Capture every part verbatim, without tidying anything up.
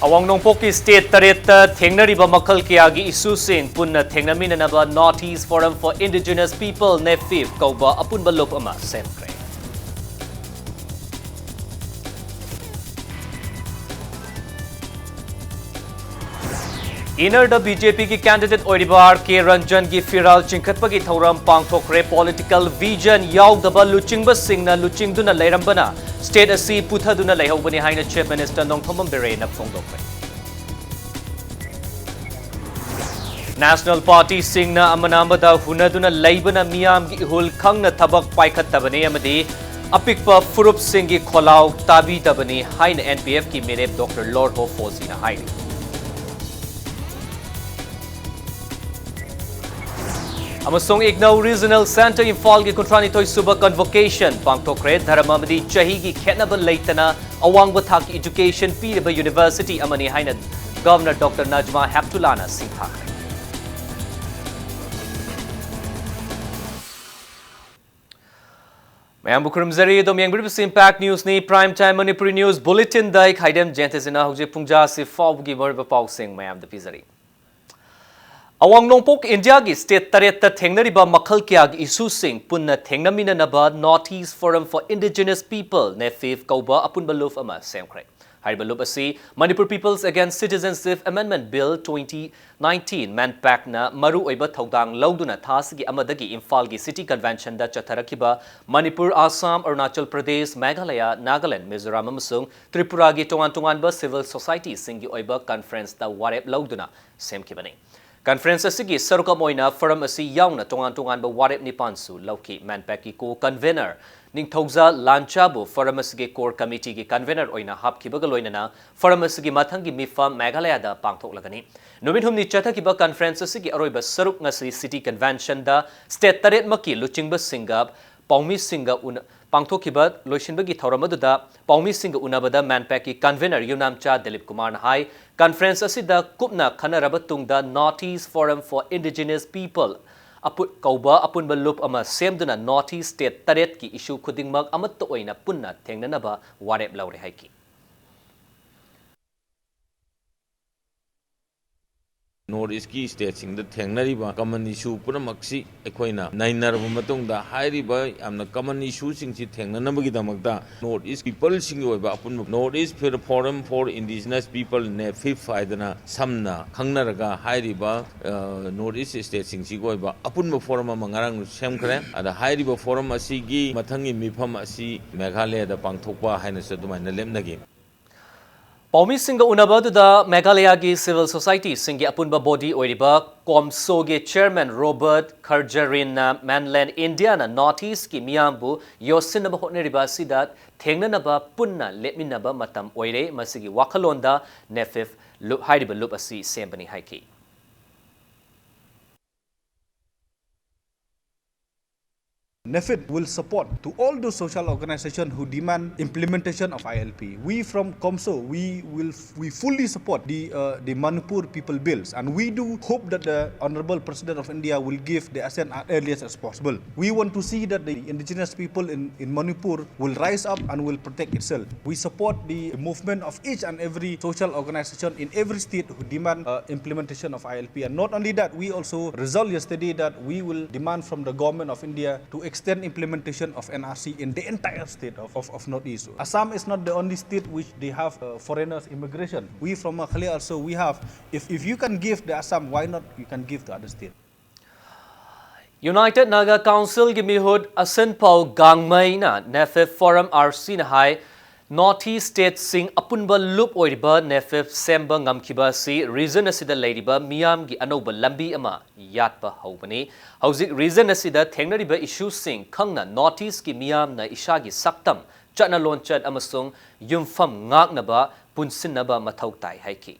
ꯑꯋꯥꯡ ꯅꯣꯡꯄꯣꯛꯀꯤ state ꯇꯔꯦꯠꯇ ꯊꯦꯡꯅꯔꯤꯕ ꯃꯈꯜ ꯀꯌꯥꯒꯤ issueꯁꯤꯡ ꯄꯨꯟꯅ ꯊꯦꯡꯅꯃꯤꯟꯅꯅꯕ North East Forum for Indigenous People, NEFIP, ꯀꯧꯕ ꯑꯄꯨꯟꯕ ꯂꯨꯞ ꯑꯃ ꯁꯦꯝꯈ꯭ꯔꯦ꯫ ꯏꯅꯔꯗ BJPꯒꯤ candidate ꯑꯣꯏꯔꯤꯕ R K Ranjanꯒꯤ ꯐꯤꯔꯥꯜ ꯆꯤꯡꯈꯠꯄꯒꯤ ꯊꯧꯔꯝ ꯄꯥꯡꯊꯣꯛꯈ꯭ꯔꯦ꯫ Political vision ꯌꯥꯎꯗꯕ ꯂꯨꯆꯤꯡꯕꯁꯤꯡꯅ ꯂꯨꯆꯤꯡꯗꯨꯅ ꯂꯩꯔꯝꯕꯅ state ꯑꯁꯤ ꯄꯨꯊꯗꯨꯅ ꯂꯩꯍꯧꯕꯅꯤ ꯍꯥꯏꯅ Chief Minister ꯅꯣꯡꯊꯣꯝꯕꯝ ꯕꯤꯔꯦꯟꯅ ꯐꯣꯡꯗꯣꯛꯈ꯭ꯔꯦ꯫ National partyꯁꯤꯡꯅ ꯑꯃꯅ ꯑꯃꯗ ꯍꯨꯟꯅꯗꯨꯅ ꯂꯩꯕꯅ ꯃꯤꯌꯥꯝꯒꯤ ꯏꯍꯨꯜ ꯈꯪꯅ ꯊꯕꯛ ꯄꯥꯏꯈꯠꯇꯕꯅꯤ ꯑꯃꯗꯤ ꯑꯄꯤꯛꯄ ꯐꯨꯔꯨꯞꯁꯤꯡꯒꯤ ꯈꯣꯜꯂꯥꯎ ꯇꯥꯕꯤꯗꯕꯅꯤ ꯍꯥꯏꯅ NPFꯀꯤ ꯃꯤꯔꯦꯞ Doctor Lorho Fozieꯅ ꯍꯥꯏꯔꯤ꯫ ꯑꯃꯁꯨꯡ IGNOU Regional Centre ꯏꯝꯐꯥꯜꯒꯤ ꯀꯨꯟꯊ꯭ꯔꯥꯅꯤꯊꯣꯏ ꯁꯨꯕ convocation ꯄꯥꯡꯊꯣꯛꯈ꯭ꯔꯦ꯫ ꯙꯔꯃ ꯑꯃꯗꯤ ꯆꯍꯤꯒꯤ ꯈꯦꯠꯅꯕ ꯂꯩꯇꯅ ꯑꯋꯥꯡꯕ ꯊꯥꯛꯀꯤ education ꯄꯤꯔꯤꯕ university ꯑꯃꯅꯤ ꯍꯥꯏꯅ Governor Doctor Najma Heptullahꯅ ꯁꯤꯡꯊꯥꯈ꯭ꯔꯦ꯫ ꯃꯌꯥꯝꯕꯨ ꯈꯨꯔꯨꯝꯖꯔꯤ꯫ ꯑꯗꯣꯝ ꯌꯦꯡꯕꯤꯔꯤꯕꯁꯤ Impact Newsꯅꯤ꯫ Prime Time Manipuri News Bulletinꯗ ꯑꯩ ꯈꯥꯏꯗꯦꯝ ꯖꯌꯟꯇꯁꯤꯅ ꯍꯧꯖꯤꯛ ꯄꯨꯡ ꯖꯥꯁꯤ ꯐꯥꯎꯕꯒꯤ ꯃꯔꯨꯑꯣꯏꯕ ꯄꯥꯎꯁꯤꯡ ꯃꯌꯥꯝꯗ ꯄꯤꯖꯔꯤ꯫ ꯑꯋꯥꯡ ꯅꯣꯡꯄꯣꯛ ꯏꯟꯗꯤꯌꯥꯒꯤ state ꯇꯔꯦꯠꯇ ꯊꯦꯡꯅꯔꯤꯕ ꯃꯈꯜ ꯀꯌꯥꯒꯤ issueꯁꯤꯡ ꯄꯨꯟꯅ ꯊꯦꯡꯅꯃꯤꯟꯅꯅꯕ North East Forum for Indigenous People, NEFIP, ꯀꯧꯕ ꯑꯄꯨꯟꯕ ꯂꯨꯞ ꯑꯃ ꯁꯦꯝꯈ꯭ꯔꯦ꯫ ꯍꯥꯏꯔꯤꯕ ꯂꯨꯞ ꯑꯁꯤ Manipur People's Against Citizenship Amendment Bill twenty nineteen, MANPACꯅ ꯃꯔꯨꯑꯣꯏꯕ ꯊꯧꯗꯥꯡ ꯂꯧꯗꯨꯅ ꯊꯥ ꯑꯁꯤꯒꯤ ꯑꯃꯗꯒꯤ ꯏꯝꯐꯥꯜꯒꯤ City Conventionꯗ ꯆꯠꯊꯔꯛꯈꯤꯕ ꯃꯅꯤꯄꯨꯔ, ꯑꯁꯥꯝ, ꯑꯔꯨꯅꯥꯆꯜ ꯄ꯭ꯔꯗꯦꯁ, ꯃꯦꯘꯥꯂꯌꯥ, ꯅꯥꯒꯥꯂꯦꯟ, ꯃꯤꯖꯣꯔꯥꯝ ꯑꯃꯁꯨꯡ ꯇ꯭ꯔꯤꯄꯨꯔꯥꯒꯤ ꯇꯣꯉꯥꯟ ꯇꯣꯉꯥꯟꯕ civil societyꯁꯤꯡꯒꯤ ꯑꯣꯏꯕ conferenceꯇ ꯋꯥꯔꯦꯞ ꯂꯧꯗꯨꯅ ꯁꯦꯝꯈꯤꯕꯅꯤ꯫ Conference ꯑꯁꯤꯒꯤ ꯁꯔꯨꯛ ꯑꯃ ꯑꯣꯏꯅ forum ꯑꯁꯤ ꯌꯥꯎꯅ ꯇꯣꯉꯥꯟ ꯇꯣꯉꯥꯟꯕ ꯋꯥꯔꯦꯞ ꯅꯤꯄꯥꯟꯁꯨ ꯂꯧꯈꯤ꯫ MANPACꯀꯤ co-convenor ꯅꯤꯡꯊꯧꯖꯥ ꯂꯥꯟꯆꯥꯕꯨ forum ꯑꯁꯤꯒꯤ core committeeꯒꯤ convenor ꯑꯣꯏꯅ ꯍꯥꯞꯈꯤꯕꯒ ꯂꯣꯏꯅꯅ forum ꯑꯁꯤꯒꯤ ꯃꯊꯪꯒꯤ ꯃꯤꯐꯝ ꯃꯦꯘꯥꯂꯌꯥꯗ ꯄꯥꯡꯊꯣꯛꯂꯒꯅꯤ꯫ ꯅꯨꯃꯤꯠ ꯍꯨꯝꯅꯤ ꯆꯠꯊꯈꯤꯕ conference ꯑꯁꯤꯒꯤ ꯑꯔꯣꯏꯕ ꯁꯔꯨꯛ ꯉꯁꯤ City Conventionꯗ state ꯇꯔꯦꯠꯃꯛꯀꯤ ꯂꯨꯆꯤꯡꯕꯁꯤꯡꯒ ꯄꯥꯎꯃꯤꯁꯤꯡꯒ ꯎꯅ-, ꯄꯥꯡꯊꯣꯛꯈꯤꯕ ꯂꯣꯏꯁꯤꯟꯕꯒꯤ ꯊꯧꯔꯝ ꯑꯗꯨꯗ ꯄꯥꯎꯃꯤꯁꯤꯡꯒ ꯎꯅꯕꯗ MANPACꯀꯤ convenor ꯌꯨꯅꯥꯝꯆꯥ ꯗꯤꯂꯤꯞ ꯀꯨꯃꯥꯔꯅ ꯍꯥꯏ, conference ꯑꯁꯤꯗ ꯀꯨꯞꯅ ꯈꯟꯅꯔꯕ ꯇꯨꯡꯗ North East Forum for Indigenous People Apu-, ꯀꯧꯕ ꯑꯄꯨꯟꯕ ꯂꯨꯞ ꯑꯃ ꯁꯦꯝꯗꯨꯅ North East state ꯇꯔꯦꯠꯀꯤ issue ꯈꯨꯗꯤꯡꯃꯛ ꯑꯃꯠꯇ ꯑꯣꯏꯅ ꯄꯨꯟꯅ ꯊꯦꯡꯅꯅꯕ ꯋꯥꯔꯦꯞ ꯂꯧꯔꯦ ꯍꯥꯏꯈꯤ꯫ North East ꯀꯤ state ꯁꯤꯡꯗ ꯊꯦꯡꯅꯔꯤꯕ common issue ꯄꯨꯝꯅꯃꯛꯁꯤ ꯑꯩꯈꯣꯏꯅ ꯅꯩꯅꯔꯕ ꯃꯇꯨꯡꯗ, ꯍꯥꯏꯔꯤꯕ ꯌꯥꯝꯅ common issue ꯁꯤꯡꯁꯤ ꯊꯦꯡꯅꯅꯕꯒꯤꯗꯃꯛꯇ North East people ꯁꯤꯡꯒꯤ ꯑꯣꯏꯕ ꯑꯄꯨꯟꯕ North East Forum for Indigenous People, NEFIP ꯍꯥꯏꯗꯅ ꯁꯝꯅ ꯈꯪꯅꯔꯒ ꯍꯥꯏꯔꯤꯕ, ꯑ, North East state ꯁꯤꯡꯁꯤꯒꯤ ꯑꯣꯏꯕ ꯑꯄꯨꯟꯕ forum ꯑꯃ ꯉꯔꯥꯡ ꯁꯦꯝꯈ꯭ꯔꯦ꯫ ꯑꯗ ꯍꯥꯏꯔꯤꯕ forum ꯑꯁꯤꯒꯤ ꯃꯊꯪꯒꯤ ꯃꯤꯐꯝ ꯑꯁꯤ ꯃꯦꯘꯥꯂꯌꯥꯗ ꯄꯥꯡꯊꯣꯛꯄ ꯍꯥꯏꯅꯁꯨ ꯑꯗꯨꯃꯥꯏꯅ ꯂꯦꯞꯅꯈꯤ꯫ ꯄꯥꯎꯃꯤꯁꯤꯡꯒ ꯎꯅꯕ ꯑꯗꯨꯗ ꯃꯦꯘꯥꯂꯌꯥꯒꯤ civil society ꯁꯤꯡꯒꯤ ꯑꯄꯨꯟꯕ body ꯑꯣꯏꯔꯤꯕ ꯀꯣꯝꯁꯣꯒꯤ chairman ꯔꯣꯕꯔꯠ ꯈꯔꯖꯔꯤꯟꯅ mainland India ꯅ North East ꯀꯤ ꯃꯤꯌꯥꯝꯕꯨ ꯌꯣꯠꯁꯤꯟꯅꯕ ꯍꯣꯠꯅꯔꯤꯕ ꯑꯁꯤꯗ ꯊꯦꯡꯅꯅꯕ, ꯄꯨꯟꯅ ꯂꯦꯞꯃꯤꯟꯅꯕ ꯃꯇꯝ ꯑꯣꯏꯔꯦ꯫ ꯃꯁꯤꯒꯤ ꯋꯥꯈꯜꯂꯣꯟꯗ NEFIP ꯂꯨꯞ, ꯍꯥꯏꯔꯤꯕ ꯂꯨꯞ ꯑꯁꯤ ꯁꯦꯝꯕꯅꯤ ꯍꯥꯏꯈꯤ꯫ NEFIP will support to all those social organizations who demand implementation of I L P. We from COMSO, we will, we fully support the, uh, the Manipur People Bills, and we do hope that the Honorable President of India will give the assent as earliest as possible. We want to see that the indigenous people in, in Manipur will rise up and will protect itself. We support the movement of each and every social organization in every state who demand, uh, implementation of I L P. And not only that, we also resolved yesterday that we will demand from the government of India to extend implementation of N R C in the entire state of, of, of Northeast. Assam is not the only state which they have, uh, foreigners immigration. We from Meghalaya also, we have. If, if you can give the Assam, why not you can give the other state? United Naga Council ꯒꯤ ꯃꯤꯍꯨꯠ ꯑꯁꯟꯄꯥꯎ ꯒꯥꯡꯃꯩꯅ NEFIP forum RC ꯅ ꯍꯥꯏ, North East state ꯁꯤꯡ ꯑꯄꯨꯟꯕ ꯂꯨꯞ ꯑꯣꯏꯔꯤꯕ NEFIP ꯁꯦꯝꯕ ꯉꯝꯈꯤꯕ ꯑꯁꯤ region ꯑꯁꯤꯗ ꯂꯩꯔꯤꯕ ꯃꯤꯌꯥꯝꯒꯤ ꯑꯅꯧꯕ ꯂꯝꯕꯤ ꯑꯃ ꯌꯥꯠꯄ ꯍꯧꯕꯅꯤ꯫ ꯍꯧꯖꯤꯛ region ꯑꯁꯤꯗ ꯊꯦꯡꯅꯔꯤꯕ issue ꯁꯤꯡ ꯈꯪꯅ North East ꯀꯤ ꯃꯤꯌꯥꯝꯅ ꯏꯁꯥꯒꯤ ꯁꯛꯇꯝ, ꯆꯠꯅ ꯂꯣꯟꯆꯠ ꯑꯃꯁꯨꯡ ꯌꯨꯝꯐꯝ ꯉꯥꯛꯅꯕ ꯄꯨꯟꯁꯤꯟꯅꯕ ꯃꯊꯧ ꯇꯥꯏ ꯍꯥꯏꯈꯤ꯫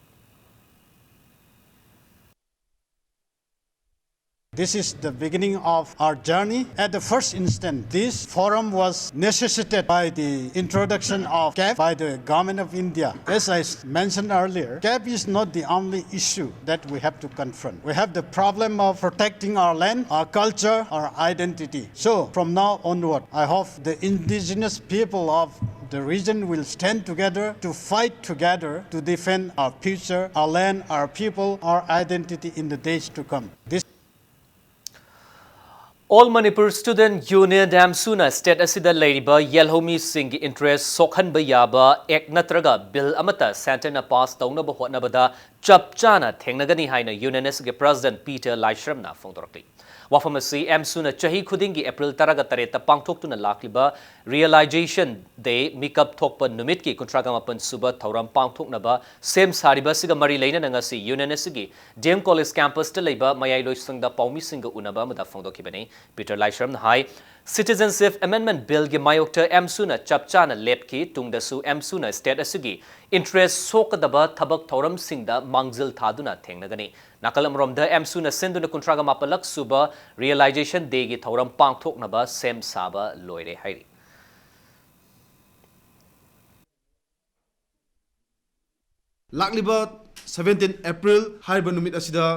This is the beginning of our journey. At the first instance, this forum was necessitated by the introduction of CAP by the Government of India. As I s-, mentioned earlier, CAP is not the only issue that we have to confront. We have the problem of protecting our land, our culture, our identity. So, from now onward, I hope the indigenous people of The region will stand together to fight together to defend our future, our land, our people, our identity in the days to come. This All Manipur Student Union, AMSUꯅ state ꯑꯁꯤꯗ ꯂꯩꯔꯤꯕ ꯌꯦꯜꯍꯧꯃꯤꯁꯤꯡꯒꯤ interest ꯁꯣꯛꯍꯟꯕ ꯌꯥꯕ act ꯅꯠꯇ꯭ꯔꯒ bill ꯑꯃꯠꯇ centreꯅ pass ꯇꯧꯅꯕ ꯍꯣꯠꯅꯕꯗ ꯆꯞ ꯆꯥꯅ ꯊꯦꯡꯅꯒꯅꯤ ꯍꯥꯏꯅ UNSꯒꯤ president ꯄꯤꯇꯔ ꯂꯥꯏꯁ꯭ꯔꯝꯅ ꯐꯣꯡꯗꯣꯔꯛꯂꯤ꯫ ꯋꯥꯐꯝ ꯑꯁꯤ AMSUꯅ ꯆꯍꯤ ꯈꯨꯗꯤꯡꯒꯤ April ꯇꯔꯥꯒ ꯇꯔꯦꯠꯇ ꯄꯥꯡꯊꯣꯛꯇꯨꯅ ꯂꯥꯛꯂꯤꯕ Realization Day, ꯃꯤꯀꯞ ꯊꯣꯛꯄ ꯅꯨꯃꯤꯠꯀꯤ ꯀꯨꯟꯊ꯭ꯔꯥꯒ ꯃꯥꯄꯟ ꯁꯨꯕ ꯊꯧꯔꯝ ꯄꯥꯡꯊꯣꯛꯅꯕ ꯁꯦꯝ ꯁꯥꯔꯤꯕ ꯑꯁꯤꯒ ꯃꯔꯤ ꯂꯩꯅꯅ ꯉꯁꯤ UNSꯒꯤ DM College campusꯇ ꯂꯩꯕ ꯃꯌꯥꯏ ꯂꯣꯏꯁꯪꯗ ꯄꯥꯎꯃꯤꯁꯤꯡꯒ ꯎꯅꯕ ꯑꯃꯗ ꯐꯣꯡꯗꯣꯛꯈꯤꯕꯅꯤ꯫ ꯄꯤꯇꯔ ꯂꯥꯏꯁ꯭ꯔꯝꯅ ꯍꯥꯏ, Citizenship Amendment Billꯒꯤ ꯃꯥꯌꯣꯛꯇ AMSUꯅ ꯆꯞ ꯆꯥꯅ ꯂꯦꯞꯈꯤ, ꯇꯨꯡꯗꯁꯨ AMSUꯅ state ꯑꯁꯤꯒꯤ interest ꯁꯣꯛꯀꯗꯕ ꯊꯕꯛ ꯊꯧꯔꯝꯁꯤꯡꯗ ꯃꯥꯡꯖꯤꯜ ꯊꯥꯗꯨꯅ ꯊꯦꯡꯅꯒꯅꯤ꯫ ꯅꯥꯀꯜ ꯑꯃꯔꯣꯝꯗ AMSUꯅ ꯁꯤꯟꯗꯨꯅ ꯀꯨꯟꯊ꯭ꯔꯥꯒ ꯃꯥꯄꯜꯂꯛ ꯁꯨꯕ Realization Dayꯒꯤ ꯊꯧꯔꯝ ꯄꯥꯡꯊꯣꯛꯅꯕ ꯁꯦꯝ ꯁꯥꯕ ꯂꯣꯏꯔꯦ ꯍꯥꯏꯔꯤ꯫ ꯂꯥꯛꯂꯤꯕ seventeen April ꯍꯥꯏꯔꯤꯕ ꯅꯨꯃꯤꯠ ꯑꯁꯤꯗ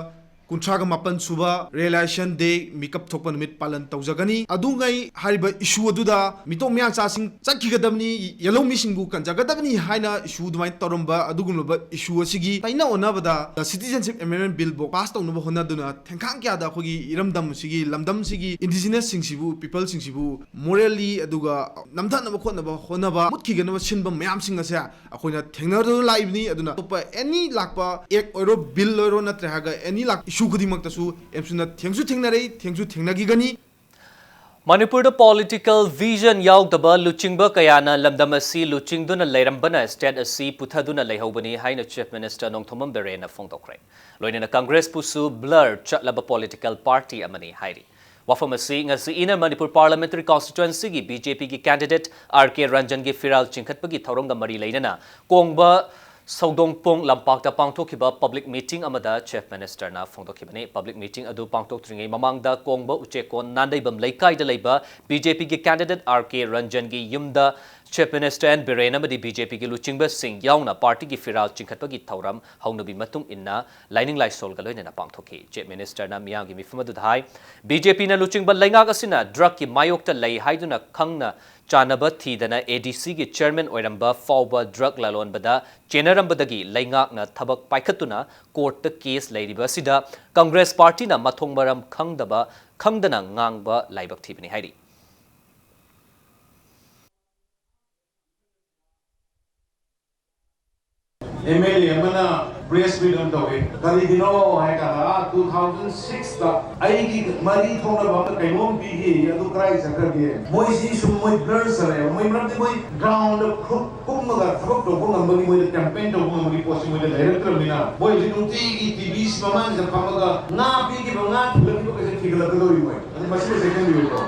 ꯀꯨꯟꯊ꯭ꯔꯥꯒ ꯃꯥꯄꯟ ꯁꯨꯕ Realization Day, ꯃꯤꯀꯞ ꯊꯣꯛꯄ ꯅꯨꯃꯤꯠ ꯄꯥꯂꯟ ꯇꯧꯖꯒꯅꯤ꯫ ꯑꯗꯨꯉꯩ ꯍꯥꯏꯔꯤꯕ issue ꯑꯗꯨꯗ ꯃꯤꯇꯣꯞ ꯃꯤꯌꯥꯆꯥꯁꯤꯡ ꯆꯠꯈꯤꯒꯗꯕꯅꯤ, ꯌꯦꯜꯍꯧꯃꯤꯁꯤꯡꯕꯨ ꯀꯟꯖꯒꯗꯕꯅꯤ ꯍꯥꯏꯅ issue ꯑꯗꯨꯃꯥꯏꯅ ꯇꯧꯔꯝꯕ ꯑꯗꯨꯒꯨꯝꯂꯕ issue ꯑꯁꯤꯒꯤ ꯇꯩꯅ ꯑꯣꯟꯅꯕꯗ Citizenship Amendment Bill ꯕꯨ pass ꯇꯧꯅꯕ ꯍꯣꯠꯅꯗꯨꯅ ꯊꯦꯡꯈꯥꯡ ꯀꯌꯥꯗ ꯑꯩꯈꯣꯏꯒꯤ ꯏꯔꯝꯗꯝ ꯑꯁꯤꯒꯤ ꯂꯝꯗꯝꯁꯤꯒꯤ indigenous ꯁꯤꯡꯁꯤꯕꯨ, people ꯁꯤꯡꯁꯤꯕꯨ morally ꯑꯗꯨꯒ ꯅꯝꯊꯅꯕ ꯈꯣꯠꯅꯕ ꯍꯣꯠꯅꯕ, ꯃꯨꯠꯈꯤꯒꯅꯕ ꯁꯤꯟꯕ ꯃꯌꯥꯝꯁꯤꯡ ꯑꯁꯦ ꯑꯩꯈꯣꯏꯅ ꯊꯦꯡꯅꯗꯨꯅ ꯂꯥꯛꯏꯕꯅꯤ꯫ ꯑꯗꯨꯅ ꯑꯇꯣꯞꯄ any ꯂꯥꯛꯄ act ꯑꯣꯏꯔꯣ, bill ꯑꯣꯏꯔꯣ, ꯅꯠꯇ꯭ꯔꯦ ꯍꯥꯏꯔꯒ any ꯂꯥꯛ issue ꯈꯨꯗꯤꯡꯃꯛꯇꯁꯨ AMSUꯅ ꯊꯦꯡꯁꯨ ꯊꯦꯡꯅꯔꯦ, ꯊꯦꯡꯁꯨ ꯊꯦꯡꯅꯈꯤꯒꯅꯤ꯫ ꯃꯅꯤꯄꯨꯔꯗ political vision ꯌꯥꯎꯗꯕ ꯂꯨꯆꯤꯡꯕ ꯀꯌꯥꯅ ꯂꯝꯗꯝ ꯑꯁꯤ ꯂꯨꯆꯤꯡꯗꯨꯅ ꯂꯩꯔꯝꯕꯅ state ꯑꯁꯤ ꯄꯨꯊꯗꯨꯅ ꯂꯩꯍꯧꯕꯅꯤ ꯍꯥꯏꯅ Chief Minister ꯅꯣꯡꯊꯣꯝꯕꯝ ꯕꯤꯔꯦꯟꯅ ꯐꯣꯡꯗꯣꯛꯈ꯭ꯔꯦ꯫ ꯂꯣꯏꯅꯅ Congressꯄꯨꯁꯨ blur ꯆꯠꯂꯕ political party ꯑꯃꯅꯤ ꯍꯥꯏꯔꯤ꯫ ꯋꯥꯐꯝ ꯑꯁꯤ ꯉꯁꯤ Inner Manipur Parliamentary Constituencyꯒꯤ BJPꯒꯤ candidate R K ꯔꯟꯖꯟꯒꯤ ꯐꯤꯔꯥꯜ ꯆꯤꯡꯈꯠꯄꯒꯤ ꯊꯧꯔꯝꯒ ꯃꯔꯤ ꯂꯩꯅꯅ ꯀꯣꯡꯕ ꯁꯧꯗꯣꯡꯄꯣꯡ ꯂꯝꯄꯥꯛꯇ ꯄꯥꯡꯊꯣꯛꯈꯤꯕ public meeting ꯑꯃꯗ Chief Ministerꯅ ꯐꯣꯡꯗꯣꯛꯈꯤꯕꯅꯤ꯫ Public meeting ꯑꯗꯨ ꯄꯥꯡꯊꯣꯛꯇ꯭ꯔꯤꯉꯩ ꯃꯃꯥꯡꯗ ꯀꯣꯡꯕ ꯎꯆꯦꯛꯀꯣꯟ ꯅꯥꯟꯗꯩꯕꯝ ꯂꯩꯀꯥꯏꯗ ꯂꯩꯕ BJPꯒꯤ candidate R K ꯔꯟꯖꯟꯒꯤ ꯌꯨꯝꯗ Chief Minister N Biren ꯑꯃꯗꯤ BJPꯒꯤ ꯂꯨꯆꯤꯡꯕꯁꯤꯡ ꯌꯥꯎꯅ ꯄꯥꯔꯇꯤꯒꯤ ꯐꯤꯔꯥꯜ ꯆꯤꯡꯈꯠꯄꯒꯤ ꯊꯧꯔꯝ ꯍꯧꯅꯕꯤ ꯃꯇꯨꯡ ꯏꯟꯅ ꯂꯥꯏꯅꯤꯡ ꯂꯥꯏꯁꯣꯜꯒ ꯂꯣꯏꯅꯅ ꯄꯥꯡꯊꯣꯛꯈꯤ꯫ Chief Ministerꯅ ꯃꯤꯌꯥꯝꯒꯤ ꯃꯤꯐꯝ ꯑꯗꯨꯗ ꯍꯥꯏ, BJPꯅ ꯂꯨꯆꯤꯡꯕ ꯂꯩꯉꯥꯛ ꯑꯁꯤꯅ drugꯀꯤ ꯃꯥꯌꯣꯛꯇ ꯂꯩ ꯍꯥꯏꯗꯨꯅ ꯈꯪꯅ ꯆꯥꯟꯅꯕ ꯊꯤꯗꯅ ADCꯒꯤ chairman ꯑꯣꯏꯔꯝꯕ ꯐꯥꯎꯕ drug ꯂꯂꯣꯟꯕꯗ ꯆꯦꯟꯅꯔꯝꯕꯗꯒꯤ ꯂꯩꯉꯥꯛꯅ ꯊꯕꯛ ꯄꯥꯏꯈꯠꯇꯨꯅ courtꯇ case ꯂꯩꯔꯤꯕ ꯑꯁꯤꯗ Congress ꯄꯥꯔꯇꯤꯅ ꯃꯊꯣꯡ ꯃꯔꯝ ꯈꯪꯗꯕ, ꯈꯪꯗꯅ ꯉꯥꯡꯕ ꯂꯥꯏꯕꯛ ꯊꯤꯕꯅꯤ ꯍꯥꯏꯔꯤ꯫ MLA ꯑꯃꯅ press meet ꯑꯃ ꯇꯧꯋꯦ꯫ ꯀꯔꯤꯒꯤꯅꯣ ꯍꯥꯏ ꯀꯥꯟꯗ, ꯑꯥ, two thousand sixꯇ ꯑꯩꯒꯤ ꯃꯔꯤ ꯊꯣꯛꯅꯕ ꯑꯃ ꯀꯩꯅꯣꯝ ꯄꯤꯈꯤ, ꯑꯗꯨ ꯀꯗꯥꯏ ꯆꯠꯈ꯭ꯔꯒꯦ? ꯃꯣꯏꯁꯤ ꯁꯨꯝ ꯃꯣꯏ blur ꯆꯠꯂꯦꯕ꯫ ꯃꯣꯏ ꯃꯔꯝꯗꯤ ꯃꯣꯏ groundꯗ ꯈꯨ-, ꯀꯨꯝꯃꯒ ꯊꯕꯛ ꯇꯧꯕ ꯉꯝꯕꯒꯤ, ꯃꯣꯏꯗ campaign ꯇꯧꯕ ꯉꯝꯕꯒꯤ ꯄꯣꯠꯁꯤ ꯃꯣꯏꯗ ꯂꯩꯔꯛꯇ꯭ꯔꯕꯅꯤꯅ, ꯃꯣꯏ ꯍꯧꯖꯤꯛ ꯅꯨꯡꯇꯤꯒꯤ TVꯁꯤ ꯃꯃꯥꯡꯁꯤꯗ ꯐꯝꯃꯒ ꯉꯥ ꯄꯤꯈꯤꯕ, ꯉꯥ ꯊꯤꯜꯂꯛꯈꯤꯕ ꯀꯩꯁꯦ ꯊꯤꯒꯠꯂꯛꯀꯗꯧꯔꯤ ꯃꯣꯏ꯫ ꯑꯗꯨ ꯃꯁꯤꯃꯁꯦ ꯈꯟꯕꯤꯌꯨꯀꯣ꯫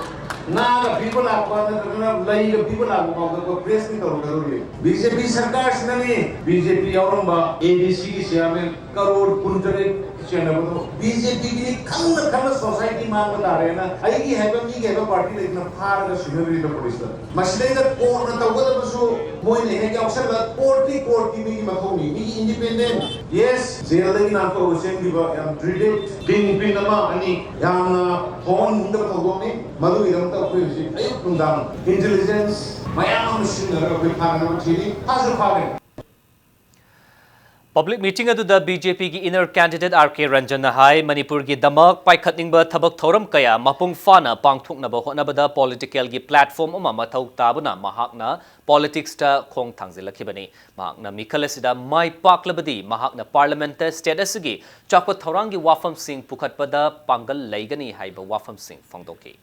ꯉꯥꯒ ꯄꯤꯕ ꯂꯥꯛꯄ ꯅꯠꯇ꯭ꯔꯒꯅ ꯂꯩꯒ ꯄꯤꯕ ꯂꯥꯛꯄ ꯐꯥꯎꯗ ꯑꯩꯈꯣꯏ press meet ꯇꯧꯔꯛꯀꯗꯧꯔꯤ꯫ BJP ꯁꯔꯀꯥꯔꯁꯤꯅꯅꯤ, BJP ꯌꯥꯎꯔꯝꯕ ADCꯒꯤ chairman crore ꯀꯨꯟꯇꯔꯦꯠ ꯆꯦꯟꯅꯕꯗꯣ BJPꯒꯤꯅꯤ ꯈꯪꯅ ꯈꯪꯅ society ꯃꯥꯡꯕ ꯇꯥꯔꯦꯅ ꯑꯩꯒꯤ ꯍꯥꯏꯕ ꯃꯤꯒꯤ ꯍꯥꯏꯕ ꯄꯥꯔꯇꯤ ꯂꯩꯇꯅ ꯐꯥꯔꯒ ꯁꯤꯟꯅꯔꯤꯕ ꯄꯨꯂꯤꯁꯇ꯫ ꯃꯁꯤꯗꯩꯗ courtꯅ ꯇꯧꯒꯗꯕꯁꯨ ꯃꯣꯏꯅ ꯍꯦꯛ ꯌꯥꯎꯁꯜꯂ, courtꯀꯤ, courtꯀꯤ ꯃꯤꯒꯤ ꯃꯊꯧꯅꯤ, ꯃꯤꯒꯤ independent꯫ Yes, ꯖꯦꯜꯗꯒꯤ ꯅꯥꯟꯊꯣꯛꯑꯒ ꯆꯦꯟꯈꯤꯕ ꯌꯥꯝ dreaded kingpin ꯑꯃ ꯑꯅꯤ ꯌꯥꯝꯅ ꯊꯋꯥꯏ ꯍꯨꯝꯗꯕ ꯊꯧꯗꯣꯛꯅꯤ꯫ ꯃꯗꯨꯒꯤꯗꯃꯛꯇ ꯑꯩꯈꯣꯏ ꯍꯧꯖꯤꯛ ꯑꯌꯨꯛ ꯅꯨꯡꯗꯥꯡ intelligence ꯃꯌꯥꯝ ꯑꯃ ꯁꯤꯖꯤꯟꯅꯔꯒ ꯑꯩꯈꯣꯏ ꯐꯥꯅꯅꯕ ꯊꯤꯔꯤ, ꯐꯥꯁꯨ ꯐꯥꯒꯅꯤ꯫ Public meeting ꯑꯗꯨꯗ BJPꯒꯤ inner candidate R K ꯔꯟꯖꯟꯅ ꯍꯥꯏ, ꯃꯅꯤꯄꯨꯔꯒꯤꯗꯃꯛ ꯄꯥꯏꯈꯠꯅꯤꯡꯕ ꯊꯕꯛ ꯊꯧꯔꯝ ꯀꯌꯥ ꯃꯄꯨꯡ ꯐꯥꯅ ꯄꯥꯡꯊꯣꯛꯅꯕ ꯍꯣꯠꯅꯕꯗ politicalꯒꯤ platform ꯑꯃ ꯃꯊꯧ ꯇꯥꯕꯅ ꯃꯍꯥꯛꯅ politicsꯇ ꯈꯣꯡ ꯊꯥꯡꯖꯤꯜꯂꯛꯈꯤꯕꯅꯤ꯫ ꯃꯍꯥꯛꯅ ꯃꯤꯈꯜ ꯑꯁꯤꯗ ꯃꯥꯏ ꯄꯥꯛꯂꯕꯗꯤ ꯃꯍꯥꯛꯅ parliamentꯇ state ꯑꯁꯤꯒꯤ ꯆꯥꯎꯈꯠ ꯊꯧꯔꯥꯡꯒꯤ ꯋꯥꯐꯝꯁꯤꯡ ꯄꯨꯈꯠꯄꯗ ꯄꯥꯡꯒꯜ ꯂꯩꯒꯅꯤ ꯍꯥꯏꯕ ꯋꯥꯐꯝꯁꯤꯡ ꯐꯣꯡꯗꯣꯛꯈꯤ꯫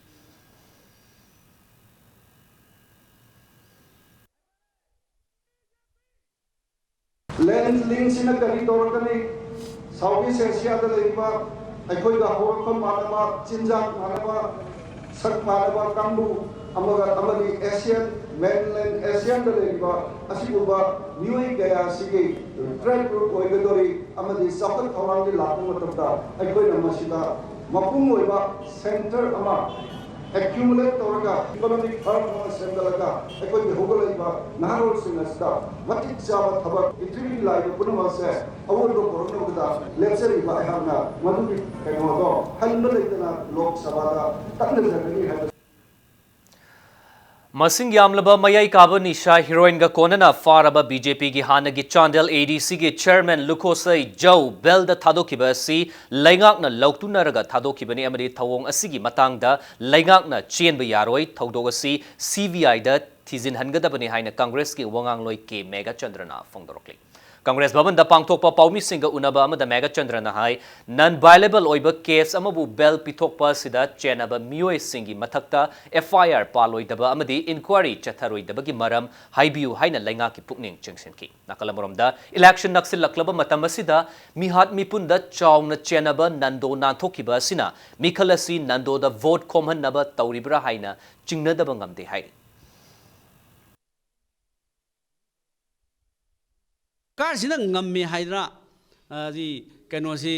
Land linkꯁꯤꯅ ꯀꯔꯤ ꯇꯧꯔꯛꯀꯅꯤ? South East Asiaꯗ ꯂꯩꯔꯤꯕ ꯑꯩꯈꯣꯏꯒ ꯍꯧꯔꯛꯐꯝ ꯃꯥꯟꯅꯕ, ꯆꯤꯟꯖꯥꯛ ꯃꯥꯟꯅꯕ, ꯁꯛ ꯃꯥꯟꯅꯕ ꯀꯥꯡꯕꯨ ꯑꯃꯒ, ꯑꯃꯗꯤ Asian, mainland Asianꯗ ꯂꯩꯔꯤꯕ ꯑꯁꯤꯒꯨꯝꯕ ꯃꯤꯑꯣꯏ ꯀꯌꯥ ꯑꯁꯤꯒꯤ trade route ꯑꯣꯏꯒꯗꯧꯔꯤ, ꯑꯃꯗꯤ ꯆꯥꯎꯈꯠ ꯊꯧꯔꯥꯡꯒꯤ ꯂꯥꯛꯄ ꯃꯇꯝꯗ ꯑꯩꯈꯣꯏꯅ ꯃꯁꯤꯗ ꯃꯄꯨꯡ ꯑꯣꯏꯕ center ꯑꯃ ꯑꯦꯀ꯭ꯌꯨꯃꯨꯂꯦꯠ ꯇꯧꯔꯒ ꯏꯀꯣꯅꯣꯃꯤꯛ ꯐꯔꯝ ꯑꯃ ꯁꯦꯝꯒꯠꯂꯒ ꯑꯩꯈꯣꯏꯒꯤ ꯍꯧꯒꯠꯂꯛꯏꯕ ꯅꯍꯥꯔꯣꯜꯁꯤꯡ ꯑꯁꯤꯗ ꯃꯇꯤꯛ ꯆꯥꯕ ꯊꯕꯛ ꯄ꯭ꯔꯤꯊꯤꯕꯤꯒꯤ ꯂꯥꯛꯏꯕ ꯄꯨꯝꯅꯃꯛ ꯑꯁꯦ ꯑꯑꯣꯟꯕ ꯄꯨꯔꯛꯅꯕꯗ ꯂꯦꯞꯆꯔꯤꯕ ꯑꯩꯍꯥꯛꯅ ꯃꯗꯨꯒꯤ ꯀꯩꯅꯣꯗꯣ ꯍꯟꯕ ꯂꯩꯇꯅ ꯂꯣꯛ ꯁꯚꯥꯗ ꯇꯛꯅꯖꯒꯅꯤ ꯍꯥꯏꯕ꯫ ꯃꯁꯤꯡ ꯌꯥꯝꯂꯕ ꯃꯌꯥꯏ ꯀꯥꯕ ꯅꯤꯁꯥ ꯍꯤꯔꯣꯏꯟꯒ ꯀꯣꯟꯅꯅ ꯐꯥꯔꯕ ꯕꯤ ꯖꯦ ꯄꯤꯒꯤ ꯍꯥꯟꯅꯒꯤ ꯆꯥꯟꯗꯦꯜ ꯑꯦ ꯗꯤ ꯁꯤꯒꯤ ꯆꯤꯌꯔꯃꯦꯟ ꯂꯨꯈꯣꯁꯩ ꯖꯧ ꯕꯦꯜꯗ ꯊꯥꯗꯣꯛꯈꯤꯕ ꯑꯁꯤ ꯂꯩꯉꯥꯛꯅ ꯂꯧꯇꯨꯅꯔꯒ ꯊꯥꯗꯣꯛꯈꯤꯕꯅꯤ ꯑꯃꯗꯤ ꯊꯧꯑꯣꯡ ꯑꯁꯤꯒꯤ ꯃꯇꯥꯡꯗ ꯂꯩꯉꯥꯛꯅ ꯆꯦꯟꯕ ꯌꯥꯔꯣꯏ, ꯊꯧꯗꯣꯛ ꯑꯁꯤ ꯁꯤ ꯕꯤ ꯑꯥꯏꯗ ꯊꯤꯖꯤꯟꯍꯟꯒꯗꯕꯅꯤ ꯍꯥꯏꯅ ꯀꯪꯒ꯭ꯔꯦꯁꯀꯤ ꯋꯥꯉꯥꯡꯂꯣꯏ ꯀꯦ ꯃꯦꯘꯆꯟꯗ꯭ꯔꯅ ꯐꯣꯡꯗꯣꯔꯛꯂꯤ꯫ ꯀꯪꯒ꯭ꯔꯦꯁ ꯚꯕꯟꯗ ꯄꯥꯡꯊꯣꯛꯄ ꯄꯥꯎꯃꯤꯁꯤꯡꯒ ꯎꯅꯕ ꯑꯃꯗ ꯃꯦꯘꯆꯟꯗ꯭ꯔꯅ ꯍꯥꯏ, ꯅꯟ ꯕꯥꯏꯂꯦꯕꯜ ꯑꯣꯏꯕ ꯀꯦꯁ ꯑꯃꯕꯨ ꯕꯦꯜ ꯄꯤꯊꯣꯛꯄ ꯑꯁꯤꯗ ꯆꯦꯟꯅꯕ ꯃꯤꯑꯣꯏꯁꯤꯡꯒꯤ ꯃꯊꯛꯇ ꯑꯦꯐ ꯑꯥꯏ ꯑꯥꯔ ꯄꯥꯜꯂꯣꯏꯗꯕ ꯑꯃꯗꯤ ꯏꯟꯀ꯭ꯋꯥꯏꯔꯤ ꯆꯠꯊꯔꯣꯏꯗꯕꯒꯤ ꯃꯔꯝ ꯍꯥꯏꯕꯤꯌꯨ ꯍꯥꯏꯅ ꯂꯩꯉꯥꯛꯀꯤ ꯄꯨꯛꯅꯤꯡ ꯆꯤꯡꯁꯤꯟꯈꯤ꯫ ꯅꯥꯀꯜ ꯑꯃꯔꯣꯝꯗ, ꯏꯂꯦꯛꯁꯟ ꯅꯛꯁꯤꯜꯂꯛꯂꯕ ꯃꯇꯝ ꯑꯁꯤꯗ ꯃꯤꯍꯥꯠ ꯃꯤꯄꯨꯟꯗ ꯆꯥꯎꯅ ꯆꯦꯟꯅꯕ ꯅꯟꯗꯣ ꯅꯥꯟꯊꯣꯛꯈꯤꯕ ꯑꯁꯤꯅ ꯃꯤꯈꯜ ꯑꯁꯤ ꯅꯟꯗꯣꯗ ꯚꯣꯠ ꯈꯣꯝꯍꯟꯅꯕ ꯇꯧꯔꯤꯕ꯭ꯔꯥ ꯍꯥꯏꯅ ꯆꯤꯡꯅꯗꯕ ꯉꯝꯗꯦ ꯍꯥꯏꯔꯤ꯫ ꯁꯔꯀꯥꯔꯁꯤꯅ ꯉꯝꯃꯦ ꯍꯥꯏꯗꯅ, ꯑꯗꯤ ꯀꯩꯅꯣꯁꯤ,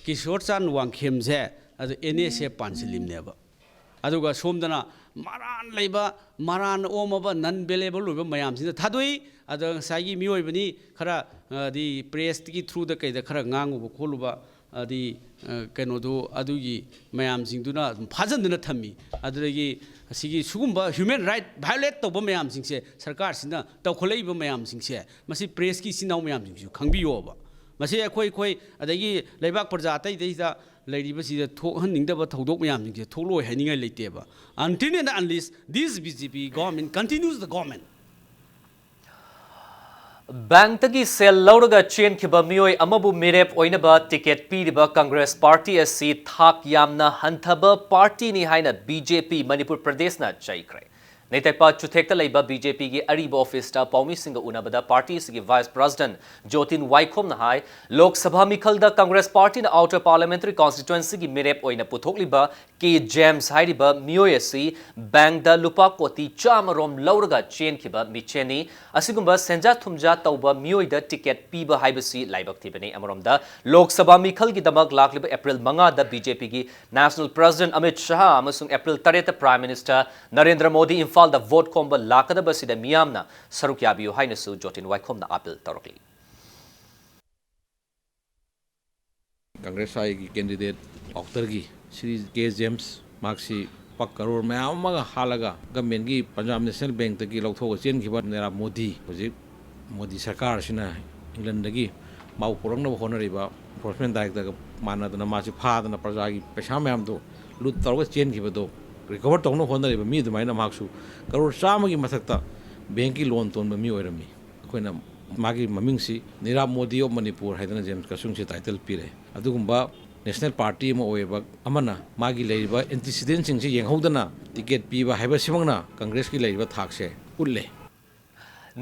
ꯀꯤꯁꯣꯔ ꯆꯥꯟ ꯋꯥꯡꯈꯦꯝꯁꯦ ꯑꯗꯨ ꯑꯦꯟ ꯑꯦꯁ ꯑꯦ ꯄꯥꯟꯁꯤꯜꯂꯤꯕꯅꯦꯕ꯫ ꯑꯗꯨꯒ ꯁꯣꯝꯗꯅ ꯃꯔꯥꯟ ꯂꯩꯕ, ꯃꯔꯥꯟ ꯑꯣꯝꯃꯕ, ꯅꯟ ꯕꯦꯂꯦꯕꯜ ꯑꯣꯏꯕ ꯃꯌꯥꯝꯁꯤꯅ ꯊꯥꯗꯣꯛꯏ꯫ ꯑꯗ ꯉꯁꯥꯏꯒꯤ ꯃꯤꯑꯣꯏꯕꯅꯤ, ꯈꯔ, ꯑꯗꯤ ꯄ꯭ꯔꯦꯁꯀꯤ ꯊ꯭ꯔꯨꯗ ꯀꯩꯗ ꯈꯔ ꯉꯥꯡꯉꯨꯕ ꯈꯣꯠꯂꯨꯕ, ꯑꯗꯤ, ꯑ, ꯀꯩꯅꯣꯗꯨ, ꯑꯗꯨꯒꯤ ꯃꯌꯥꯝꯁꯤꯡꯗꯨꯅ ꯑꯗꯨꯝ ꯐꯥꯖꯤꯟꯗꯨꯅ ꯊꯝꯃꯤ꯫ ꯑꯗꯨꯗꯒꯤ ꯑꯁꯤꯒꯤ ꯁꯤꯒꯨꯝꯕ ꯍ꯭ꯌꯨꯃꯦꯟ ꯔꯥꯏꯠ ꯚꯥꯏꯑꯣꯂꯦꯠ ꯇꯧꯕ ꯃꯌꯥꯝꯁꯤꯡꯁꯦ, ꯁꯔꯀꯥꯔꯁꯤꯅ ꯇꯧꯈꯠꯂꯛꯏꯕ ꯃꯌꯥꯝꯁꯤꯡꯁꯦ, ꯃꯁꯤ ꯄ꯭ꯔꯦꯁꯀꯤ ꯏꯆꯤꯟ ꯏꯅꯥꯎ ꯃꯌꯥꯝꯁꯤꯡꯁꯨ ꯈꯪꯕꯤꯌꯣꯕ꯫ ꯃꯁꯤ ꯑꯩꯈꯣꯏ, ꯑꯩꯈꯣꯏ, ꯑꯗꯒꯤ ꯂꯩꯕꯥꯛ ꯄ꯭ꯔꯖꯥ ꯑꯇꯩ ꯑꯇꯩꯗ ꯂꯩꯔꯤꯕꯁꯤꯗ ꯊꯣꯛꯍꯟꯅꯤꯡꯗꯕ ꯊꯧꯗꯣꯛ ꯃꯌꯥꯝꯁꯤꯡꯁꯦ ꯊꯣꯛꯂꯣꯏ ꯍꯥꯏꯅꯤꯡꯉꯥꯏ ꯂꯩꯇꯦꯕ꯫ Until and unless this B J P government continues the government. ꯕꯦꯡꯛꯇꯒꯤ ꯁꯦꯜ ꯂꯧꯔꯒ ꯆꯦꯟꯈꯤꯕ ꯃꯤꯑꯣꯏ ꯑꯃꯕꯨ ꯃꯤꯔꯦꯞ ꯑꯣꯏꯅꯕ ꯇꯤꯀꯦꯠ ꯄꯤꯔꯤꯕ ꯀꯪꯒ꯭ꯔꯦꯁ ꯄꯥꯔꯇꯤ ꯑꯁꯤ ꯊꯥꯛ ꯌꯥꯝꯅ ꯍꯟꯊꯕ ꯄꯥꯔꯇꯤꯅꯤ ꯍꯥꯏꯅ ꯕꯤ ꯖꯦ ꯄꯤ ꯃꯅꯤꯄꯨꯔ ꯄ꯭ꯔꯗꯦꯁꯅ ꯆꯩꯈ꯭ꯔꯦ꯫ ꯅꯩꯇꯩꯄꯥ ꯆꯨꯊꯦꯛꯇ ꯂꯩꯕ BJPꯒꯤ ꯑꯔꯤꯕ officeꯇ ꯄꯥꯎꯃꯤꯁꯤꯡꯒ ꯎꯅꯕꯗ partyꯁꯤꯒꯤ vice president ꯖꯣꯇꯤꯟ ꯋꯥꯏꯈꯣꯝꯅ ꯍꯥꯏ, Lok Sabha ꯃꯤꯈꯜꯗ Congress partyꯅ outer parliamentary constituencyꯒꯤ ꯃꯤꯔꯦꯞ ꯑꯣꯏꯅ ꯄꯨꯊꯣꯛꯂꯤꯕ ꯀꯦ ꯖꯦꯝꯁ ꯍꯥꯏꯔꯤꯕ ꯃꯤꯑꯣꯏ ꯑꯁꯤ bankꯗ ꯂꯨꯄꯥ ꯀꯣꯇꯤ ꯆꯥꯝꯃ ꯔꯣꯝ ꯂꯧꯔꯒ ꯆꯦꯟꯈꯤꯕ ꯃꯤꯆꯦꯟꯅꯤ꯫ ꯑꯁꯤꯒꯨꯝꯕ ꯁꯦꯟꯖꯥ ꯊꯨꯝꯖꯥ ꯇꯧꯕ ꯃꯤꯑꯣꯏꯗ ticket ꯄꯤꯕ ꯍꯥꯏꯕꯁꯤ ꯂꯥꯏꯕꯛ ꯊꯤꯕꯅꯤ꯫ ꯑꯃꯔꯣꯝꯗ, ꯂꯣꯛ ꯁꯚꯥ ꯃꯤꯈꯜꯒꯤꯗꯃꯛ ꯂꯥꯛꯂꯤꯕ April ꯃꯉꯥꯗ BJPꯒꯤ National President ꯑꯃꯤꯠ ꯁꯍꯥ ꯑꯃꯁꯨꯡ April ꯇꯔꯦꯠꯇ Prime Minister ꯅꯔꯦꯟꯗ꯭ꯔ ꯃꯣꯗꯤ ꯏꯝꯐꯥꯜꯗ vote ꯈꯣꯝꯕ ꯂꯥꯛꯀꯗꯕꯁꯤꯗ ꯃꯤꯌꯥꯝꯅ ꯁꯔꯨꯛ ꯌꯥꯕꯤꯌꯨ ꯍꯥꯏꯅꯁꯨ ꯖꯣꯇꯤꯟ ꯋꯥꯏꯈꯣꯝꯅ appeal ꯇꯧꯔꯛꯂꯤ꯫ Congress ꯍꯥꯏꯒꯤ candidate outerꯒꯤ ꯁ꯭ꯔꯤ ꯀꯦ ꯖꯦꯝꯁ, ꯃꯍꯥꯛꯁꯤ ꯂꯨꯄꯥ ꯀꯔꯣꯔ ꯃꯌꯥꯝ ꯑꯃꯒ ꯍꯥꯠꯂꯒ governmentꯀꯤ Punjab National Bankꯇꯒꯤ ꯂꯧꯊꯣꯛꯑꯒ ꯆꯦꯟꯈꯤꯕ ꯅꯤꯔꯥꯕ ꯃꯣꯗꯤ, ꯍꯧꯖꯤꯛ ꯃꯣꯗꯤ ꯁꯔꯀꯥꯔꯁꯤꯅ Englandꯗꯒꯤ ꯃꯥꯕꯨ ꯄꯨꯔꯛꯅꯕ ꯍꯣꯠꯅꯔꯤꯕ enforcement directorꯒ ꯃꯥꯟꯅꯗꯅ ꯃꯥꯁꯤ ꯐꯥꯗꯅ ꯄ꯭ꯔꯖꯥꯒꯤ ꯄꯩꯁꯥ ꯃꯌꯥꯝꯗꯣ loot ꯇꯧꯔꯒ ꯆꯦꯟꯈꯤꯕꯗꯣ recover ꯇꯧꯅꯕ ꯍꯣꯠꯅꯔꯤꯕ ꯃꯤ ꯑꯗꯨꯃꯥꯏꯅ ꯃꯍꯥꯛꯁꯨ ꯀꯔꯣꯔ ꯆꯥꯝꯃꯒꯤ ꯃꯊꯛꯇ bankꯀꯤ loan ꯇꯣꯟꯕ ꯃꯤ ꯑꯣꯏꯔꯝꯃꯤ꯫ ꯑꯩꯈꯣꯏꯅ ꯃꯥꯒꯤ ꯃꯃꯤꯡꯁꯤ ꯅꯤꯔꯥꯕ ꯃꯣꯗꯤ of Manipur ꯍꯥꯏꯗꯅ ꯖꯦꯝꯁ ꯀꯁꯨꯡꯁꯤ title ꯄꯤꯔꯦ꯫ ꯑꯗꯨꯒꯨꯝꯕ national party ꯑꯃ ꯑꯣꯏꯕ ꯑꯃꯅ ꯃꯥꯒꯤ ꯂꯩꯔꯤꯕ antecedentꯁꯤꯡꯁꯤ ꯌꯦꯡꯍꯧꯗꯅ ticket ꯄꯤꯕ ꯍꯥꯏꯕꯁꯤꯃꯛꯅ Congressꯀꯤ ꯂꯩꯔꯤꯕ ꯊꯥꯛꯁꯦ ꯎꯠꯂꯦ꯫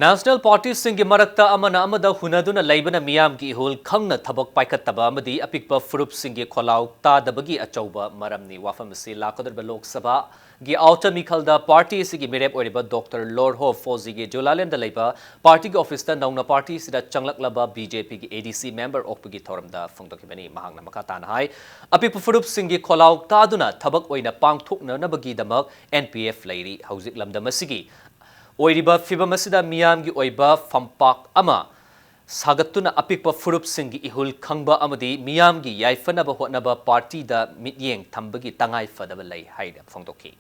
National partyꯁꯤꯡꯒꯤ ꯃꯔꯛꯇ ꯑꯃꯅ ꯑꯃꯗ ꯍꯨꯟꯅꯗꯨꯅ ꯂꯩꯕꯅ ꯃꯤꯌꯥꯝꯒꯤ ꯏꯍꯨꯜ ꯈꯪꯅ ꯊꯕꯛ ꯄꯥꯏꯈꯠꯇꯕ ꯑꯃꯗꯤ ꯑꯄꯤꯛꯄ ꯐꯨꯔꯨꯞꯁꯤꯡꯒꯤ ꯈꯣꯜꯂꯥꯎ ꯇꯥꯗꯕꯒꯤ ꯑꯆꯧꯕ ꯃꯔꯝꯅꯤ꯫ ꯋꯥꯐꯝ ꯑꯁꯤ ꯂꯥꯛꯀꯗꯧꯔꯤꯕ ꯂꯣꯛ ꯁꯚꯥꯒꯤ outer ꯃꯤꯈꯜꯗ partyꯁꯤꯒꯤ ꯃꯤꯔꯦꯞ ꯑꯣꯏꯔꯤꯕ Doctor ꯂꯣꯔꯍꯣ ꯐꯣꯖꯤꯒꯤ ꯖꯨꯂꯥꯂꯦꯟꯗ ꯂꯩꯕ partyꯒꯤ officeꯇ ꯅꯧꯅ partyꯁꯤꯗ ꯆꯪꯂꯛꯂꯕ BJPꯒꯤ ADC member ꯑꯣꯛꯄꯒꯤ ꯊꯧꯔꯝꯗ ꯐꯣꯡꯗꯣꯛꯈꯤꯕꯅꯤ꯫ ꯃꯍꯥꯛꯅ ꯃꯈꯥ ꯇꯥꯅ ꯍꯥꯏ, ꯑꯄꯤꯛꯄ ꯐꯨꯔꯨꯞꯁꯤꯡꯒꯤ ꯈꯣꯜꯂꯥꯎ ꯇꯥꯗꯨꯅ ꯊꯕꯛ ꯑꯣꯏꯅ ꯄꯥꯡꯊꯣꯛꯅꯅꯕꯒꯤꯗꯃꯛ NPF ꯂꯩꯔꯤ꯫ ꯍꯧꯖꯤꯛ ꯂꯝꯗꯝ ꯑꯁꯤꯒꯤ ꯑꯣꯏꯔꯤꯕ ꯐꯤꯕꯝ ꯑꯁꯤꯗ ꯃꯤꯌꯥꯝꯒꯤ ꯑꯣꯏꯕ ꯐꯝꯄꯥꯛ ꯑꯃ ꯁꯥꯒꯠꯇꯨꯅ ꯑꯄꯤꯛꯄ ꯐꯨꯔꯨꯞꯁꯤꯡꯒꯤ ꯏꯍꯨꯜ ꯈꯪꯕ ꯑꯃꯗꯤ ꯃꯤꯌꯥꯝꯒꯤ ꯌꯥꯏꯐꯅꯕ ꯍꯣꯠꯅꯕ partyꯗ ꯃꯤꯠꯌꯦꯡ ꯊꯝꯕꯒꯤ ꯇꯉꯥꯏ ꯐꯗꯕ ꯂꯩ ꯍꯥꯏꯅ ꯐꯣꯡꯗꯣꯛꯈꯤ꯫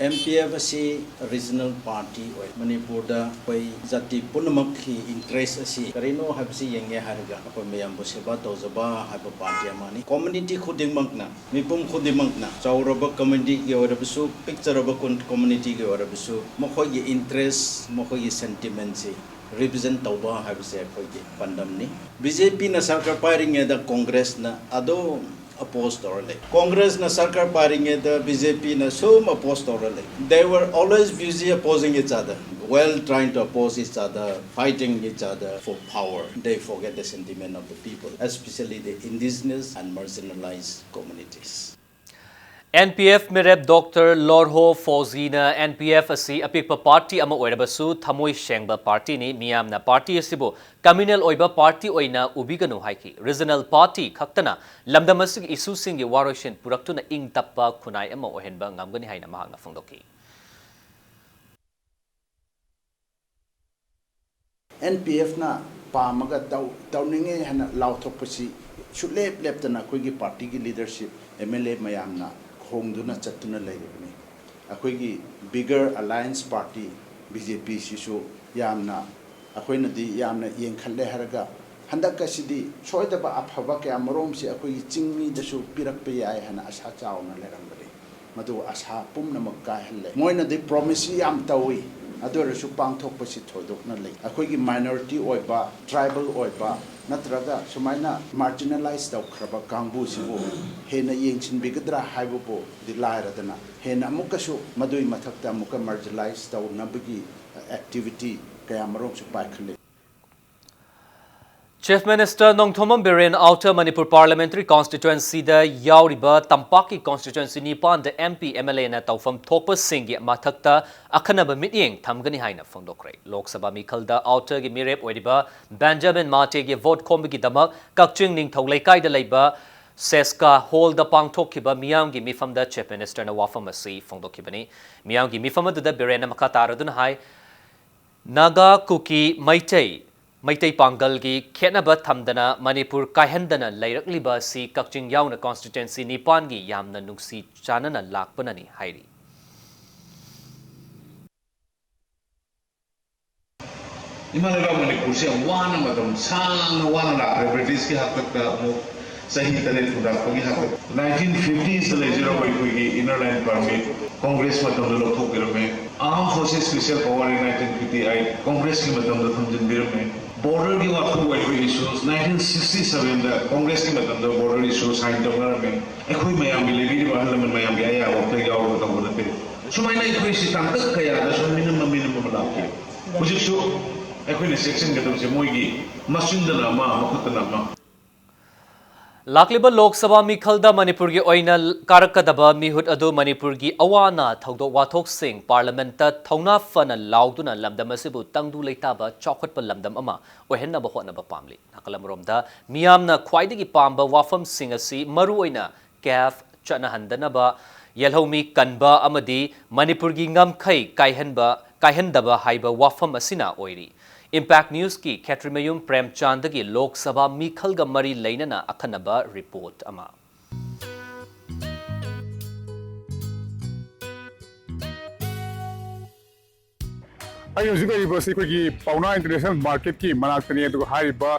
NPF ꯑꯁꯤ regional party ꯑꯣꯏ꯫ ꯃꯅꯤꯄꯨꯔꯗ ꯑꯩꯈꯣꯏ ꯖꯥꯇꯤ ꯄꯨꯝꯅꯃꯛꯀꯤ interest ꯑꯁꯤ ꯀꯔꯤꯅꯣ ꯍꯥꯏꯕꯁꯤ ꯌꯦꯡꯒꯦ ꯍꯥꯏꯔꯒ ꯑꯩꯈꯣꯏ ꯃꯌꯥꯝꯕꯨ ꯁꯦꯕꯥ ꯇꯧꯖꯕ ꯍꯥꯏꯕ party ꯑꯃꯅꯤ꯫ Community ꯈꯨꯗꯤꯡꯃꯛꯅ, ꯃꯤꯄꯨꯝ ꯈꯨꯗꯤꯡꯃꯛꯅ, ꯆꯥꯎꯔꯕ communityꯒꯤ ꯑꯣꯏꯔꯕꯁꯨ, ꯄꯤꯛꯆꯔꯕ ꯀꯨꯟ-, communityꯒꯤ ꯑꯣꯏꯔꯕꯁꯨ, ꯃꯈꯣꯏꯒꯤ interest, ꯃꯈꯣꯏꯒꯤ sentimentꯁꯤ represent ꯇꯧꯕ ꯍꯥꯏꯕꯁꯦ ꯑꯩꯈꯣꯏꯒꯤ ꯄꯥꯟꯗꯝꯅꯤ꯫ BJPꯅ ꯁꯔꯀꯥꯔ ꯄꯥꯏꯔꯤꯉꯩꯗ Congressꯅ ꯑꯗꯨꯝ ꯑꯣꯄꯣꯖ ꯇꯧꯔ ꯂꯩ꯫ ꯀꯣꯡꯒ꯭ꯔꯦꯁꯅ ꯁꯔꯀꯥꯔ ꯄꯥꯏꯔꯤꯉꯩꯗ ꯕꯤ ꯖꯦ ꯄꯤꯅ ꯁꯨꯝ ꯑꯣꯄꯣꯖ ꯇꯧꯔ ꯂꯩ꯫ They were always busy opposing each other, while trying to oppose each other, fighting each other for power. They forget the sentiment of the people, especially the indigenous and marginalized communities. N P F ꯃꯤꯔꯦꯞ doctor ꯂꯣꯔꯍꯣ ꯐꯣꯖꯤꯅ N P F ꯑꯁꯤ ꯑꯄꯤꯛꯄ party ꯑꯃ ꯑꯣꯏꯔꯕꯁꯨ ꯊꯃꯣꯏ ꯁꯦꯡꯕ ꯄꯥꯔꯇꯤꯅꯤ, ꯃꯤꯌꯥꯝꯅ party ꯑꯁꯤꯕꯨ ꯀꯝꯃ꯭ꯌꯨꯅꯦꯜ ꯑꯣꯏꯕ ꯄꯥꯔꯇꯤ ꯑꯣꯏꯅ ꯎꯕꯤꯒꯅꯨ ꯍꯥꯏꯈꯤ꯫ ꯔꯤꯖꯅꯦꯜ ꯄꯥꯔꯇꯤ ꯈꯛꯇꯅ ꯂꯝꯗꯝ ꯑꯁꯤꯒꯤ ꯏꯁꯨꯁꯤꯡꯒꯤ ꯋꯥꯔꯣꯏꯁꯤꯟ ꯄꯨꯔꯛꯇꯨꯅ ꯏꯪ ꯇꯞꯄ ꯈꯨꯟꯅꯥꯏ ꯑꯃ ꯑꯣꯏꯍꯟꯕ ꯉꯝꯒꯅꯤ ꯍꯥꯏꯅ ꯃꯍꯥꯛꯅ ꯐꯣꯡꯗꯣꯛꯈꯤ꯫ ꯑꯦꯟ ꯄꯤ ꯑꯦꯐꯅ ꯄꯥꯝꯃꯒ ꯇꯧ ꯇꯧꯅꯤꯡꯉꯦ ꯍꯥꯏꯅ ꯂꯥꯎꯊꯣꯛꯄꯁꯤ ꯁꯨꯛꯂꯦꯞ ꯂꯦꯞꯇꯅ ꯑꯩꯈꯣꯏꯒꯤ ꯄꯥꯔꯇꯤꯒꯤ ꯂꯤꯗꯔꯁꯤꯞ, ꯑꯦꯝ ꯑꯦꯜ ꯑꯦ ꯃꯌꯥꯝꯅ ꯍꯣꯡꯗꯨꯅ ꯆꯠꯇꯨꯅ ꯂꯩꯔꯤꯕꯅꯤ꯫ ꯑꯩꯈꯣꯏꯒꯤ ꯕꯤꯒꯔ ꯑꯂꯥꯏꯟꯁ ꯄꯥꯔꯇꯤ ꯕꯤ ꯖꯦ ꯄꯤꯁꯤꯁꯨ ꯌꯥꯝꯅ ꯑꯩꯈꯣꯏꯅꯗꯤ ꯌꯥꯝꯅ ꯌꯦꯡꯈꯠꯂꯦ ꯍꯥꯏꯔꯒ ꯍꯟꯗꯛ ꯑꯁꯤꯗꯤ ꯁꯣꯏꯗꯕ ꯑꯐꯕ ꯀꯌꯥ ꯃꯔꯨꯝꯁꯤ ꯑꯩꯈꯣꯏꯒꯤ ꯆꯤꯡꯃꯤꯗꯁꯨ ꯄꯤꯔꯛꯄ ꯌꯥꯏ ꯍꯥꯏꯅ ꯑꯁꯥ ꯆꯥꯎꯅ ꯂꯩꯔꯝꯕꯅꯤ꯫ ꯃꯗꯨ ꯑꯁꯥ ꯄꯨꯝꯅꯃꯛ ꯀꯥꯏꯍꯜꯂꯦ꯫ ꯃꯣꯏꯅꯗꯤ ꯄ꯭ꯔꯣꯃꯤꯁꯁꯤ ꯌꯥꯝ ꯇꯧꯏ, ꯑꯗꯨ ꯑꯣꯏꯔꯁꯨ ꯄꯥꯡꯊꯣꯛꯄꯁꯤ ꯊꯣꯏꯗꯣꯛꯅ ꯂꯩ꯫ ꯑꯩꯈꯣꯏꯒꯤ ꯃꯥꯏꯅꯣꯔꯤꯇꯤ ꯑꯣꯏꯕ, ꯇ꯭ꯔꯥꯏꯕꯦꯜ ꯑꯣꯏꯕ ꯅꯠꯇ꯭ꯔꯒ ꯁꯨꯃꯥꯏꯅ ꯃꯥꯔꯖꯤꯅꯦꯂꯥꯏꯁ ꯇꯧꯈ꯭ꯔꯕ ꯀꯥꯡꯕꯨꯁꯤꯕꯨ ꯍꯦꯟꯅ ꯌꯦꯡꯁꯤꯟꯕꯤꯒꯗ꯭ꯔꯥ ꯍꯥꯏꯕꯕꯨꯗꯤ ꯂꯥꯏꯔꯗꯅ ꯍꯦꯟꯅ ꯑꯃꯨꯛꯀꯁꯨ ꯃꯗꯨꯒꯤ ꯃꯊꯛꯇ ꯑꯃꯨꯛꯀ ꯃꯥꯔꯖꯤꯅꯦꯂꯥꯏꯁ ꯇꯧꯅꯕꯒꯤ ꯑꯦꯛꯇꯤꯚꯤꯇꯤ ꯀꯌꯥ ꯃꯔꯨꯝꯁꯨ ꯄꯥꯏꯈꯠꯂꯤ꯫ Chief Minister Nongthombam Biren Outer Manipur Parliamentary Constituencyꯗ ꯌꯥꯎꯔꯤꯕ ꯇꯝꯄꯥꯛꯀꯤ constituency ꯅꯤꯄꯥꯟꯗ M P, M L Aꯅ ꯇꯧꯐꯝ ꯊꯣꯛꯄꯁꯤꯡꯒꯤ ꯃꯊꯛꯇ ꯑꯈꯟꯅꯕ ꯃꯤꯠꯌꯦꯡ ꯊꯝꯒꯅꯤ ꯍꯥꯏꯅ ꯐꯣꯡꯗꯣꯛꯈ꯭ꯔꯦ꯫ ꯂꯣꯛ ꯁꯚꯥ ꯃꯤꯈꯜꯗ Outerꯒꯤ ꯃꯤꯔꯦꯞ ꯑꯣꯏꯔꯤꯕ ꯕꯦꯟꯖꯥꯃꯤꯟ ꯃꯥꯇꯦꯒꯤ ꯚꯣꯠ ꯈꯣꯝꯕꯒꯤꯗꯃꯛ ꯀꯛꯆꯤꯡ ꯅꯤꯡꯊꯧ ꯂꯩꯀꯥꯏꯗ ꯂꯩꯕ ꯁꯦꯁꯀꯥ ꯍꯣꯜꯗ ꯄꯥꯡꯊꯣꯛꯈꯤꯕ ꯃꯤꯌꯥꯝꯒꯤ ꯃꯤꯐꯝꯗ Chief Ministerꯅ ꯋꯥꯐꯝ ꯑꯁꯤ ꯐꯣꯡꯗꯣꯛꯈꯤꯕꯅꯤ꯫ ꯃꯤꯌꯥꯝꯒꯤ ꯃꯤꯐꯝ ꯑꯗꯨꯗ ꯕꯤꯔꯦꯟꯅ ꯃꯈꯥ ꯇꯥꯔꯗꯨꯅ ꯍꯥꯏ, ꯅꯥꯒꯥ, ꯀꯨꯀꯤ, ꯃꯩꯇꯩ, ꯃꯩꯇꯩ ꯄꯥꯡꯒꯜꯒꯤ ꯈꯦꯠꯅꯕ ꯊꯝꯗꯅ ꯃꯅꯤꯄꯨꯔ ꯀꯥꯏꯍꯟꯗꯅ ꯂꯩꯔꯛꯂꯤꯕ ꯑꯁꯤ ꯀꯛꯆꯤꯡ ꯌꯥꯎꯅ constituency ꯅꯤꯄꯥꯟꯒꯤ ꯌꯥꯝꯅ ꯅꯨꯡꯁꯤ ꯆꯥꯟꯅꯅ ꯂꯥꯛꯄꯅꯅꯤ ꯍꯥꯏꯔꯤ꯫ ꯏꯃꯥ ꯂꯩꯕꯥꯛ ꯃꯅꯤꯄꯨꯔꯁꯦ ꯌꯥꯝ ꯋꯥꯅ, ꯃꯇꯝ ꯁꯥꯡꯅ ꯋꯥꯅ ꯂꯥꯛꯈ꯭ꯔꯦ꯫ ꯕ꯭ꯔꯤꯇꯤꯁꯀꯤ ꯍꯥꯛꯇꯛꯇ ꯑꯃꯨꯛ ꯆꯍꯤ ꯇꯔꯦꯠ ꯈꯨꯟꯗꯥꯔꯛꯄꯒꯤ ꯍꯥꯛꯇꯛ, nineteen fifties ꯂꯩꯖꯔꯕ ꯑꯩꯈꯣꯏꯒꯤ Inner Line Permit Congress ꯃꯇꯝꯗ ꯂꯧꯊꯣꯛꯄꯤꯔꯝꯃꯦ꯫ Armed Forces Special Power Act nineteen fifty eight Congressꯀꯤ ꯃꯇꯝꯗ ꯊꯝꯖꯤꯟꯕꯤꯔꯝꯃꯦ꯫ Borderꯒꯤ ꯋꯥꯐꯝ ꯑꯣꯏꯔꯤꯕ issues, nineteen sixty sevenꯗ Congressꯀꯤ ꯃꯇꯝꯗ border issue sign ꯇꯧꯅꯔꯝꯃꯦ꯫ ꯑꯩꯈꯣꯏ ꯃꯌꯥꯝꯒꯤ, ꯂꯩꯕꯤꯔꯤꯕ ꯑꯍꯜ ꯂꯃꯟ ꯃꯌꯥꯝꯒꯤ ꯑꯌꯥꯕ ꯋꯥꯈꯜ ꯌꯥꯎꯔꯒ ꯇꯧꯕ ꯅꯠꯇꯦ꯫ ꯁꯨꯃꯥꯏꯅ ꯑꯩꯈꯣꯏꯁꯤ ꯇꯥꯡꯀꯛ ꯀꯌꯥꯗ ꯁꯨꯝ ꯃꯤꯅꯝ ꯑꯃ, ꯃꯤꯅꯝ ꯑꯃ ꯂꯥꯛꯈꯤ꯫ ꯍꯧꯖꯤꯛꯁꯨ ꯑꯩꯈꯣꯏꯅ ꯆꯦꯛꯁꯤꯟꯒꯗꯕꯁꯦ ꯃꯣꯏꯒꯤ ꯃꯆꯤꯟꯗꯅ ꯑꯃ, ꯃꯈꯨꯠꯇꯅ ꯑꯃ꯫ ꯂꯥꯛꯂꯤꯕ ꯂꯣꯛ ꯁꯚꯥ ꯃꯤꯈꯜꯗ ꯃꯅꯤꯄꯨꯔꯒꯤ ꯑꯣꯏꯅ ꯀꯥꯔꯛꯀꯗꯕ ꯃꯤꯍꯨꯠ ꯑꯗꯨ ꯃꯅꯤꯄꯨꯔꯒꯤ ꯑꯋꯥ ꯑꯅꯥ ꯊꯧꯗꯣꯛ ꯋꯥꯊꯣꯛꯁꯤꯡ ꯄꯥꯔꯂꯤꯌꯥꯃꯦꯟꯠꯇ ꯊꯧꯅꯥ ꯐꯅ ꯂꯥꯎꯗꯨꯅ ꯂꯝꯗꯝ ꯑꯁꯤꯕꯨ ꯇꯪꯗꯨ ꯂꯩꯇꯥꯕ ꯆꯥꯎꯈꯠꯄ ꯂꯝꯗꯝ ꯑꯃ ꯑꯣꯏꯍꯟꯅꯕ ꯍꯣꯠꯅꯕ ꯄꯥꯝꯂꯤ꯫ ꯅꯥꯀꯜ ꯑꯃꯔꯣꯝꯗ ꯃꯤꯌꯥꯝꯅ ꯈ꯭ꯋꯥꯏꯗꯒꯤ ꯄꯥꯝꯕ ꯋꯥꯐꯝꯁꯤꯡ ꯑꯁꯤ ꯃꯔꯨꯑꯣꯏꯅ ꯀꯦꯐ ꯆꯠꯅꯍꯟꯗꯅꯕ, ꯌꯦꯜꯍꯧꯃꯤ ꯀꯟꯕ ꯑꯃꯗꯤ ꯃꯅꯤꯄꯨꯔꯒꯤ ꯉꯝꯈꯩ ꯀꯥꯏꯍꯟꯕ, ꯀꯥꯏꯍꯟꯗꯕ ꯍꯥꯏꯕ ꯋꯥꯐꯝ ꯑꯁꯤꯅ ꯑꯣꯏꯔꯤ꯫ Impact Newsꯀꯤ ꯈꯦꯇ꯭ꯔꯤꯃꯌꯨꯝ ꯄ꯭ꯔꯦꯝꯆꯥꯟꯗꯒꯤ ꯂꯣꯛ ꯁꯚꯥ ꯃꯤꯈꯜꯒ ꯃꯔꯤ ꯂꯩꯅꯅ ꯑꯈꯟꯅꯕ report ꯑꯃ꯫ ꯑꯩ ꯍꯧꯖꯤꯛ ꯂꯩꯔꯤꯕꯁꯤ ꯑꯩꯈꯣꯏꯒꯤ ꯄꯥꯎꯅꯥ International Marketꯀꯤ ꯃꯅꯥꯛꯇꯅꯤ꯫ ꯑꯗꯨꯒ ꯍꯥꯏꯔꯤꯕ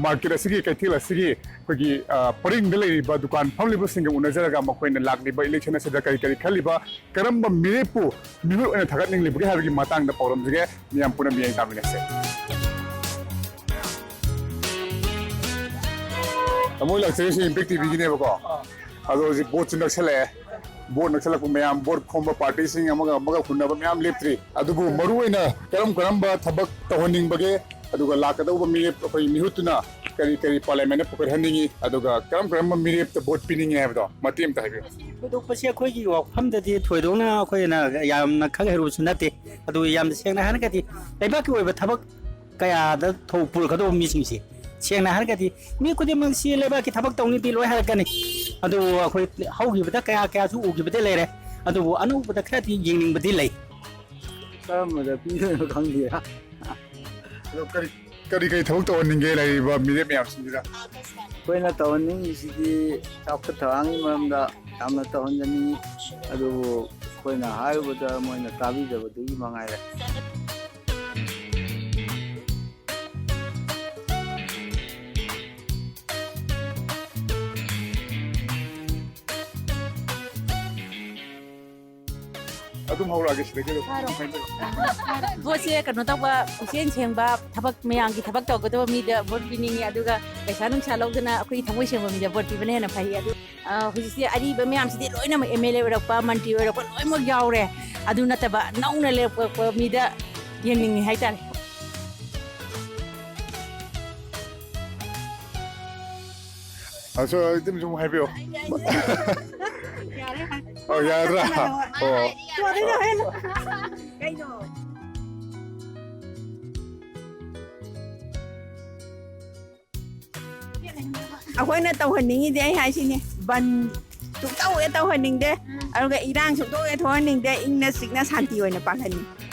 market ꯑꯁꯤꯒꯤ, ꯀꯩꯊꯦꯜ ꯑꯁꯤꯒꯤ ꯑꯩꯈꯣꯏꯒꯤ, ꯑ, ꯄꯔꯤꯡꯗ ꯂꯩꯔꯤꯕ ꯗꯨꯀꯥꯟ ꯐꯝꯂꯤꯕꯁꯤꯡꯒ ꯎꯅꯖꯔꯒ ꯃꯈꯣꯏꯅ ꯂꯥꯛꯂꯤꯕ election ꯑꯁꯤꯗ ꯀꯔꯤ ꯀꯔꯤ ꯈꯜꯂꯤꯕ, ꯀꯔꯝꯕ ꯃꯤꯔꯦꯞꯄꯨ ꯃꯤꯍꯨꯠ ꯑꯣꯏꯅ ꯊꯥꯒꯠꯅꯤꯡꯂꯤꯕꯒꯦ ꯍꯥꯏꯕꯒꯤ ꯃꯇꯥꯡꯗ ꯄꯥꯎꯗꯝꯁꯤꯒꯦ꯫ ꯃꯤꯌꯥꯝ ꯄꯨꯟꯅ ꯃꯤꯠꯌꯦꯡ ꯇꯥꯃꯤꯟꯅꯁꯦ꯫ ꯇꯥꯃꯣ ꯂꯥꯛꯆꯔꯤꯁꯦ Impact TVꯒꯤꯅꯦꯕꯀꯣ꯫ ꯑꯗꯣ ꯍꯧꯖꯤꯛ voteꯁꯨ ꯅꯛꯁꯜꯂꯛꯑꯦ꯫ Vote ꯅꯛꯁꯜꯂꯛꯄ ꯃꯌꯥꯝ, vote ꯈꯣꯝꯕ partyꯁꯤꯡ ꯑꯃꯒ ꯑꯃꯒ ꯍꯨꯟꯅꯕ ꯃꯌꯥꯝ ꯂꯦꯞꯇ꯭ꯔꯤ꯫ ꯑꯗꯨꯕꯨ ꯃꯔꯨꯑꯣꯏꯅ ꯀꯔꯝ ꯀꯔꯝꯕ ꯊꯕꯛ ꯇꯧꯍꯟꯅꯤꯡꯕꯒꯦ, ꯑꯗꯨꯒ ꯂꯥꯛꯀꯗꯧꯕ ꯃꯤꯔꯦꯞ ꯑꯩꯈꯣꯏ ꯃꯤꯍꯨꯠꯇꯨꯅ ꯀꯔꯤ ꯀꯔꯤ parliamentꯅ ꯄꯨꯈꯠꯍꯟꯅꯤꯡꯉꯤ, ꯑꯗꯨꯒ ꯀꯔꯝ ꯀꯔꯝꯕ ꯃꯤꯔꯦꯞꯇ vote ꯄꯤꯅꯤꯡꯉꯤ ꯍꯥꯏꯕꯗꯣ ꯃꯇꯦꯛ ꯑꯝꯇ ꯍꯥꯏꯕꯤꯌꯨ꯫ ꯊꯣꯏꯗꯣꯛꯄꯁꯤ ꯑꯩꯈꯣꯏꯒꯤ ꯋꯥꯐꯝꯗꯗꯤ ꯊꯣꯏꯗꯣꯛꯅ ꯑꯩꯈꯣꯏꯅ ꯌꯥꯝꯅ ꯈꯪ ꯍꯩꯔꯨꯕꯁꯨ ꯅꯠꯇꯦ꯫ ꯑꯗꯨ ꯌꯥꯝꯅ ꯁꯦꯡꯅ ꯍꯥꯏꯔꯒꯗꯤ ꯂꯩꯕꯥꯛꯀꯤ ꯑꯣꯏꯕ ꯊꯕꯛ ꯀꯌꯥꯗ ꯊꯧ ꯄꯨꯔꯛꯀꯗꯧꯕ ꯃꯤꯁꯤꯡꯁꯦ, ꯁꯦꯡꯅ ꯍꯥꯏꯔꯒꯗꯤ ꯃꯤ ꯈꯨꯗꯤꯡꯃꯛꯁꯤ ꯂꯩꯕꯥꯛꯀꯤ ꯊꯕꯛ ꯇꯧꯅꯤꯗꯤ ꯂꯣꯏ ꯍꯥꯏꯔꯛꯀꯅꯤ꯫ ꯑꯗꯨꯕꯨ ꯑꯩꯈꯣꯏ ꯍꯧꯈꯤꯕꯗ ꯀꯌꯥ ꯀꯌꯥꯁꯨ ꯎꯈꯤꯕꯗꯤ ꯂꯩꯔꯦ꯫ ꯑꯗꯨꯕꯨ ꯑꯅꯧꯕꯗ ꯈꯔꯗꯤ ꯌꯦꯡꯅꯤꯡꯕꯗꯤ ꯂꯩ꯫ ꯀꯔꯝꯕꯗ ꯄꯤꯗꯣꯏꯅꯣ ꯈꯪꯗꯦ꯫ ꯑꯗꯣ ꯀꯔꯤ, ꯀꯔꯤ ꯀꯔꯤ ꯊꯕꯛ ꯇꯧꯍꯟꯅꯤꯡꯒꯦ ꯂꯩꯔꯤꯕ ꯃꯤꯔꯦꯞ ꯃꯌꯥꯝꯁꯤꯡꯁꯤꯗ? ꯑꯩꯈꯣꯏꯅ ꯇꯧꯍꯟꯅꯤꯡꯉꯤꯁꯤꯗꯤ ꯆꯥꯎꯈꯠ ꯊꯧꯔꯥꯡꯒꯤ ꯃꯔꯝꯗ ꯌꯥꯝꯅ ꯇꯧꯍꯟꯖꯅꯤꯡꯉꯤ꯫ ꯑꯗꯨꯕꯨ ꯑꯩꯈꯣꯏꯅ ꯍꯥꯏꯔꯨꯕꯗ ꯃꯣꯏꯅ ꯇꯥꯕꯤꯗꯕꯗꯨꯒꯤ ꯃꯉꯥꯏꯔꯦ꯫ ꯑꯗꯨꯝ ꯍꯧꯔꯛꯑꯒꯦ ꯁꯤꯗꯒꯤ ꯑꯗꯨꯝ꯫ ꯍꯥꯏꯔꯣ꯫ ꯍꯥꯏꯔꯣ꯫ ꯚꯣꯠꯁꯦ ꯀꯩꯅꯣ ꯇꯧꯕ, ꯄꯨꯛꯆꯦꯜ ꯁꯦꯡꯕ, ꯊꯕꯛ, ꯃꯌꯥꯝꯒꯤ ꯊꯕꯛ ꯇꯧꯒꯗꯕ ꯃꯤꯗ ꯚꯣꯠ ꯄꯤꯅꯤꯡꯉꯤ, ꯑꯗꯨꯒ ꯄꯩꯁꯥ ꯅꯨꯡꯁꯥ ꯂꯧꯗꯅ ꯑꯩꯈꯣꯏꯒꯤ ꯊꯃꯣꯏ ꯁꯦꯡꯕ ꯃꯤꯗ ꯚꯣꯠ ꯄꯤꯕꯅ ꯍꯦꯟꯅ ꯐꯩ꯫ ꯑꯗꯨ, ꯑ, ꯍꯧꯖꯤꯛꯁꯦ ꯑꯔꯤꯕ ꯃꯌꯥꯝꯁꯤꯗꯤ ꯂꯣꯏꯅꯃꯛ ꯑꯦꯝ ꯑꯦꯜ ꯑꯦ ꯑꯣꯏꯔꯛꯄ, ꯃꯟꯇ꯭ꯔꯤ ꯑꯣꯏꯔꯛꯄ ꯂꯣꯏꯅꯃꯛ ꯌꯥꯎꯔꯦ꯫ ꯑꯗꯨ ꯅꯠꯇꯕ ꯅꯧꯅ ꯂꯦꯞꯄꯛꯄ ꯃꯤꯗ ꯌꯦꯡꯅꯤꯡꯉꯤ ꯍꯥꯏꯇꯥꯔꯦ꯫ ꯑꯁꯣ, ꯑꯗꯨꯝ ꯁꯨꯝ ꯍꯥꯏꯕꯤꯌꯣ꯫ ꯌꯥꯔꯦ꯫ ꯑꯣ, ꯌꯥꯔꯗ꯭ꯔꯥ? ꯑꯣ꯫ ꯀꯩꯅꯣ? ꯑꯩꯈꯣꯏꯅ ꯇꯧꯍꯟꯅꯤꯡꯉꯤꯗꯤ ꯑꯩ ꯍꯥꯏꯁꯤꯅꯦ, ꯕꯟ ꯁꯨꯡꯇꯧ ꯍꯦꯛ ꯇꯧꯍꯟꯅꯤꯡꯗꯦ, ꯑꯗꯨꯒ ꯏꯔꯥꯡ ꯁꯨꯡꯇꯣꯛ ꯍꯦꯛ ꯊꯣꯛꯍꯟꯅꯤꯡꯗꯦ, ꯏꯪꯅ ꯆꯤꯛꯅ ꯁꯥꯟꯇꯤ ꯑꯣꯏꯅ ꯄꯥꯜꯍꯟꯅꯤꯡꯉꯤ꯫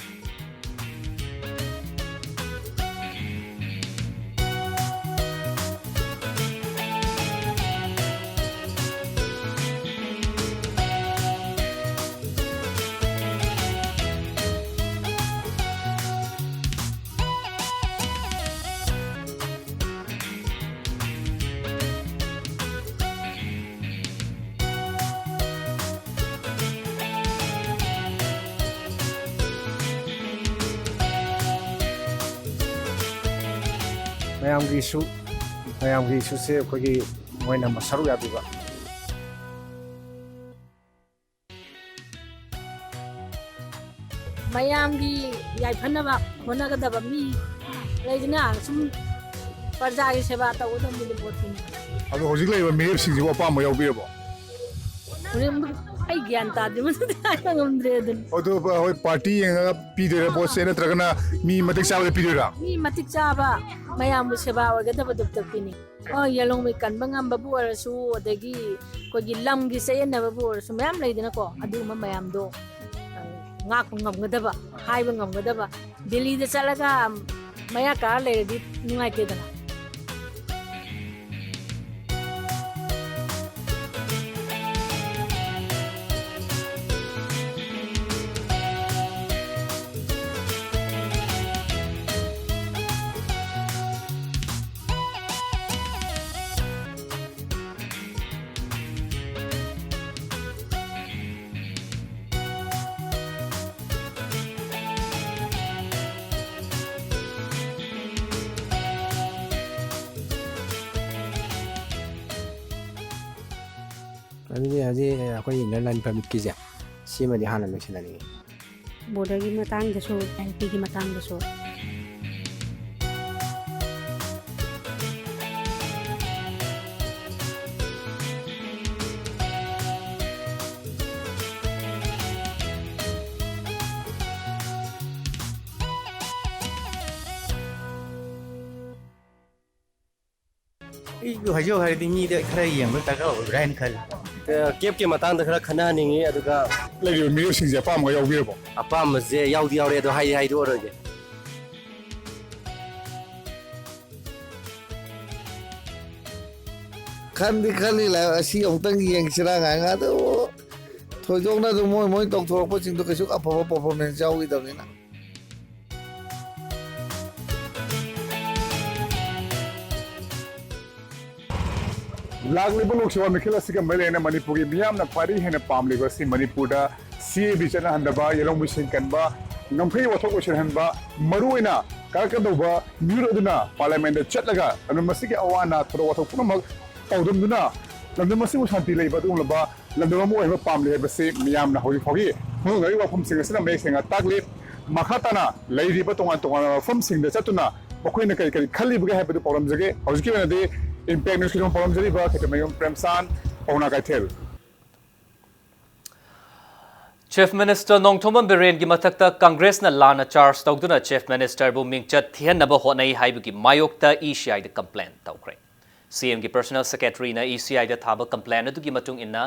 ꯃꯌꯥꯝꯒꯤ ꯏꯁꯨ, ꯃꯌꯥꯝꯒꯤ ꯏꯁꯨꯁꯦ ꯑꯩꯈꯣꯏꯒꯤ ꯃꯣꯏꯅ ꯁꯔꯨꯛ ꯌꯥꯕꯤꯕ꯫ ꯃꯌꯥꯝꯒꯤ ꯌꯥꯏꯐꯅꯕ ꯍꯣꯠꯅꯒꯗꯕ ꯃꯤ ꯂꯩꯗꯅ, ꯁꯨꯝ ꯄ꯭ꯔꯖꯥꯒꯤ ꯁꯦꯕꯥ ꯇꯧꯒꯗꯕ ꯃꯤꯗ ꯚꯣꯠ ꯄꯤꯅꯤ꯫ ꯑꯗꯣ ꯍꯧꯖꯤꯛ ꯂꯩꯔꯤꯕ ꯃꯤꯔꯦꯞꯁꯤꯡꯁꯤꯕꯨ ꯑꯄꯥꯝꯕ ꯌꯥꯎꯕꯤꯔꯕꯣ? ꯍꯣꯔꯦꯟ ꯑꯩ ꯒ꯭ꯌꯥꯟ ꯇꯥꯗꯦ, ꯃꯗꯨꯗꯤ ꯍꯥꯏꯕ ꯉꯝꯗ꯭ꯔꯦ ꯑꯗꯨꯅꯤ꯫ ꯑꯗꯣ ꯍꯣꯏ, ꯄꯥꯔꯇꯤ ꯌꯦꯡꯉꯒ ꯄꯤꯗꯣꯏꯔꯥ ꯚꯣꯠꯁꯦ, ꯅꯠꯇ꯭ꯔꯒꯅ ꯃꯤ ꯃꯇꯤꯛ ꯆꯥꯕꯗ ꯄꯤꯗꯣꯏꯔꯥ? ꯃꯤ ꯃꯇꯤꯛ ꯆꯥꯕ, ꯃꯌꯥꯝꯕꯨ ꯁꯦꯕꯥ ꯑꯣꯏꯒꯗꯕꯗꯨ ꯄꯤꯅꯤ꯫ ꯑꯣ, ꯌꯦꯂꯣꯡꯃꯩ ꯀꯟꯕ ꯉꯝꯕꯕꯨ ꯑꯣꯏꯔꯁꯨ, ꯑꯗꯒꯤ ꯑꯩꯈꯣꯏꯒꯤ ꯂꯝꯒꯤ ꯆꯌꯦꯠꯅꯕꯕꯨ ꯑꯣꯏꯔꯁꯨ, ꯃꯌꯥꯝ ꯂꯩꯗꯅꯀꯣ, ꯑꯗꯨꯒꯨꯝꯕ ꯃꯌꯥꯝꯗꯣ, ꯑ, ꯉꯥꯛꯄ ꯉꯝꯒꯗꯕ, ꯍꯥꯏꯕ ꯉꯝꯒꯗꯕ꯫ ꯗꯤꯜꯂꯤꯗ ꯆꯠꯂꯒ ꯃꯌꯥ ꯀꯥꯔ ꯂꯩꯔꯗꯤ ꯅꯨꯡꯉꯥꯏꯇꯦꯗꯅ꯫ ꯑꯗꯨꯗꯤ ꯍꯧꯖꯤꯛ ꯑꯩꯈꯣꯏ ꯏꯅꯔ ꯂꯥꯏꯟ ꯄꯔꯃꯤꯠꯀꯤꯁꯦ, ꯁꯤꯃꯗꯤ ꯍꯥꯟꯅ ꯂꯣꯏꯁꯤꯟꯍꯟꯅꯤꯡꯉꯤ꯫ ꯕꯣꯔꯗꯔꯒꯤ ꯃꯇꯥꯡꯗꯁꯨ, ꯑꯦꯟ ꯄꯤꯒꯤ ꯃꯇꯥꯡꯗꯁꯨ꯫ ꯑꯩꯁꯨ ꯍꯥꯏꯖꯧ ꯍꯥꯏꯔꯗꯤ ꯃꯤꯗ ꯈꯔ ꯌꯦꯡꯕ ꯗꯔꯀꯥꯔ ꯑꯣꯏꯕ꯭ꯔꯥ ꯍꯥꯏꯅ ꯈꯜꯂꯤ꯫ ꯑ, ꯀꯦꯞꯀꯤ ꯃꯇꯥꯡꯗ ꯈꯔ ꯈꯟꯅꯍꯟꯅꯤꯡꯉꯤ, ꯑꯗꯨꯒ ꯂꯩꯔꯤꯕ ꯃꯤꯑꯣꯏꯁꯤꯡꯁꯦ ꯑꯄꯥꯝꯕ ꯌꯥꯎꯕꯤꯔꯕꯣ? ꯑꯄꯥꯝꯕꯁꯦ ꯌꯥꯎꯗꯤ ꯌꯥꯎꯔꯦ, ꯑꯗꯣ ꯍꯥꯏꯗꯤ ꯍꯥꯏꯗꯣꯛꯑꯔꯣꯏꯒꯦ꯫ ꯈꯟꯗꯤ ꯈꯜꯂꯤ, ꯂꯥꯏ-, ꯑꯁꯤ ꯑꯃꯨꯛꯇꯪ ꯌꯦꯡꯁꯤꯔꯥ ꯀꯥꯏꯅ, ꯑꯗꯨ ꯊꯣꯏꯗꯣꯛꯅ ꯑꯗꯨꯝ ꯃꯣꯏ, ꯃꯣꯏ ꯇꯧꯊꯣꯔꯛꯄꯁꯤꯡꯗꯣ ꯀꯩꯁꯨ ꯑꯐꯕ ꯄꯔꯐꯣꯔꯃꯦꯟꯁ ꯌꯥꯎꯈꯤꯗꯕꯅꯤꯅ꯫ ꯂꯥꯛꯂꯤꯕ ꯂꯣꯛ ꯁꯚꯥ ꯃꯤꯈꯜ ꯑꯁꯤꯒ ꯃꯔꯤ ꯂꯩꯅꯅ ꯃꯅꯤꯄꯨꯔꯒꯤ ꯃꯤꯌꯥꯝꯅ ꯈ꯭ꯋꯥꯏꯗꯒꯤ ꯍꯦꯟꯅ ꯄꯥꯝꯂꯤꯕ ꯑꯁꯤ ꯃꯅꯤꯄꯨꯔꯗ ꯁꯤ ꯑꯦ ꯕꯤ ꯆꯠꯅꯍꯟꯗꯕ, ꯌꯦꯜꯍꯧꯃꯤ ꯁꯤꯡ ꯀꯟꯕ, ꯉꯝꯈꯩ ꯋꯥꯊꯣꯛ ꯂꯣꯏꯁꯤꯟꯍꯟꯕ, ꯃꯔꯨꯑꯣꯏꯅ ꯀꯥꯔꯛꯀꯗꯧꯕ ꯃꯤꯍꯨꯠ ꯑꯗꯨꯅ ꯄꯥꯔꯂꯤꯌꯥꯃꯦꯟꯗ ꯆꯠꯂꯒ ꯂꯝꯗꯝ ꯑꯁꯤꯒꯤ ꯑꯋꯥ ꯑꯅꯥ, ꯊꯧꯗꯣꯛ ꯋꯥꯊꯣꯛ ꯄꯨꯝꯅꯃꯛ ꯄꯥꯎꯗꯝꯗꯨꯅ ꯂꯝꯗꯝ ꯑꯁꯤꯕꯨ ꯁꯥꯟꯇꯤ ꯂꯩꯕ ꯑꯗꯨꯒꯨꯝꯂꯕ ꯂꯝꯗꯝ ꯑꯃ ꯑꯣꯏꯍꯟꯕ ꯄꯥꯝꯂꯤ ꯍꯥꯏꯕꯁꯤ ꯃꯤꯌꯥꯝꯅ ꯍꯧꯖꯤꯛ ꯐꯥꯎꯒꯤ ꯐꯣꯡꯗꯣꯛꯅꯔꯤꯕ ꯋꯥꯐꯝꯁꯤꯡ ꯑꯁꯤꯅ ꯃꯌꯦꯛ ꯁꯦꯡꯅ ꯇꯥꯛꯂꯤ꯫ ꯃꯈꯥ ꯇꯥꯅ ꯂꯩꯔꯤꯕ ꯇꯣꯉꯥꯟ ꯇꯣꯉꯥꯟꯕ ꯃꯐꯝꯁꯤꯡꯗ ꯆꯠꯇꯨꯅ ꯃꯈꯣꯏꯅ ꯀꯔꯤ ꯀꯔꯤ ꯈꯜꯂꯤꯕꯒꯦ ꯍꯥꯏꯕꯗꯨ ꯄꯥꯎꯗꯝꯖꯒꯦ꯫ ꯍꯧꯖꯤꯛꯀꯤ ꯑꯣꯏꯅꯗꯤ ꯏꯝꯄꯦꯛ ꯅ꯭ꯌꯨꯁꯀꯤꯗꯃꯛ ꯄꯥꯎꯗꯝꯖꯔꯤꯕ ꯈꯦꯇ꯭ꯔꯤꯃꯌꯨꯝ ꯄ꯭ꯔꯦꯝꯆꯥꯟ, ꯄꯥꯎꯅꯥ ꯀꯩꯊꯦꯜ꯫ ꯆꯤꯐ ꯃꯤꯅꯤꯁꯇꯔ ꯅꯣꯡꯊꯣꯝꯕꯝ ꯕꯤꯔꯦꯟꯒꯤ ꯃꯊꯛꯇ ꯀꯪꯒ꯭ꯔꯦꯁꯅ ꯂꯥꯟꯅ ꯆꯥꯔꯖ ꯇꯧꯗꯨꯅ ꯆꯤꯐ ꯃꯤꯅꯤꯁꯇꯔꯕꯨ ꯃꯤꯡꯆꯠ ꯊꯤꯍꯟꯅꯕ ꯍꯣꯠꯅꯩ ꯍꯥꯏꯕꯒꯤ ꯃꯥꯌꯣꯛꯇ ꯏ ꯁꯤ ꯑꯥꯏꯗ ꯀꯝꯄ꯭ꯂꯦꯟ ꯇꯧꯈ꯭ꯔꯦ꯫ ꯁꯤ ꯑꯦꯝꯒꯤ ꯄꯔꯁꯣꯅꯦꯜ ꯁꯦꯀ꯭ꯔꯦꯇꯔꯤꯅ ꯏ ꯁꯤ ꯑꯥꯏꯗ ꯊꯥꯕ ꯀꯝꯄ꯭ꯂꯦꯟ ꯑꯗꯨꯒꯤ ꯃꯇꯨꯡ ꯏꯟꯅ,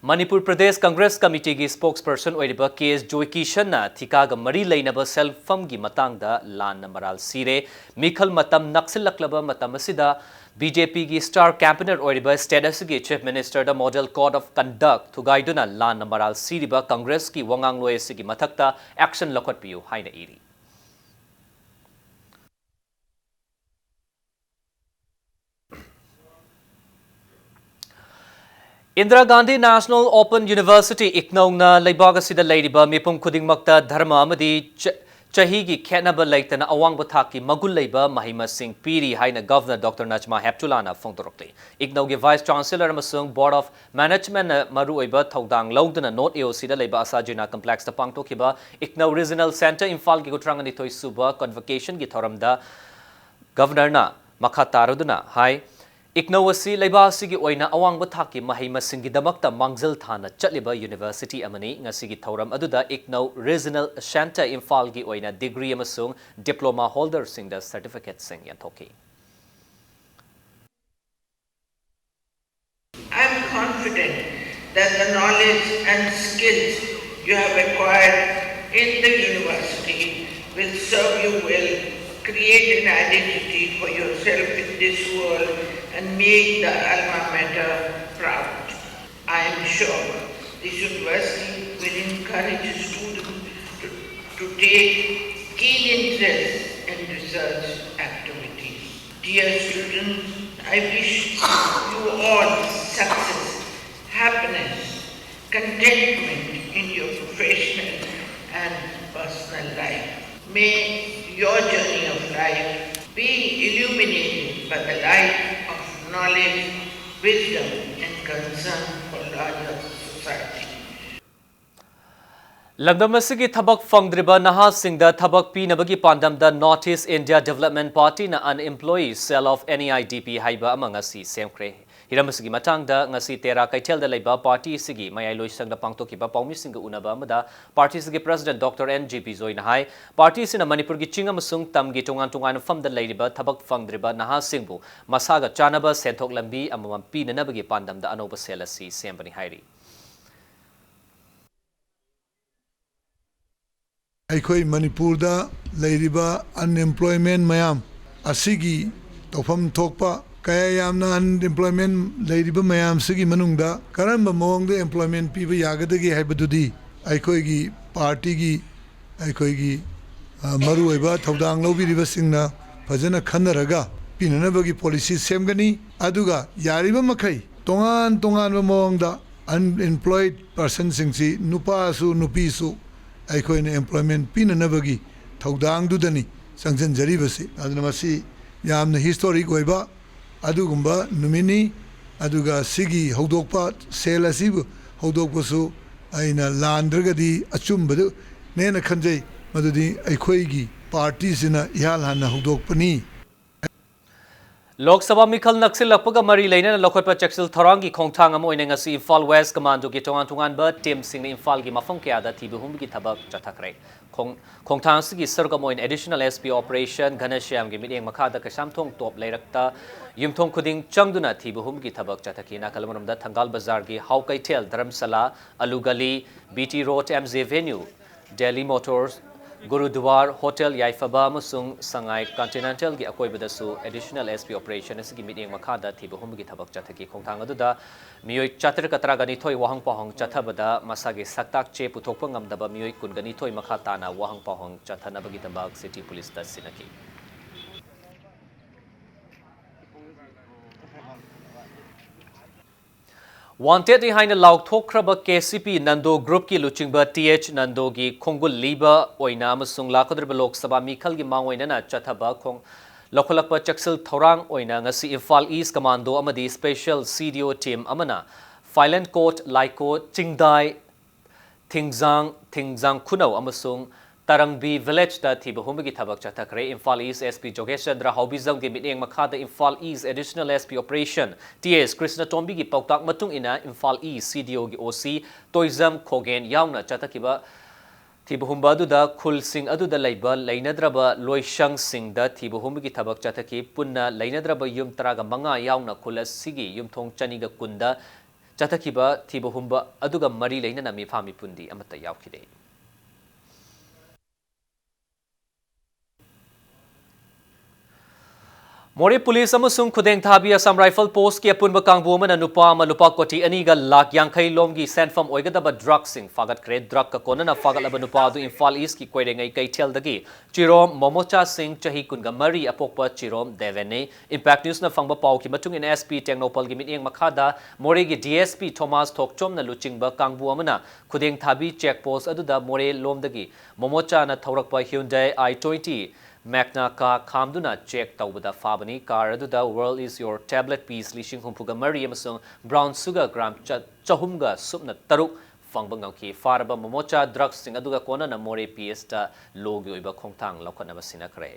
ꯃꯅꯤꯄꯨꯔ ꯄ꯭ꯔꯗꯦꯁ ꯀꯪꯒ꯭ꯔꯦꯁ ꯀꯃꯤꯇꯤꯒꯤ ꯁ꯭ꯄꯣꯛꯁ ꯄꯔꯁꯟ ꯑꯣꯏꯔꯤꯕ ꯀꯦ ꯑꯦꯁ ꯖꯣꯏꯀꯤꯁꯟꯅ ꯊꯤꯀꯥꯒ ꯃꯔꯤ ꯂꯩꯅꯕ ꯁꯦꯜꯐꯝꯒꯤ ꯃꯇꯥꯡꯗ ꯂꯥꯟꯅ ꯃꯔꯥꯜ ꯁꯤꯔꯦ꯫ ꯃꯤꯈꯜ ꯃꯇꯝ ꯅꯛꯁꯤꯜꯂꯛꯂꯕ ꯃꯇꯝ ꯑꯁꯤꯗ ꯕꯤ ꯖꯦ ꯄꯤꯒꯤ ꯁ꯭ꯇꯥꯔ ꯀꯦꯝꯄꯦꯅꯔ ꯑꯣꯏꯔꯤꯕ ꯁ꯭ꯇꯦꯠ ꯑꯁꯤꯒꯤ ꯆꯤꯐ ꯃꯤꯅꯤꯁꯇꯔꯗ ꯃꯣꯗꯦꯜ ꯀꯣꯗ ꯑꯣꯐ ꯀꯟꯗꯛ ꯊꯨꯒꯥꯏꯗꯨꯅ ꯂꯥꯟꯅ ꯃꯔꯥꯜ ꯁꯤꯔꯤꯕ ꯀꯪꯒ꯭ꯔꯦꯁꯀꯤ ꯋꯥꯉꯥꯡꯂꯣꯏ ꯑꯁꯤꯒꯤ ꯃꯊꯛꯇ ꯑꯦꯛꯁꯟ ꯂꯧꯈꯠꯄꯤꯌꯨ ꯍꯥꯏꯅ ꯏꯔꯤ꯫ Indira Gandhi national open university, ꯏꯛꯅꯧꯅ ꯂꯩꯕꯥꯛ ꯑꯁꯤꯗ ꯂꯩꯔꯤꯕ ꯃꯤꯄꯨꯝ ꯈꯨꯗꯤꯡꯃꯛꯇ ꯙꯔꯃ ꯑꯃꯗꯤ ꯆ-, ꯆꯍꯤꯒꯤ ꯈꯦꯠꯅꯕ ꯂꯩꯇꯅ ꯑꯋꯥꯡꯕ ꯊꯥꯛꯀꯤ ꯃꯒꯨꯟ ꯂꯩꯕ ꯃꯍꯩ ꯃꯁꯤꯡ ꯄꯤꯔꯤ ꯍꯥꯏꯅ Governor Doctor Najma Heptullahꯅ ꯐꯣꯡꯗꯣꯔꯛꯂꯤ꯫ ꯏꯒꯅꯧꯒꯤ Vice Chancellor ꯑꯃꯁꯨꯡ Board of Managementꯅ ꯃꯔꯨꯑꯣꯏꯕ ꯊꯧꯗꯥꯡ ꯂꯧꯗꯨꯅ North AOCꯗ ꯂꯩꯕ Asajina Complexꯇ ꯄꯥꯡꯊꯣꯛꯈꯤꯕ ꯏꯒꯅꯧ Regional Centre ꯏꯝꯐꯥꯜꯒꯤ ꯀꯨꯟꯊ꯭ꯔꯥ ꯅꯤꯊꯣꯏ ꯁꯨꯕ Convocationꯒꯤ ꯊꯧꯔꯝꯗ Governorꯅ ꯃꯈꯥ ꯇꯥꯔꯗꯨꯅ ꯍꯥꯏ, ꯏꯒꯅꯧ ꯑꯁꯤ ꯂꯩꯕꯥꯛ ꯑꯁꯤꯒꯤ ꯑꯣꯏꯅ ꯑꯋꯥꯡꯕ ꯊꯥꯛꯀꯤ ꯃꯍꯩ ꯃꯁꯤꯡꯒꯤꯗꯃꯛꯇ ꯃꯥꯡꯖꯤꯜ ꯊꯥꯅ ꯆꯠꯂꯤꯕ university ꯑꯃꯅꯤ꯫ ꯉꯁꯤꯒꯤ ꯊꯧꯔꯝ ꯑꯗꯨꯗ ꯏꯒꯅꯧ Regional Centre ꯏꯝꯐꯥꯜꯒꯤ ꯑꯣꯏꯅ degree ꯑꯃꯁꯨꯡ diploma holderꯁꯤꯡꯗ certificateꯁꯤꯡ ꯌꯦꯟꯊꯣꯛꯈꯤ꯫ I am confident that the knowledge and skills you have acquired in the university will serve you well. Create an identity for yourself in this world and make the alma mater proud. I am sure this university will encourage students to, to take keen interest in research activities. Dear students, I wish you all success, happiness, contentment in your professional and personal life. May your journey of life be illuminated by the light of knowledge, wisdom, and concern for larger society. ꯂꯝꯗꯝ ꯑꯁꯤꯒꯤ ꯊꯕꯛ ꯐꯪꯗ꯭ꯔꯤꯕ ꯅꯍꯥꯁꯤꯡꯗ ꯊꯕꯛ ꯄꯤꯅꯕꯒꯤ ꯄꯥꯟꯗꯝꯗ North East India Development Partyꯅ Unemployee Cell of NEIDP ꯍꯥꯏꯕ ꯑꯃ ꯉꯁꯤ ꯁꯦꯝꯈ꯭ꯔꯦ꯫ ꯍꯤꯔꯝ ꯑꯁꯤꯒꯤ ꯃꯇꯥꯡꯗ ꯉꯁꯤ ꯇꯦꯔꯥ ꯀꯩꯊꯦꯜꯗ ꯂꯩꯕ party ꯑꯁꯤꯒꯤ ꯃꯌꯥꯏ ꯂꯣꯏꯁꯪꯗ ꯄꯥꯡꯊꯣꯛꯈꯤꯕ ꯄꯥꯎꯃꯤꯁꯤꯡꯒ ꯎꯅꯕ ꯑꯃꯗ party ꯑꯁꯤꯒꯤ president Doctor N G ꯕꯤꯖꯣꯏꯅ ꯍꯥꯏ, party ꯑꯁꯤꯅ ꯃꯅꯤꯄꯨꯔꯒꯤ ꯆꯤꯡ ꯑꯃꯁꯨꯡ ꯇꯝꯒꯤ ꯇꯣꯉꯥꯟ ꯇꯣꯉꯥꯟꯕ ꯃꯐꯝꯗ ꯂꯩꯔꯤꯕ ꯊꯕꯛ ꯐꯪꯗ꯭ꯔꯤꯕ ꯅꯍꯥꯁꯤꯡꯕꯨ ꯃꯁꯥꯒ ꯆꯥꯟꯅꯕ ꯁꯦꯟꯊꯣꯛ ꯂꯝꯕꯤ ꯑꯃꯃꯝ ꯄꯤꯅꯅꯕꯒꯤ ꯄꯥꯟꯗꯝꯗ ꯑꯅꯧꯕ cell ꯑꯁꯤ ꯁꯦꯝꯕꯅꯤ ꯍꯥꯏꯔꯤ꯫ ꯑꯩꯈꯣꯏ ꯃꯅꯤꯄꯨꯔꯗ ꯂꯩꯔꯤꯕ unemployment ꯃꯌꯥꯝ ꯑꯁꯤꯒꯤ ꯇꯧꯐꯝ ꯊꯣꯛꯄ ꯀꯌꯥ ꯌꯥꯝꯅ unemployment ꯂꯩꯔꯤꯕ ꯃꯌꯥꯝꯁꯤꯒꯤ ꯃꯅꯨꯡꯗ ꯀꯔꯝꯕ ꯃꯑꯣꯡꯗ employment ꯄꯤꯕ ꯌꯥꯒꯗꯒꯦ ꯍꯥꯏꯕꯗꯨꯗꯤ ꯑꯩꯈꯣꯏꯒꯤ partyꯒꯤ, ꯑꯩꯈꯣꯏꯒꯤ, ꯑ, ꯃꯔꯨꯑꯣꯏꯕ ꯊꯧꯗꯥꯡ ꯂꯧꯕꯤꯔꯤꯕꯁꯤꯡꯅ ꯐꯖꯅ ꯈꯟꯅꯔꯒ ꯄꯤꯅꯅꯕꯒꯤ policy ꯁꯦꯝꯒꯅꯤ꯫ ꯑꯗꯨꯒ ꯌꯥꯔꯤꯕ ꯃꯈꯩ ꯇꯣꯉꯥꯟ ꯇꯣꯉꯥꯟꯕ ꯃꯑꯣꯡꯗ unemployed personꯁꯤꯡꯁꯤ, ꯅꯨꯄꯥꯁꯨ ꯅꯨꯄꯤꯁꯨ, ꯑꯩꯈꯣꯏꯅ employment ꯄꯤꯅꯅꯕꯒꯤ ꯊꯧꯗꯥꯡꯗꯨꯗꯅꯤ ꯆꯪꯁꯤꯟꯖꯔꯤꯕꯁꯤ꯫ ꯑꯗꯨꯅ ꯃꯁꯤ ꯌꯥꯝꯅ historic ꯑꯣꯏꯕ ꯑꯗꯨꯒꯨꯝꯕ ꯅꯨꯃꯤꯠꯅꯤ꯫ ꯑꯗꯨꯒ ꯁꯤꯒꯤ ꯍꯧꯗꯣꯛꯄ, ꯁꯦꯜ ꯑꯁꯤꯕꯨ ꯍꯧꯗꯣꯛꯄꯁꯨ ꯑꯩꯅ ꯂꯥꯟꯗ꯭ꯔꯒꯗꯤ ꯑꯆꯨꯝꯕꯗꯨꯅꯦꯅ ꯈꯟꯖꯩ꯫ ꯃꯗꯨꯗꯤ ꯑꯩꯈꯣꯏꯒꯤ party ꯁꯤꯅ ꯏꯍꯥꯟ ꯍꯥꯟꯅ ꯍꯧꯗꯣꯛꯄꯅꯤ꯫ ꯂꯣꯛ ꯁꯚꯥ ꯃꯤꯈꯜ ꯅꯛꯁꯤꯜꯂꯛꯄꯒ ꯃꯔꯤ ꯂꯩꯅꯅ ꯂꯧꯈꯠꯄ ꯆꯦꯛꯁꯤꯜ ꯊꯧꯔꯥꯡꯒꯤ ꯈꯣꯡꯊꯥꯡ ꯑꯃ ꯑꯣꯏꯅ ꯉꯁꯤ ꯏꯝꯐꯥꯜ ꯋꯦꯁ ꯀꯃꯥꯟꯗꯣꯒꯤ ꯇꯣꯉꯥꯟ ꯇꯣꯉꯥꯟꯕ team ꯁꯤꯡꯅ ꯏꯝꯐꯥꯜꯒꯤ ꯃꯐꯝ ꯀꯌꯥꯗ ꯊꯤꯕ ꯍꯨꯝꯕꯒꯤ ꯊꯕꯛ ꯆꯠꯊꯈ꯭ꯔꯦ꯫ ꯈꯣꯡ-, ꯈꯣꯡꯊꯥꯡ ꯑꯁꯤꯒꯤ ꯁꯔꯨꯛ ꯑꯃ ꯑꯣꯏꯅ Additional S P Operation ꯘꯅꯁ꯭ꯌꯥꯝꯒꯤ ꯃꯤꯠꯌꯦꯡ ꯃꯈꯥꯗ ꯀꯩꯁꯥꯝꯊꯣꯡ ꯇꯣꯞ ꯂꯩꯔꯛꯇ ꯌꯨꯝꯊꯣꯡ ꯈꯨꯗꯤꯡ ꯆꯪꯗꯨꯅ ꯊꯤꯕ ꯍꯨꯝꯕꯒꯤ ꯊꯕꯛ ꯆꯠꯊꯈꯤ꯫ ꯅꯥꯀꯜ ꯑꯃꯔꯣꯝꯗ ꯊꯪꯒꯥꯜ ꯕꯖꯥꯔꯒꯤ ꯍꯥꯎ Keithel, Dharamshala, Alu Gali, B T Road, M J Avenue, Delhi Motors, Gurudwara, hotel Yaiphaba ꯑꯃꯁꯨꯡ ꯁꯉꯥꯏ Continental ꯒꯤ ꯑꯀꯣꯏꯕꯗꯁꯨ Additional S P Operation ꯑꯁꯤꯒꯤ ꯃꯤꯠꯌꯦꯡ ꯃꯈꯥꯗ ꯊꯤꯕ ꯍꯨꯝꯕꯒꯤ ꯊꯕꯛ ꯆꯠꯊꯈꯤ꯫ ꯈꯣꯡꯊꯥꯡ ꯑꯗꯨꯗ ꯃꯤꯑꯣꯏ ꯆꯥꯇ꯭ꯔꯦꯠꯀ ꯇꯔꯥꯒ ꯅꯤꯊꯣꯏ ꯋꯥꯍꯪ ꯄꯥꯎꯍꯪ ꯆꯠꯊꯕꯗ ꯃꯁꯥꯒꯤ ꯁꯛꯇꯥꯛ ꯆꯦ ꯄꯨꯊꯣꯛꯄ ꯉꯝꯗꯕ ꯃꯤꯑꯣꯏ ꯀꯨꯟꯒ ꯅꯤꯊꯣꯏ ꯃꯈꯥ ꯇꯥꯅ ꯋꯥꯍꯪ ꯄꯥꯎꯍꯪ ꯆꯠꯊꯅꯕꯒꯤꯗꯃꯛ City Police ꯇ ꯁꯤꯟꯅꯈꯤ꯫ Wanted ꯅꯤ ꯍꯥꯏꯅ ꯂꯥꯎꯊꯣꯛꯈ꯭ꯔꯕ K C P Nando group ꯀꯤ ꯂꯨꯆꯤꯡꯕ T H ꯅꯟꯗꯣꯒꯤ ꯈꯣꯡꯒꯨꯜ ꯂꯤꯕ ꯑꯣꯏꯅ ꯑꯃꯁꯨꯡ ꯂꯥꯛꯀꯗꯧꯔꯤꯕ ꯂꯣꯛ ꯁꯚꯥ ꯃꯤꯈꯜꯒꯤ ꯃꯥꯡꯑꯣꯏꯅꯅ ꯆꯠꯊꯕ ꯈꯣꯡ-, ꯂꯧꯈꯠꯂꯛꯄ ꯆꯦꯛꯁꯤꯜ ꯊꯧꯔꯥꯡ ꯑꯣꯏꯅ ꯉꯁꯤ ꯏꯝꯐꯥꯜ East Commando ꯑꯃꯗꯤ Special C D O team ꯑꯃꯅ ꯐꯥꯏꯂꯦꯟꯀꯣꯠ, ꯂꯥꯏꯀꯣꯠ, ꯆꯤꯡꯗꯥꯏ, ꯊꯤꯡꯖꯥꯡ, ꯊꯤꯡꯖꯥꯡ ꯈꯨꯅꯧ ꯑꯃꯁꯨꯡ ꯇꯔꯪꯕꯤ village ꯇ ꯊꯤꯕ ꯍꯨꯝꯕꯒꯤ ꯊꯕꯛ ꯆꯠꯊꯈ꯭ꯔꯦ꯫ Imphal East S P ꯖꯣꯒꯦꯁ Chandra ꯍꯥꯎꯕꯤꯖꯝꯒꯤ ꯃꯤꯠꯌꯦꯡ ꯃꯈꯥꯗ Imphal East Additional S P Operation T S ꯀ꯭ꯔꯤꯁꯅꯇꯣꯝꯕꯤꯒꯤ ꯄꯥꯎꯇꯥꯛ ꯃꯇꯨꯡ ꯏꯟꯅ Imphal East C D O ꯒꯤ O C ꯇꯣꯏꯖꯝ ꯈꯣꯒꯦꯟ ꯌꯥꯎꯅ ꯆꯠꯊꯈꯤꯕ ꯊꯤꯕ ꯍꯨꯝꯕ ꯑꯗꯨꯗ ꯈꯨꯜꯁꯤꯡ ꯑꯗꯨꯗ ꯂꯩꯕ ꯂꯩꯅꯗ꯭ꯔꯕ ꯂꯣꯏꯁꯪꯁꯤꯡꯗ ꯊꯤꯕ ꯍꯨꯝꯕꯒꯤ ꯊꯕꯛ ꯆꯠꯊꯈꯤ꯫ ꯄꯨꯟꯅ ꯂꯩꯅꯗ꯭ꯔꯕ ꯌꯨꯝ ꯇꯔꯥꯒ ꯃꯉꯥ ꯌꯥꯎꯅ ꯈꯨꯜ ꯑꯁꯤꯒꯤ ꯌꯨꯝꯊꯣꯡ ꯆꯅꯤꯒ ꯀꯨꯟꯗ ꯆꯠꯊꯈꯤꯕ ꯊꯤꯕ ꯍꯨꯝꯕ ꯑꯗꯨꯒ ꯃꯔꯤ ꯂꯩꯅꯅ ꯃꯤꯐꯥ ꯃꯤꯄꯨꯟꯗꯤ ꯑꯃꯠꯇ ꯌꯥꯎꯈꯤꯗꯦ꯫ ꯃꯣꯔꯦ ꯄꯨꯂꯤꯁ ꯑꯃꯁꯨꯡ ꯈꯨꯗꯦꯡ ꯊꯥꯕꯤ ꯑꯁꯥꯝ ꯔꯥꯏꯐꯜ ꯄꯣꯁꯀꯤ ꯑꯄꯨꯟꯕ ꯀꯥꯡꯕꯨ ꯑꯃꯅ ꯅꯨꯄꯥ ꯑꯃ ꯂꯨꯄꯥ ꯀꯣꯇꯤ ꯑꯅꯤꯒ ꯂꯥꯈ ꯌꯥꯡꯈꯩ ꯂꯣꯝꯒꯤ ꯁꯦꯟꯐꯝ ꯑꯣꯏꯒꯗꯕ ꯗ꯭ꯔꯒꯁꯤꯡ ꯐꯥꯒꯠꯈ꯭ꯔꯦ꯫ ꯗ꯭ꯔꯒꯀ ꯀꯣꯟꯅꯅ ꯐꯥꯒꯠꯂꯕ ꯅꯨꯄꯥ ꯑꯗꯨ ꯏꯝꯐꯥꯜ ꯏꯁꯀꯤ ꯀꯣꯏꯔꯦꯡꯉꯩ ꯀꯩꯊꯦꯜꯗꯒꯤ ꯆꯤꯔꯣꯝ ꯃꯣꯃꯣꯆꯥ ꯁꯤꯡ, ꯆꯍꯤ ꯀꯨꯟꯒ ꯃꯔꯤ, ꯑꯄꯣꯛꯄ ꯆꯤꯔꯣꯝ ꯗꯦꯕꯦꯟꯅꯤ꯫ ꯏꯝꯄꯦꯛ ꯅ꯭ꯌꯨꯁꯅ ꯐꯪꯕ ꯄꯥꯎꯒꯤ ꯃꯇꯨꯡ ꯏꯟꯅ, ꯑꯦꯁ ꯄꯤ ꯇꯦꯡꯅꯧꯄꯜꯒꯤ ꯃꯤꯠꯌꯦꯡ ꯃꯈꯥꯗ ꯃꯣꯔꯦꯒꯤ ꯗꯤ ꯑꯦꯁ ꯄꯤ ꯊꯣꯃꯥꯁ ꯊꯣꯛꯆꯣꯝꯅ ꯂꯨꯆꯤꯡꯕ ꯀꯥꯡꯕꯨ ꯑꯃꯅ ꯈꯨꯗꯦꯡ ꯊꯥꯕꯤ ꯆꯦꯛ ꯄꯣꯁ ꯑꯗꯨꯗ ꯃꯣꯔꯦ ꯂꯣꯝꯗꯒꯤ ꯃꯣꯃꯣꯆꯥꯅ ꯊꯧꯔꯛꯄ Hyundai i twenty Magna car ꯈꯥꯝꯗꯨꯅ ꯆꯦꯛ ꯇꯧꯕꯗ ꯐꯥꯕꯅꯤ꯫ ꯀꯥꯔ ꯑꯗꯨꯗ World is your tablet piece ꯂꯤꯁꯤꯡ ꯍꯨꯝꯐꯨꯒ ꯃꯔꯤ ꯑꯃꯁꯨꯡ brown sugar gram ꯆ-, ꯆꯍꯨꯝꯒ ꯁꯨꯞꯅ ꯇꯔꯨꯛ ꯐꯪꯕ ꯉꯝꯈꯤ꯫ ꯐꯥꯔꯕ ꯃꯣꯃꯣꯆꯥ ꯗ꯭ꯔꯒꯁꯤꯡ ꯑꯗꯨꯒ ꯀꯣꯟꯅꯅ ꯃꯣꯔꯦ ꯄꯤ ꯑꯦꯁꯇ ꯂꯣꯒꯤ ꯑꯣꯏꯕ ꯈꯣꯡꯊꯥꯡ ꯂꯧꯈꯠꯅꯕ ꯁꯤꯟꯅꯈ꯭ꯔꯦ꯫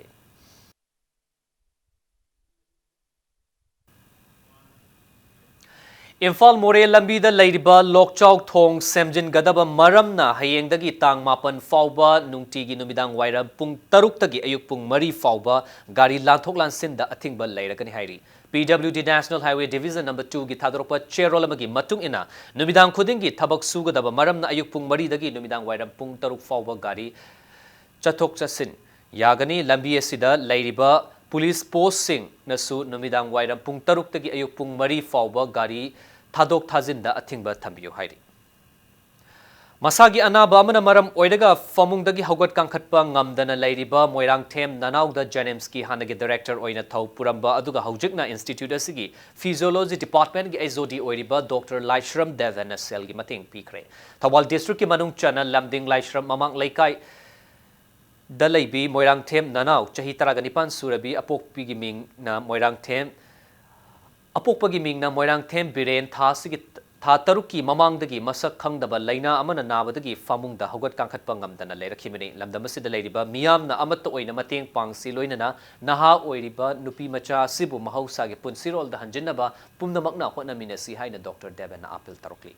ꯏꯝꯐꯥꯜ ꯃꯣꯔꯦ ꯂꯝꯕꯤꯗ ꯂꯩꯔꯤꯕ ꯂꯣꯛꯆꯥꯎ ꯊꯣꯡ ꯁꯦꯝꯖꯤꯟꯒꯗꯕ ꯃꯔꯝꯅ ꯍꯌꯦꯡꯗꯒꯤ ꯇꯥꯡ ꯃꯥꯄꯟ ꯐꯥꯎꯕ ꯅꯨꯡꯇꯤꯒꯤ ꯅꯨꯃꯤꯗꯥꯡ ꯋꯥꯏꯔꯝ ꯄꯨꯡ ꯇꯔꯨꯛꯇꯒꯤ ꯑꯌꯨꯛ ꯄꯨꯡ ꯃꯔꯤ ꯐꯥꯎꯕ ꯒꯥꯔꯤ ꯂꯥꯟꯊꯣꯛ ꯂꯥꯟꯁꯤꯟꯗ ꯑꯊꯤꯡꯕ ꯂꯩꯔꯒꯅꯤ ꯍꯥꯏꯔꯤ꯫ ꯄꯤ ꯗꯕ꯭ꯂꯤꯎ ꯗꯤ National Highway Division number two ꯒꯤ ꯊꯥꯗꯣꯔꯛꯄ ꯆꯦꯔꯣꯜ ꯑꯃꯒꯤ ꯃꯇꯨꯡ ꯏꯟꯅ, ꯅꯨꯃꯤꯗꯥꯡ ꯈꯨꯗꯤꯡꯒꯤ ꯊꯕꯛ ꯁꯨꯒꯗꯕ ꯃꯔꯝꯅ ꯑꯌꯨꯛ ꯄꯨꯡ ꯃꯔꯤꯗꯒꯤ ꯅꯨꯃꯤꯗꯥꯡ ꯋꯥꯏꯔꯝ ꯄꯨꯡ ꯇꯔꯨꯛ ꯐꯥꯎꯕ ꯒꯥꯔꯤ ꯆꯠꯊꯣꯛ ꯆꯠꯁꯤꯟ ꯌꯥꯒꯅꯤ꯫ ꯂꯝꯕꯤ ꯑꯁꯤꯗ ꯂꯩꯔꯤꯕ ꯄꯨꯂꯤꯁ ꯄꯣꯁꯁꯤꯡꯅꯁꯨ ꯅꯨꯃꯤꯗꯥꯡ ꯋꯥꯏꯔꯝ ꯄꯨꯡ ꯇꯔꯨꯛꯇꯒꯤ ꯑꯌꯨꯛ ꯄꯨꯡ ꯃꯔꯤ ꯐꯥꯎꯕ ꯒꯥꯔꯤ ꯊꯥꯗꯣꯛ ꯊꯥꯖꯤꯟꯗ ꯑꯊꯤꯡꯕ ꯊꯝꯕꯤꯌꯨ ꯍꯥꯏꯔꯤ꯫ ꯃꯁꯥꯒꯤ ꯑꯅꯥꯕ ꯑꯃꯅ ꯃꯔꯝ ꯑꯣꯏꯔꯒ ꯐꯃꯨꯡꯗꯒꯤ ꯍꯧꯒꯠ ꯀꯥꯡꯈꯠꯄ ꯉꯝꯗꯅ ꯂꯩꯔꯤꯕ ꯃꯣꯏꯔꯥꯡꯊꯦꯝ ꯅꯅꯥꯎꯗ JNIMSꯀꯤ ꯍꯥꯟꯅꯒꯤ director ꯑꯣꯏꯅ ꯊꯧ ꯄꯨꯔꯝꯕ ꯑꯗꯨꯒ ꯍꯧꯖꯤꯛꯅ institute ꯑꯁꯤꯒꯤ physiology departmentꯀꯤ H O D ꯑꯣꯏꯔꯤꯕ Doctor ꯂꯥꯏꯁ꯭ꯔꯝ ꯗꯦꯕꯟꯅ ꯁꯦꯜꯒꯤ ꯃꯇꯦꯡ ꯄꯤꯈ꯭ꯔꯦ꯫ ꯊꯧꯕꯥꯜ districtꯀꯤ ꯃꯅꯨꯡ ꯆꯟꯅ ꯂꯝꯗꯤꯡ ꯂꯥꯏꯁ꯭ꯔꯝ ꯃꯃꯥꯡ ꯂꯩꯀꯥꯏ ꯗ ꯂꯩꯕꯤ ꯃꯣꯏꯔꯥꯡꯊꯦꯝ ꯅꯅꯥꯎ ꯆꯍꯤ ꯇꯔꯥꯒ ꯅꯤꯄꯥꯟ ꯁꯨꯔꯕꯤ ꯑꯄꯣꯛꯄꯤꯒꯤ ꯃꯤꯡꯅ ꯃꯣꯏꯔꯥꯡꯊꯦꯝ, ꯑꯄꯣꯛꯄꯒꯤ ꯃꯤꯡꯅ ꯃꯣꯏꯔꯥꯡꯊꯦꯝ ꯕꯤꯔꯦꯟ ꯊꯥ ꯑꯁꯤꯒꯤ ꯊꯥ ꯇꯔꯨꯛꯀꯤ ꯃꯃꯥꯡꯗꯒꯤ ꯃꯁꯛ ꯈꯪꯗꯕ ꯂꯩꯅꯥ ꯑꯃꯅ ꯅꯥꯕꯗꯒꯤ ꯐꯃꯨꯡꯗ ꯍꯧꯒꯠ ꯀꯥꯡꯈꯠꯄ ꯉꯝꯗꯅ ꯂꯩꯔꯛꯈꯤꯕꯅꯤ꯫ ꯂꯝꯗꯝ ꯑꯁꯤꯗ ꯂꯩꯔꯤꯕ ꯃꯤꯌꯥꯝꯅ ꯑꯃꯠꯇ ꯑꯣꯏꯅ ꯃꯇꯦꯡ ꯄꯥꯡꯁꯤ, ꯂꯣꯏꯅꯅ ꯅꯍꯥ ꯑꯣꯏꯔꯤꯕ ꯅꯨꯄꯤ ꯃꯆꯥ ꯑꯁꯤꯕꯨ ꯃꯍꯧꯁꯥꯒꯤ ꯄꯨꯟꯁꯤꯔꯣꯜꯗ ꯍꯟꯖꯤꯟꯅꯕ ꯄꯨꯝꯅꯃꯛꯅ ꯍꯣꯠꯅꯃꯤꯟꯅꯁꯤ ꯍꯥꯏꯅ Doctor ꯗꯦꯕꯟꯅ appeal ꯇꯧꯔꯛꯂꯤ꯫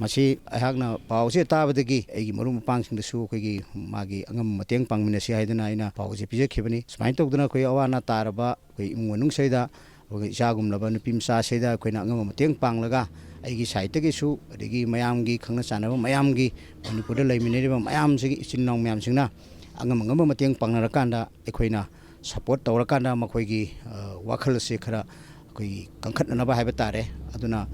ꯃꯁꯤ ꯑꯩꯍꯥꯛꯅ ꯄꯥꯎ ꯑꯁꯤ ꯇꯥꯕꯗꯒꯤ ꯑꯩꯒꯤ ꯃꯔꯨꯞ ꯃꯄꯥꯡꯁꯤꯡꯗꯁꯨ ꯑꯩꯈꯣꯏꯒꯤ ꯃꯥꯒꯤ ꯑꯉꯝꯕ ꯃꯇꯦꯡ ꯄꯥꯡꯃꯤꯟꯅꯁꯤ ꯍꯥꯏꯗꯨꯅ ꯑꯩꯅ ꯄꯥꯎ ꯑꯁꯤ ꯄꯤꯖꯈꯤꯕꯅꯤ꯫ ꯁꯨꯃꯥꯏꯅ ꯇꯧꯗꯅ ꯑꯩꯈꯣꯏ ꯑꯋꯥ ꯑꯅꯥ ꯇꯥꯔꯕ ꯑꯩꯈꯣꯏ ꯏꯃꯨꯡ ꯃꯅꯨꯡꯁꯤꯗ, ꯑꯩꯈꯣꯏꯒꯤ ꯏꯆꯥꯒꯨꯝꯂꯕ ꯅꯨꯄꯤ ꯃꯆꯥꯁꯤꯗ ꯑꯩꯈꯣꯏꯅ ꯑꯉꯝꯕ ꯃꯇꯦꯡ ꯄꯥꯡꯂꯒ, ꯑꯩꯒꯤ sideꯇꯒꯤꯁꯨ, ꯑꯗꯒꯤ ꯃꯌꯥꯝꯒꯤ ꯈꯪꯅ ꯆꯥꯟꯅꯕ ꯃꯌꯥꯝꯒꯤ, ꯃꯅꯤꯄꯨꯔꯗ ꯂꯩꯃꯤꯟꯅꯔꯤꯕ ꯃꯌꯥꯝꯁꯤꯒꯤ ꯏꯆꯤꯟ ꯏꯅꯥꯎ ꯃꯌꯥꯝꯁꯤꯡꯅ ꯑꯉꯝ ꯑꯉꯝꯕ ꯃꯇꯦꯡ ꯄꯥꯡꯅꯔꯀꯥꯟꯗ ꯑꯩꯈꯣꯏꯅ ꯁꯄꯣꯔꯠ ꯇꯧꯔꯀꯥꯟꯗ ꯃꯈꯣꯏꯒꯤ, ꯑ, ꯋꯥꯈꯜ ꯑꯁꯤ ꯈꯔ ꯑꯩꯈꯣꯏꯒꯤ ꯀꯟꯈꯠꯅꯅꯕ ꯍꯥꯏꯕ ꯇꯥꯔꯦ꯫ ꯑꯗꯨꯅ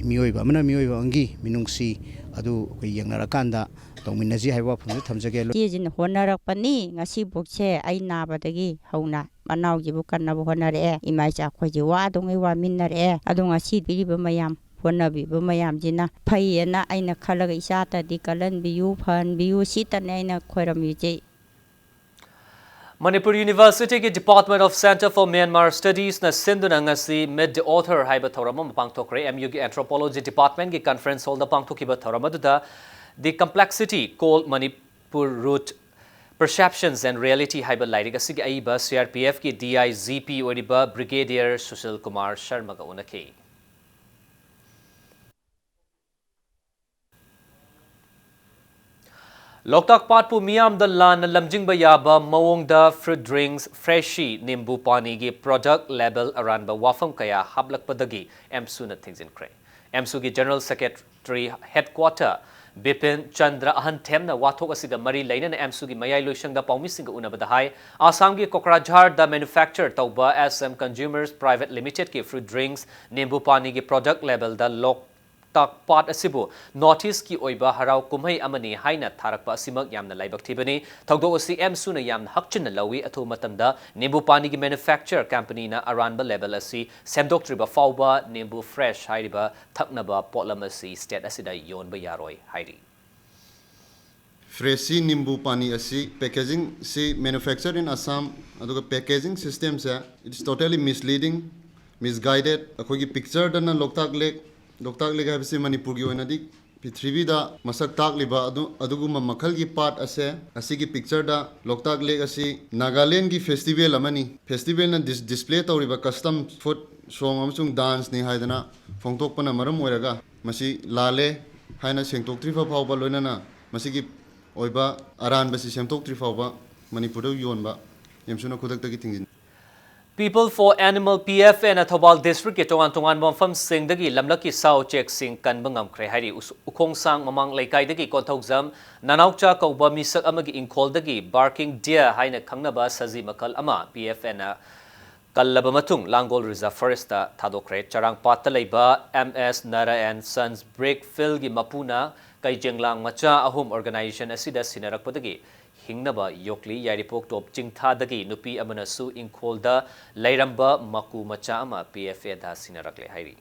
ꯃꯤꯑꯣꯏꯕ ꯑꯃꯅ ꯃꯤꯑꯣꯏꯕ ꯑꯃꯒꯤ ꯃꯤꯅꯨꯡꯁꯤ ꯑꯗꯨ ꯑꯩꯈꯣꯏ ꯌꯦꯡꯅꯔꯀꯥꯟꯗ ꯇꯧꯃꯤꯟꯅꯁꯤ ꯍꯥꯏꯕ ꯋꯥꯐꯝꯁꯤ ꯊꯝꯖꯒꯦ꯫ ꯏꯆꯦꯁꯤꯅ ꯍꯣꯠꯅꯔꯛꯄꯅꯤ꯫ ꯉꯁꯤꯐꯥꯎꯁꯦ ꯑꯩ ꯅꯥꯕꯗꯒꯤ ꯍꯧꯅ ꯃꯅꯥꯎꯁꯤꯕꯨ ꯀꯟꯅꯕ ꯍꯣꯠꯅꯔꯛꯑꯦ꯫ ꯏꯃꯥ ꯏꯆꯥ ꯑꯩꯈꯣꯏꯁꯦ ꯋꯥꯗꯉꯩ ꯋꯥꯃꯤꯟꯅꯔꯛꯑꯦ꯫ ꯑꯗꯣ ꯉꯁꯤ ꯄꯤꯔꯤꯕ ꯃꯌꯥꯝ, ꯍꯣꯠꯅꯕꯤꯕ ꯃꯌꯥꯝꯁꯤꯅ ꯐꯩꯌꯦꯅ ꯑꯩꯅ ꯈꯜꯂꯒ ꯏꯆꯥꯇꯗꯤ ꯀꯜꯍꯟꯕꯤꯌꯨ, ꯐꯍꯟꯕꯤꯌꯨ, ꯁꯤꯇꯅꯦ ꯑꯩꯅ ꯈꯣꯏꯔꯝꯃꯤꯁꯦ꯫ Manipur University ꯒꯤ Department of Center for Myanmar Studies ꯅ ꯁꯤꯟꯗꯨꯅ ꯉꯁꯤ Meet the Author ꯍꯥꯏꯕ ꯊꯧꯔꯝ ꯑꯃ ꯄꯥꯡꯊꯣꯛꯈ꯭ꯔꯦ꯫ ꯑꯦꯝ ꯌꯨꯒꯤ Anthropology Department ꯒꯤ conference hall ꯗ ꯄꯥꯡꯊꯣꯛꯈꯤꯕ ꯊꯧꯔꯝ ꯑꯗꯨꯗ The Complexity Called Manipur Root Perceptions and Reality ꯍꯥꯏꯕ ꯂꯥꯏꯔꯤꯛ ꯑꯁꯤꯒꯤ ꯑꯏꯕ ꯁꯤ ꯑꯥꯔ ꯄꯤ ꯑꯦꯐ ꯀꯤ ꯗꯤ ꯑꯥꯏ ꯖꯤ ꯄꯤ ꯑꯣꯏꯔꯤꯕ Brigadier ꯁꯨꯁꯤꯜ ꯀꯨꯃꯥꯔ ꯁꯔꯃꯒ ꯎꯅꯈꯤ꯫ ꯂꯣꯛꯇꯥꯛ ꯄꯥꯠꯄꯨ ꯃꯤꯌꯥꯝꯗ ꯂꯥꯟꯅ ꯂꯝꯖꯤꯡꯕ ꯌꯥꯕ ꯃꯑꯣꯡꯗ fruit drinks, ꯐ꯭ꯔꯦꯁꯤ, ꯅꯤꯝꯕꯨ ꯄꯥꯅꯤꯒꯤ product label ꯑꯔꯥꯟꯕ ꯋꯥꯐꯝ ꯀꯌꯥ ꯍꯥꯞꯂꯛꯄꯗꯒꯤ ꯑꯦꯝꯁꯨꯅ ꯊꯤꯡꯖꯤꯟꯈ꯭ꯔꯦ꯫ ꯑꯦꯝꯁꯨꯒꯤ General Secretary Headquarter Bipin Chandra ꯑꯍꯟꯊꯦꯝꯅ ꯋꯥꯊꯣꯛ ꯑꯁꯤꯒ ꯃꯔꯤ ꯂꯩꯅꯅ ꯑꯦꯝꯁꯨꯒꯤ ꯃꯌꯥꯏ ꯂꯣꯏꯁꯪꯗ ꯄꯥꯎꯃꯤꯁꯤꯡꯒ ꯎꯅꯕꯗ ꯍꯥꯏ, ꯑꯁꯥꯝꯒꯤ ꯀꯣꯀ꯭ꯔꯥꯖꯥꯔꯗ manufacture ꯇꯧꯕ ꯑꯦꯁ ꯑꯦꯝ Consumers Private Limited ꯀꯤ fruit drinks, ꯅꯤꯝꯕꯨ ꯄꯥꯅꯤꯒꯤ product label ꯗ ꯂꯣꯛ ꯇꯥꯛ ꯄꯥꯠ ꯑꯁꯤꯕꯨ North East ꯀꯤ ꯑꯣꯏꯕ ꯍꯔꯥꯎ ꯀꯨꯝꯍꯩ ꯑꯃꯅꯤ ꯍꯥꯏꯅ ꯊꯥꯔꯛꯄ ꯑꯁꯤꯃꯛ ꯌꯥꯝꯅ ꯂꯥꯏꯕꯛ ꯊꯤꯕꯅꯤ꯫ ꯊꯧꯗꯣꯛ ꯑꯁꯤ ꯑꯦꯝꯁꯨꯅ ꯌꯥꯝꯅ ꯍꯛꯆꯤꯟꯅ ꯂꯧꯏ꯫ ꯑꯊꯨꯕ ꯃꯇꯝꯗ ꯅꯤꯝꯕꯨ ꯄꯥꯅꯤꯒꯤ manufacture company ꯅ ꯑꯔꯥꯟꯕ label ꯑꯁꯤ ꯁꯦꯝꯗꯣꯛꯇ꯭ꯔꯤꯕ ꯐꯥꯎꯕ ꯅꯤꯝꯕꯨ fresh ꯍꯥꯏꯔꯤꯕ ꯊꯛꯅꯕ ꯄꯣꯠꯂꯝ ꯑꯁꯤ state ꯑꯁꯤꯗ ꯌꯣꯟꯕ ꯌꯥꯔꯣꯏ ꯍꯥꯏꯔꯤ꯫ ꯐ꯭ꯔꯦꯁꯤ ꯅꯤꯝꯕꯨ ꯄꯥꯅꯤ ꯑꯁꯤ packaging ꯁꯤ manufacture in Assam, ꯑꯗꯨꯒ packaging system say it's totally misleading, misguided꯫ ꯑꯩꯈꯣꯏꯒꯤ picture ꯗꯅ ꯂꯣꯛꯇꯥꯛ lake, ꯂꯣꯛꯇꯥꯛ lake ꯍꯥꯏꯕꯁꯤ ꯃꯅꯤꯄꯨꯔꯒꯤ ꯑꯣꯏꯅꯗꯤ ꯄ꯭ꯔꯤꯊꯤꯕꯤꯗ ꯃꯁꯛ ꯇꯥꯛꯂꯤꯕ ꯑꯗꯨ, ꯑꯗꯨꯒꯨꯝꯕ ꯃꯈꯜꯒꯤ ꯄꯥꯠ ꯑꯁꯦ, ꯑꯁꯤꯒꯤ picture ꯗ ꯂꯣꯛꯇꯥꯛ lake ꯑꯁꯤ ꯅꯥꯒꯥꯂꯦꯟꯒꯤ festival ꯑꯃꯅꯤ, festival ꯅ dis-, display ꯇꯧꯔꯤꯕ custom, food, song ꯑꯃꯁꯨꯡ dance ꯅꯤ ꯍꯥꯏꯗꯅ ꯐꯣꯡꯗꯣꯛꯄꯅ ꯃꯔꯝ ꯑꯣꯏꯔꯒ ꯃꯁꯤ ꯂꯥꯜꯂꯦ ꯍꯥꯏꯅ ꯁꯦꯡꯗꯣꯛꯇ꯭ꯔꯤꯕ ꯐꯥꯎꯕ, ꯂꯣꯏꯅꯅ ꯃꯁꯤꯒꯤ ꯑꯣꯏꯕ ꯑꯔꯥꯟꯕꯁꯤ ꯁꯦꯝꯗꯣꯛꯇ꯭ꯔꯤ ꯐꯥꯎꯕ ꯃꯅꯤꯄꯨꯔꯗ ꯌꯣꯟꯕ ꯑꯦꯝꯁꯨꯅ ꯈꯨꯗꯛꯇꯒꯤ ꯊꯤꯡꯖꯤꯟ People for Animal, P F A ꯅ ꯊꯧꯕꯥꯜ district ꯀꯤ ꯇꯣꯉꯥꯟ ꯇꯣꯉꯥꯟꯕ ꯃꯐꯝꯁꯤꯡꯗꯒꯤ ꯂꯝꯂꯛꯀꯤ ꯁꯥ ꯎꯆꯦꯛꯁꯤꯡ ꯀꯟꯕ ꯉꯝꯈ꯭ꯔꯦ ꯍꯥꯏꯔꯤ꯫ ꯎꯁ-, ꯎꯈꯣꯡꯁꯥꯡ ꯃꯃꯥꯡ ꯂꯩꯀꯥꯏꯗꯒꯤ ꯀꯣꯟꯊꯧꯖꯝ ꯅꯅꯥꯎꯆꯥ ꯀꯧꯕ ꯃꯤꯁꯛ ꯑꯃꯒꯤ ꯏꯪꯈꯣꯜꯗꯒꯤ barking deer ꯍꯥꯏꯅ ꯈꯪꯅꯕ ꯁꯖꯤ ꯃꯈꯜ ꯑꯃ P F A ꯅ ꯀꯜꯂꯕ ꯃꯇꯨꯡ ꯂꯥꯡꯒꯣꯜ Reserve Forest ꯇ ꯊꯥꯗꯣꯛꯈ꯭ꯔꯦ꯫ ꯆꯔꯥꯡꯄꯥꯠꯇ ꯂꯩꯕ M S Narayan Sons Brick Field ꯒꯤ ꯃꯄꯨꯅ ꯀꯩꯖꯦꯡꯂꯥꯡ ꯃꯆꯥ ꯑꯍꯨꯝ organization ꯑꯁꯤꯗ ꯁꯤꯟꯅꯔꯛꯄꯗꯒꯤ ꯍꯤꯡꯅꯕ ꯌꯣꯛꯂꯤ꯫ ꯌꯥꯏꯔꯤꯄꯣꯛ ꯇꯣꯞ ꯆꯤꯡꯊꯥꯗꯒꯤ ꯅꯨꯄꯤ ꯑꯃꯅꯁꯨ ꯏꯪꯈꯣꯜꯗ ꯂꯩꯔꯝꯕ ꯃꯀꯨ ꯃꯆꯥ ꯑꯃ P F A ꯗ ꯁꯤꯟꯅꯔꯛꯂꯦ ꯍꯥꯏꯔꯤ꯫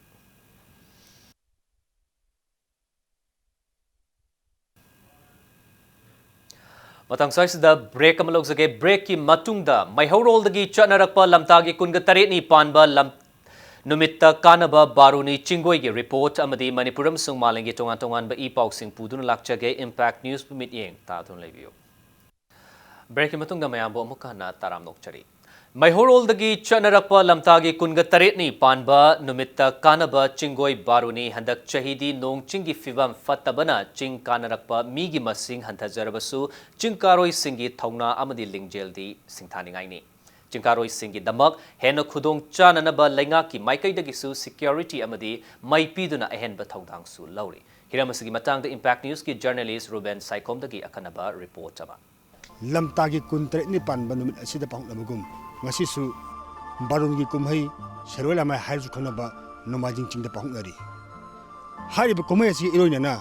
ꯃꯇꯥꯡ ꯁ꯭ꯋꯥꯏꯁꯤꯗ break ꯑꯃ ꯂꯧꯖꯒꯦ꯫ Break ꯀꯤ ꯃꯇꯨꯡꯗ ꯃꯩꯍꯧꯔꯣꯜꯗꯒꯤ ꯆꯠꯅꯔꯛꯄ ꯂꯝꯇꯥꯒꯤ ꯀꯨꯟꯒ ꯇꯔꯦꯠꯅꯤ ꯄꯥꯟꯕ ꯂꯝ-, ꯅꯨꯃꯤꯠꯇ ꯀꯥꯟꯅꯕ ꯕꯥꯔꯨꯅꯤ ꯆꯤꯡꯒꯣꯏꯒꯤ report ꯑꯃꯗꯤ ꯃꯅꯤꯄꯨꯔ ꯑꯃꯁꯨꯡ ꯃꯥꯂꯦꯝꯒꯤ ꯇꯣꯉꯥꯟ ꯇꯣꯉꯥꯟꯕ ꯏ ꯄꯥꯎꯁꯤꯡ ꯄꯨꯗꯨꯅ ꯂꯥꯛꯆꯒꯦ꯫ Impact News ꯕꯨ ꯃꯤꯠꯌꯦꯡ ꯇꯥꯗꯨꯅ ꯂꯩꯕꯤꯌꯨ꯫ Break ꯀꯤ ꯃꯇꯨꯡꯗ ꯃꯌꯥꯝꯕꯨ ꯑꯃꯨꯛꯀ ꯍꯟꯅ ꯇꯔꯥꯝꯅ ꯑꯣꯛꯆꯔꯤ꯫ ꯃꯩꯍꯧꯔꯣꯜꯗꯒꯤ ꯆꯠꯅꯔꯛꯄ ꯂꯝꯇꯥꯒꯤ ꯀꯨꯟꯒ ꯇꯔꯦꯠꯅꯤ ꯄꯥꯟꯕ ꯅꯨꯃꯤꯠꯇ ꯀꯥꯟꯅꯕ ꯆꯤꯡꯒꯣꯏ ꯕꯥꯔꯨꯅꯤ꯫ ꯍꯟꯗꯛ ꯆꯍꯤꯗꯤ ꯅꯣꯡ ꯆꯤꯡꯒꯤ ꯐꯤꯕꯝ ꯐꯠꯇꯕꯅ ꯆꯤꯡ ꯀꯥꯅꯔꯛꯄ ꯃꯤꯒꯤ ꯃꯁꯤꯡ ꯍꯟꯊꯖꯔꯕꯁꯨ, ꯆꯤꯡ ꯀꯥꯔꯣꯏꯁꯤꯡꯒꯤ ꯊꯧꯅꯥ ꯑꯃꯗꯤ ꯂꯤꯡꯖꯦꯜꯗꯤ ꯁꯤꯡꯊꯥꯅꯤꯡꯉꯥꯏꯅꯤ꯫ ꯆꯤꯡ ꯀꯥꯔꯣꯏꯁꯤꯡꯒꯤꯗꯃꯛ ꯍꯦꯟꯅ ꯈꯨꯗꯣꯡ ꯆꯥꯅꯅꯕ ꯂꯩꯉꯥꯛꯀꯤ ꯃꯥꯏꯀꯩꯗꯒꯤꯁꯨ security ꯑꯃꯗꯤ ꯃꯥꯏ ꯄꯤꯗꯨꯅ ꯑꯍꯦꯟꯕ ꯊꯧꯗꯥꯡꯁꯨ ꯂꯧꯔꯤ꯫ ꯍꯤꯔꯝ ꯑꯁꯤꯒꯤ ꯃꯇꯥꯡꯗ Impact News ꯀꯤ journalist ꯔꯨꯕꯦꯟ ꯁꯥꯏꯈꯣꯝꯗꯒꯤ ꯑꯀꯟꯅꯕ report ꯑꯃ꯫ ꯂꯝꯇꯥꯒꯤ ꯀꯨꯟꯇꯔꯦꯠꯅꯤ ꯄꯥꯟꯕ ꯅꯨꯃꯤꯠ ꯑꯁꯤꯗ ꯄꯥꯡꯊꯣꯛꯅꯕꯒꯨꯝ, ꯉꯁꯤꯁꯨ ꯕꯥꯔꯨꯅꯤꯒꯤ ꯀꯨꯝꯍꯩ ꯁꯦꯔꯣꯏ ꯂꯥꯃꯥꯏ ꯍꯥꯏꯔꯁꯨ ꯈꯪꯅꯕ ꯅꯣꯡꯃꯥꯏꯖꯤꯡ ꯆꯤꯡꯗ ꯄꯥꯡꯊꯣꯛꯅꯔꯤ꯫ ꯍꯥꯏꯔꯤꯕ ꯀꯨꯝꯍꯩ ꯑꯁꯤꯒ ꯏꯔꯣꯏꯅꯅ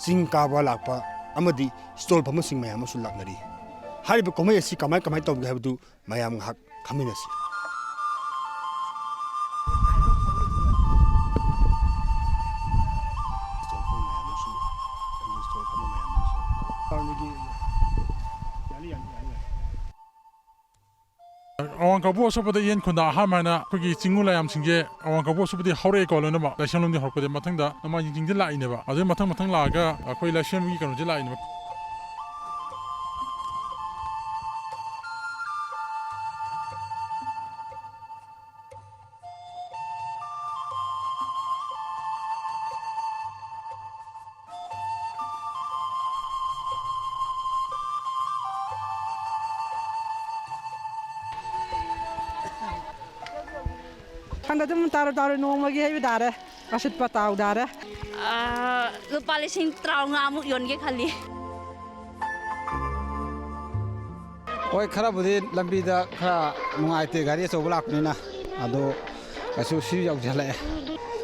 ꯆꯤꯡ ꯀꯥꯕ ꯂꯥꯛꯄ ꯑꯃꯗꯤ stall ꯐꯝꯕꯁꯤꯡ ꯃꯌꯥꯝ ꯑꯃꯁꯨ ꯂꯥꯛꯅꯔꯤ꯫ ꯍꯥꯏꯔꯤꯕ ꯀꯨꯝꯍꯩ ꯑꯁꯤ ꯀꯃꯥꯏ ꯀꯃꯥꯏ ꯇꯧꯒꯦ ꯍꯥꯏꯕꯗꯨ ꯃꯌꯥꯝ ꯉꯥꯏꯍꯥꯛ ꯈꯪꯃꯤꯟꯅꯁꯤ꯫ ꯑꯋꯥꯡ ꯀꯕꯣꯛ ꯑꯁꯣꯛꯄꯗ ꯏꯌꯦꯟ ꯈꯨꯟꯗ ꯑꯍꯥꯟꯕ ꯍꯥꯏꯅ ꯑꯩꯈꯣꯏꯒꯤ ꯆꯤꯡꯉꯨ ꯂꯥꯏꯌꯥꯝꯁꯤꯡꯁꯦ ꯑꯋꯥꯡ ꯀꯕꯣꯛ ꯑꯁꯣꯛꯄꯗꯤ ꯍꯧꯔꯛꯑꯦꯀꯣ ꯂꯣꯏꯅꯃꯛ꯫ ꯂꯥꯏꯁꯦꯝꯂꯣꯝꯗꯤ ꯍꯧꯔꯛꯄꯗꯤ ꯃꯊꯪꯗ ꯅꯣꯡꯃꯥꯏꯖꯤꯡ ꯆꯤꯡꯗꯤ ꯂꯥꯛꯏꯅꯦꯕ꯫ ꯑꯗꯨꯗꯩ ꯃꯊꯪ ꯃꯊꯪ ꯂꯥꯛꯑꯒ ꯑꯩꯈꯣꯏ ꯂꯥꯏꯁꯦꯝꯒꯤ ꯀꯩꯅꯣꯁꯦ ꯂꯥꯛꯏꯅꯦꯕ꯫ ꯈꯪꯗꯦ, ꯑꯗꯨꯝ ꯇꯥꯔꯨ ꯇꯥꯔꯨ ꯅꯣꯡꯃꯒꯤ ꯍꯥꯏꯕ ꯇꯥꯔꯦ, ꯑꯁꯤꯠꯄ ꯇꯥꯎ ꯇꯥꯔꯦ꯫ ꯑꯥ, ꯂꯨꯄꯥ ꯂꯤꯁꯤꯡ ꯇꯔꯥꯃꯉꯥꯃꯨꯛ ꯌꯣꯟꯒꯦ ꯈꯜꯂꯤ꯫ ꯍꯣꯏ, ꯈꯔꯕꯨꯗꯤ ꯂꯝꯕꯤꯗ ꯈꯔ ꯅꯨꯡꯉꯥꯏꯇꯦ, ꯒꯥꯔꯤ ꯑꯆꯧꯕ ꯂꯥꯛꯄꯅꯤꯅ꯫ ꯑꯗꯣ ꯀꯩꯁꯨ ꯁꯤ ꯌꯧꯁꯤꯜꯂꯛꯑꯦ꯫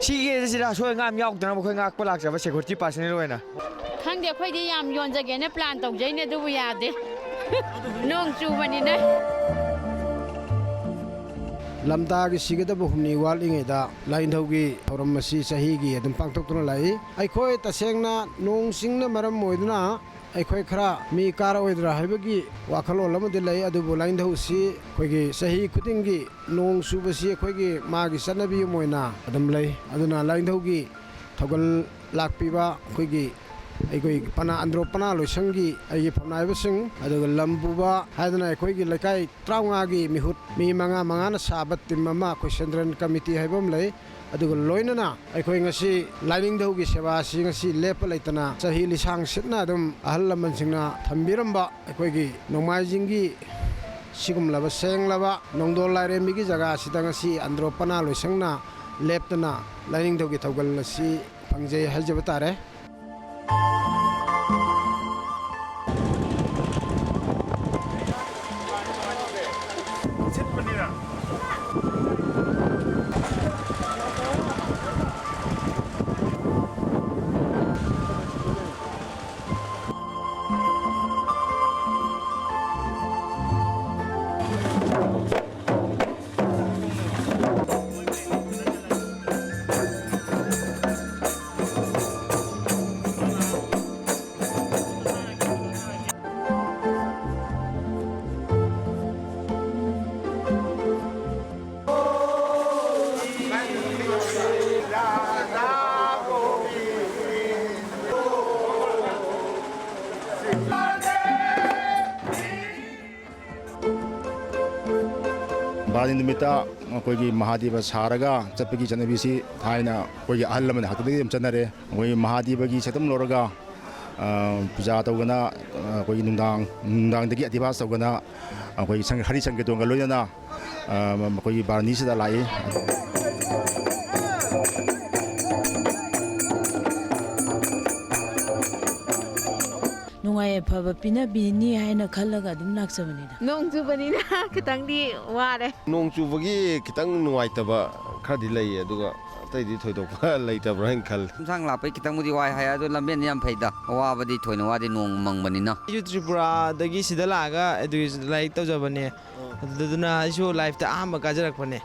ꯁꯤꯒꯤ ꯑꯁꯤꯗ ꯑꯁꯣꯏ ꯑꯉꯥꯝ ꯌꯥꯎꯗꯅꯕ ꯑꯩꯈꯣꯏ ꯉꯥꯛꯄ ꯂꯥꯛꯆꯕ security personnel ꯑꯣꯏꯅ꯫ ꯈꯪꯗꯦ, ꯑꯩꯈꯣꯏꯗꯤ ꯌꯥꯝ ꯌꯣꯟꯖꯒꯦꯅ plan ꯇꯧꯖꯩꯅꯦ, ꯑꯗꯨꯕꯨ ꯌꯥꯗꯦ꯫ ꯅꯣꯡ ꯆꯨꯕꯅꯤꯅ꯫ ꯂꯝꯇꯥꯒꯤ ꯁꯤꯒꯗꯕ ꯍꯨꯝꯅꯤ ꯋꯥꯠꯂꯤꯉꯩꯗ ꯂꯥꯏꯅꯤꯡꯊꯧꯒꯤ ꯊꯧꯔꯝ ꯑꯁꯤ ꯆꯍꯤꯒꯤ ꯑꯗꯨꯝ ꯄꯥꯡꯊꯣꯛꯇꯨꯅ ꯂꯥꯛꯏ꯫ ꯑꯩꯈꯣꯏ ꯇꯁꯦꯡꯅ ꯅꯣꯡ ꯆꯤꯡꯅ ꯃꯔꯝ ꯑꯣꯏꯗꯨꯅ ꯑꯩꯈꯣꯏ ꯈꯔ ꯃꯤ ꯀꯥꯔꯛꯑꯣꯏꯗ꯭ꯔꯥ ꯍꯥꯏꯕꯒꯤ ꯋꯥꯈꯜꯂꯣꯟ ꯑꯃꯗꯤ ꯂꯩ, ꯑꯗꯨꯕꯨ ꯂꯥꯏꯅꯤꯡꯊꯧꯁꯤ ꯑꯩꯈꯣꯏꯒꯤ ꯆꯍꯤ ꯈꯨꯗꯤꯡꯒꯤ ꯅꯣꯡ ꯆꯨꯕꯁꯤ ꯑꯩꯈꯣꯏꯒꯤ ꯃꯥꯒꯤ ꯆꯠꯅꯕꯤ ꯑꯃ ꯑꯣꯏꯅ ꯑꯗꯨꯝ ꯂꯩ꯫ ꯑꯗꯨꯅ ꯂꯥꯏꯅꯤꯡꯊꯧꯒꯤ ꯊꯧꯒꯜ ꯂꯥꯛꯄꯤꯕ ꯑꯩꯈꯣꯏꯒꯤ, ꯑꯩꯈꯣꯏ ꯄꯅꯥ, ꯑꯟꯗ꯭ꯔꯣ ꯄꯅꯥ ꯂꯣꯏꯁꯪꯒꯤ ꯑꯩꯒꯤ ꯐꯝꯅꯥꯏꯕꯁꯤꯡ, ꯑꯗꯨꯒ ꯂꯝ ꯄꯨꯕ ꯍꯥꯏꯗꯅ ꯑꯩꯈꯣꯏꯒꯤ ꯂꯩꯀꯥꯏ ꯇꯔꯥꯃꯉꯥꯒꯤ ꯃꯤꯍꯨꯠ ꯃꯤ ꯃꯉꯥ ꯃꯉꯥꯅ ꯁꯥꯕ team ꯑꯃ ꯑꯩꯈꯣꯏ central committee ꯍꯥꯏꯕ ꯑꯃ ꯂꯩ꯫ ꯑꯗꯨꯒ ꯂꯣꯏꯅꯅ ꯑꯩꯈꯣꯏ ꯉꯁꯤ ꯂꯥꯏꯅꯤꯡꯊꯧꯒꯤ ꯁꯦꯕꯥ ꯑꯁꯤ ꯉꯁꯤ ꯂꯦꯞꯄ ꯂꯩꯇꯅ ꯆꯍꯤ ꯂꯤꯁꯥꯡ ꯁꯤꯠꯅ ꯑꯗꯨꯝ ꯑꯍꯜ ꯂꯃꯟꯁꯤꯡꯅ ꯊꯝꯕꯤꯔꯝꯕ ꯑꯩꯈꯣꯏꯒꯤ ꯅꯣꯡꯃꯥꯏꯖꯤꯡꯒꯤ ꯁꯤꯒꯨꯝꯂꯕ ꯁꯦꯡꯂꯕ ꯅꯣꯡꯗꯣꯜ ꯂꯥꯏꯔꯦꯝꯕꯤꯒꯤ ꯖꯒꯥ ꯑꯁꯤꯗ ꯉꯁꯤ ꯑꯟꯗ꯭ꯔꯣ ꯄꯅꯥ ꯂꯣꯏꯁꯪꯅ ꯂꯦꯞꯇꯅ ꯂꯥꯏꯅꯤꯡꯊꯧꯒꯤ ꯊꯧꯒꯜ ꯑꯁꯤ ꯐꯪꯖꯩ ꯍꯥꯏꯖꯕ ꯇꯥꯔꯦ꯫ ꯕꯥꯔꯨꯅꯤ ꯅꯨꯃꯤꯠꯇ ꯑꯩꯈꯣꯏꯒꯤ ꯃꯍꯥꯗꯦꯕ ꯁꯥꯔꯒ ꯆꯠꯄꯒꯤ ꯆꯠꯅꯕꯤꯁꯤ ꯊꯥꯏꯅ ꯑꯩꯈꯣꯏꯒꯤ ꯑꯍꯜ ꯂꯃꯟ ꯍꯥꯛꯇꯛꯇꯒꯤ ꯑꯗꯨꯝ ꯆꯠꯅꯔꯦ꯫ ꯑꯩꯈꯣꯏꯒꯤ ꯃꯍꯥꯗꯦꯕꯒꯤ ꯁꯛꯇꯝ ꯂꯧꯔꯒ, ꯑ, ꯄꯨꯖꯥ ꯇꯧꯗꯅ, ꯑ, ꯑꯩꯈꯣꯏꯒꯤ ꯅꯨꯡꯗꯥꯡ, ꯅꯨꯡꯗꯥꯡꯗꯒꯤ ꯑꯙꯤꯕꯥꯁ ꯇꯧꯗꯅ ꯑꯩꯈꯣꯏꯒꯤ ꯁꯪ-, ꯍꯔꯤ ꯁꯪꯀꯤꯔꯇꯣꯟꯒ ꯂꯣꯏꯅꯅ, ꯑ, ꯑꯩꯈꯣꯏꯒꯤ ꯕꯥꯔꯨꯅꯤꯁꯤꯗ ꯂꯥꯛꯏ꯫ ꯑꯐꯕ ꯄꯤꯅꯕꯤꯅꯤ ꯍꯥꯏꯅ ꯈꯜꯂꯒ ꯑꯗꯨꯝ ꯂꯥꯛꯆꯕꯅꯤꯗ꯫ ꯅꯣꯡ ꯆꯨꯕꯅꯤꯅ ꯈꯤꯇꯪꯗꯤ ꯋꯥꯔꯦ꯫ ꯅꯣꯡ ꯆꯨꯕꯒꯤ ꯈꯤꯇꯪ ꯅꯨꯡꯉꯥꯏꯇꯕ ꯈꯔꯗꯤ ꯂꯩꯌꯦ, ꯑꯗꯨꯒ ꯑꯇꯩꯗꯤ ꯊꯣꯏꯗꯣꯛꯄ ꯂꯩꯇꯕ꯭ꯔꯥ ꯍꯥꯏꯅ ꯈꯜꯂꯦ꯫ ꯂꯝꯁꯥꯡ ꯂꯥꯛꯄꯩ ꯈꯤꯇꯪꯕꯨꯗꯤ ꯋꯥꯏ ꯍꯥꯏ, ꯑꯗꯣ ꯂꯝꯕꯦꯟꯗꯤ ꯌꯥꯝ ꯐꯩꯗ, ꯑꯋꯥꯕꯗꯤ ꯊꯣꯏꯅ ꯋꯥꯗꯦ, ꯅꯣꯡ ꯃꯪꯕꯅꯤꯅ꯫ ꯑꯩꯁꯨ ꯇ꯭ꯔꯤꯄꯨꯔꯥꯗꯒꯤ ꯁꯤꯗ ꯂꯥꯛꯑꯒ education ꯂꯥꯏꯔꯤꯛ ꯇꯧꯖꯕꯅꯦ꯫ ꯑꯗꯨꯗꯨꯅ ꯑꯩꯁꯨ ꯂꯥꯏꯐꯇ ꯑꯍꯥꯟꯕ ꯀꯥꯖꯔꯛꯄꯅꯦ꯫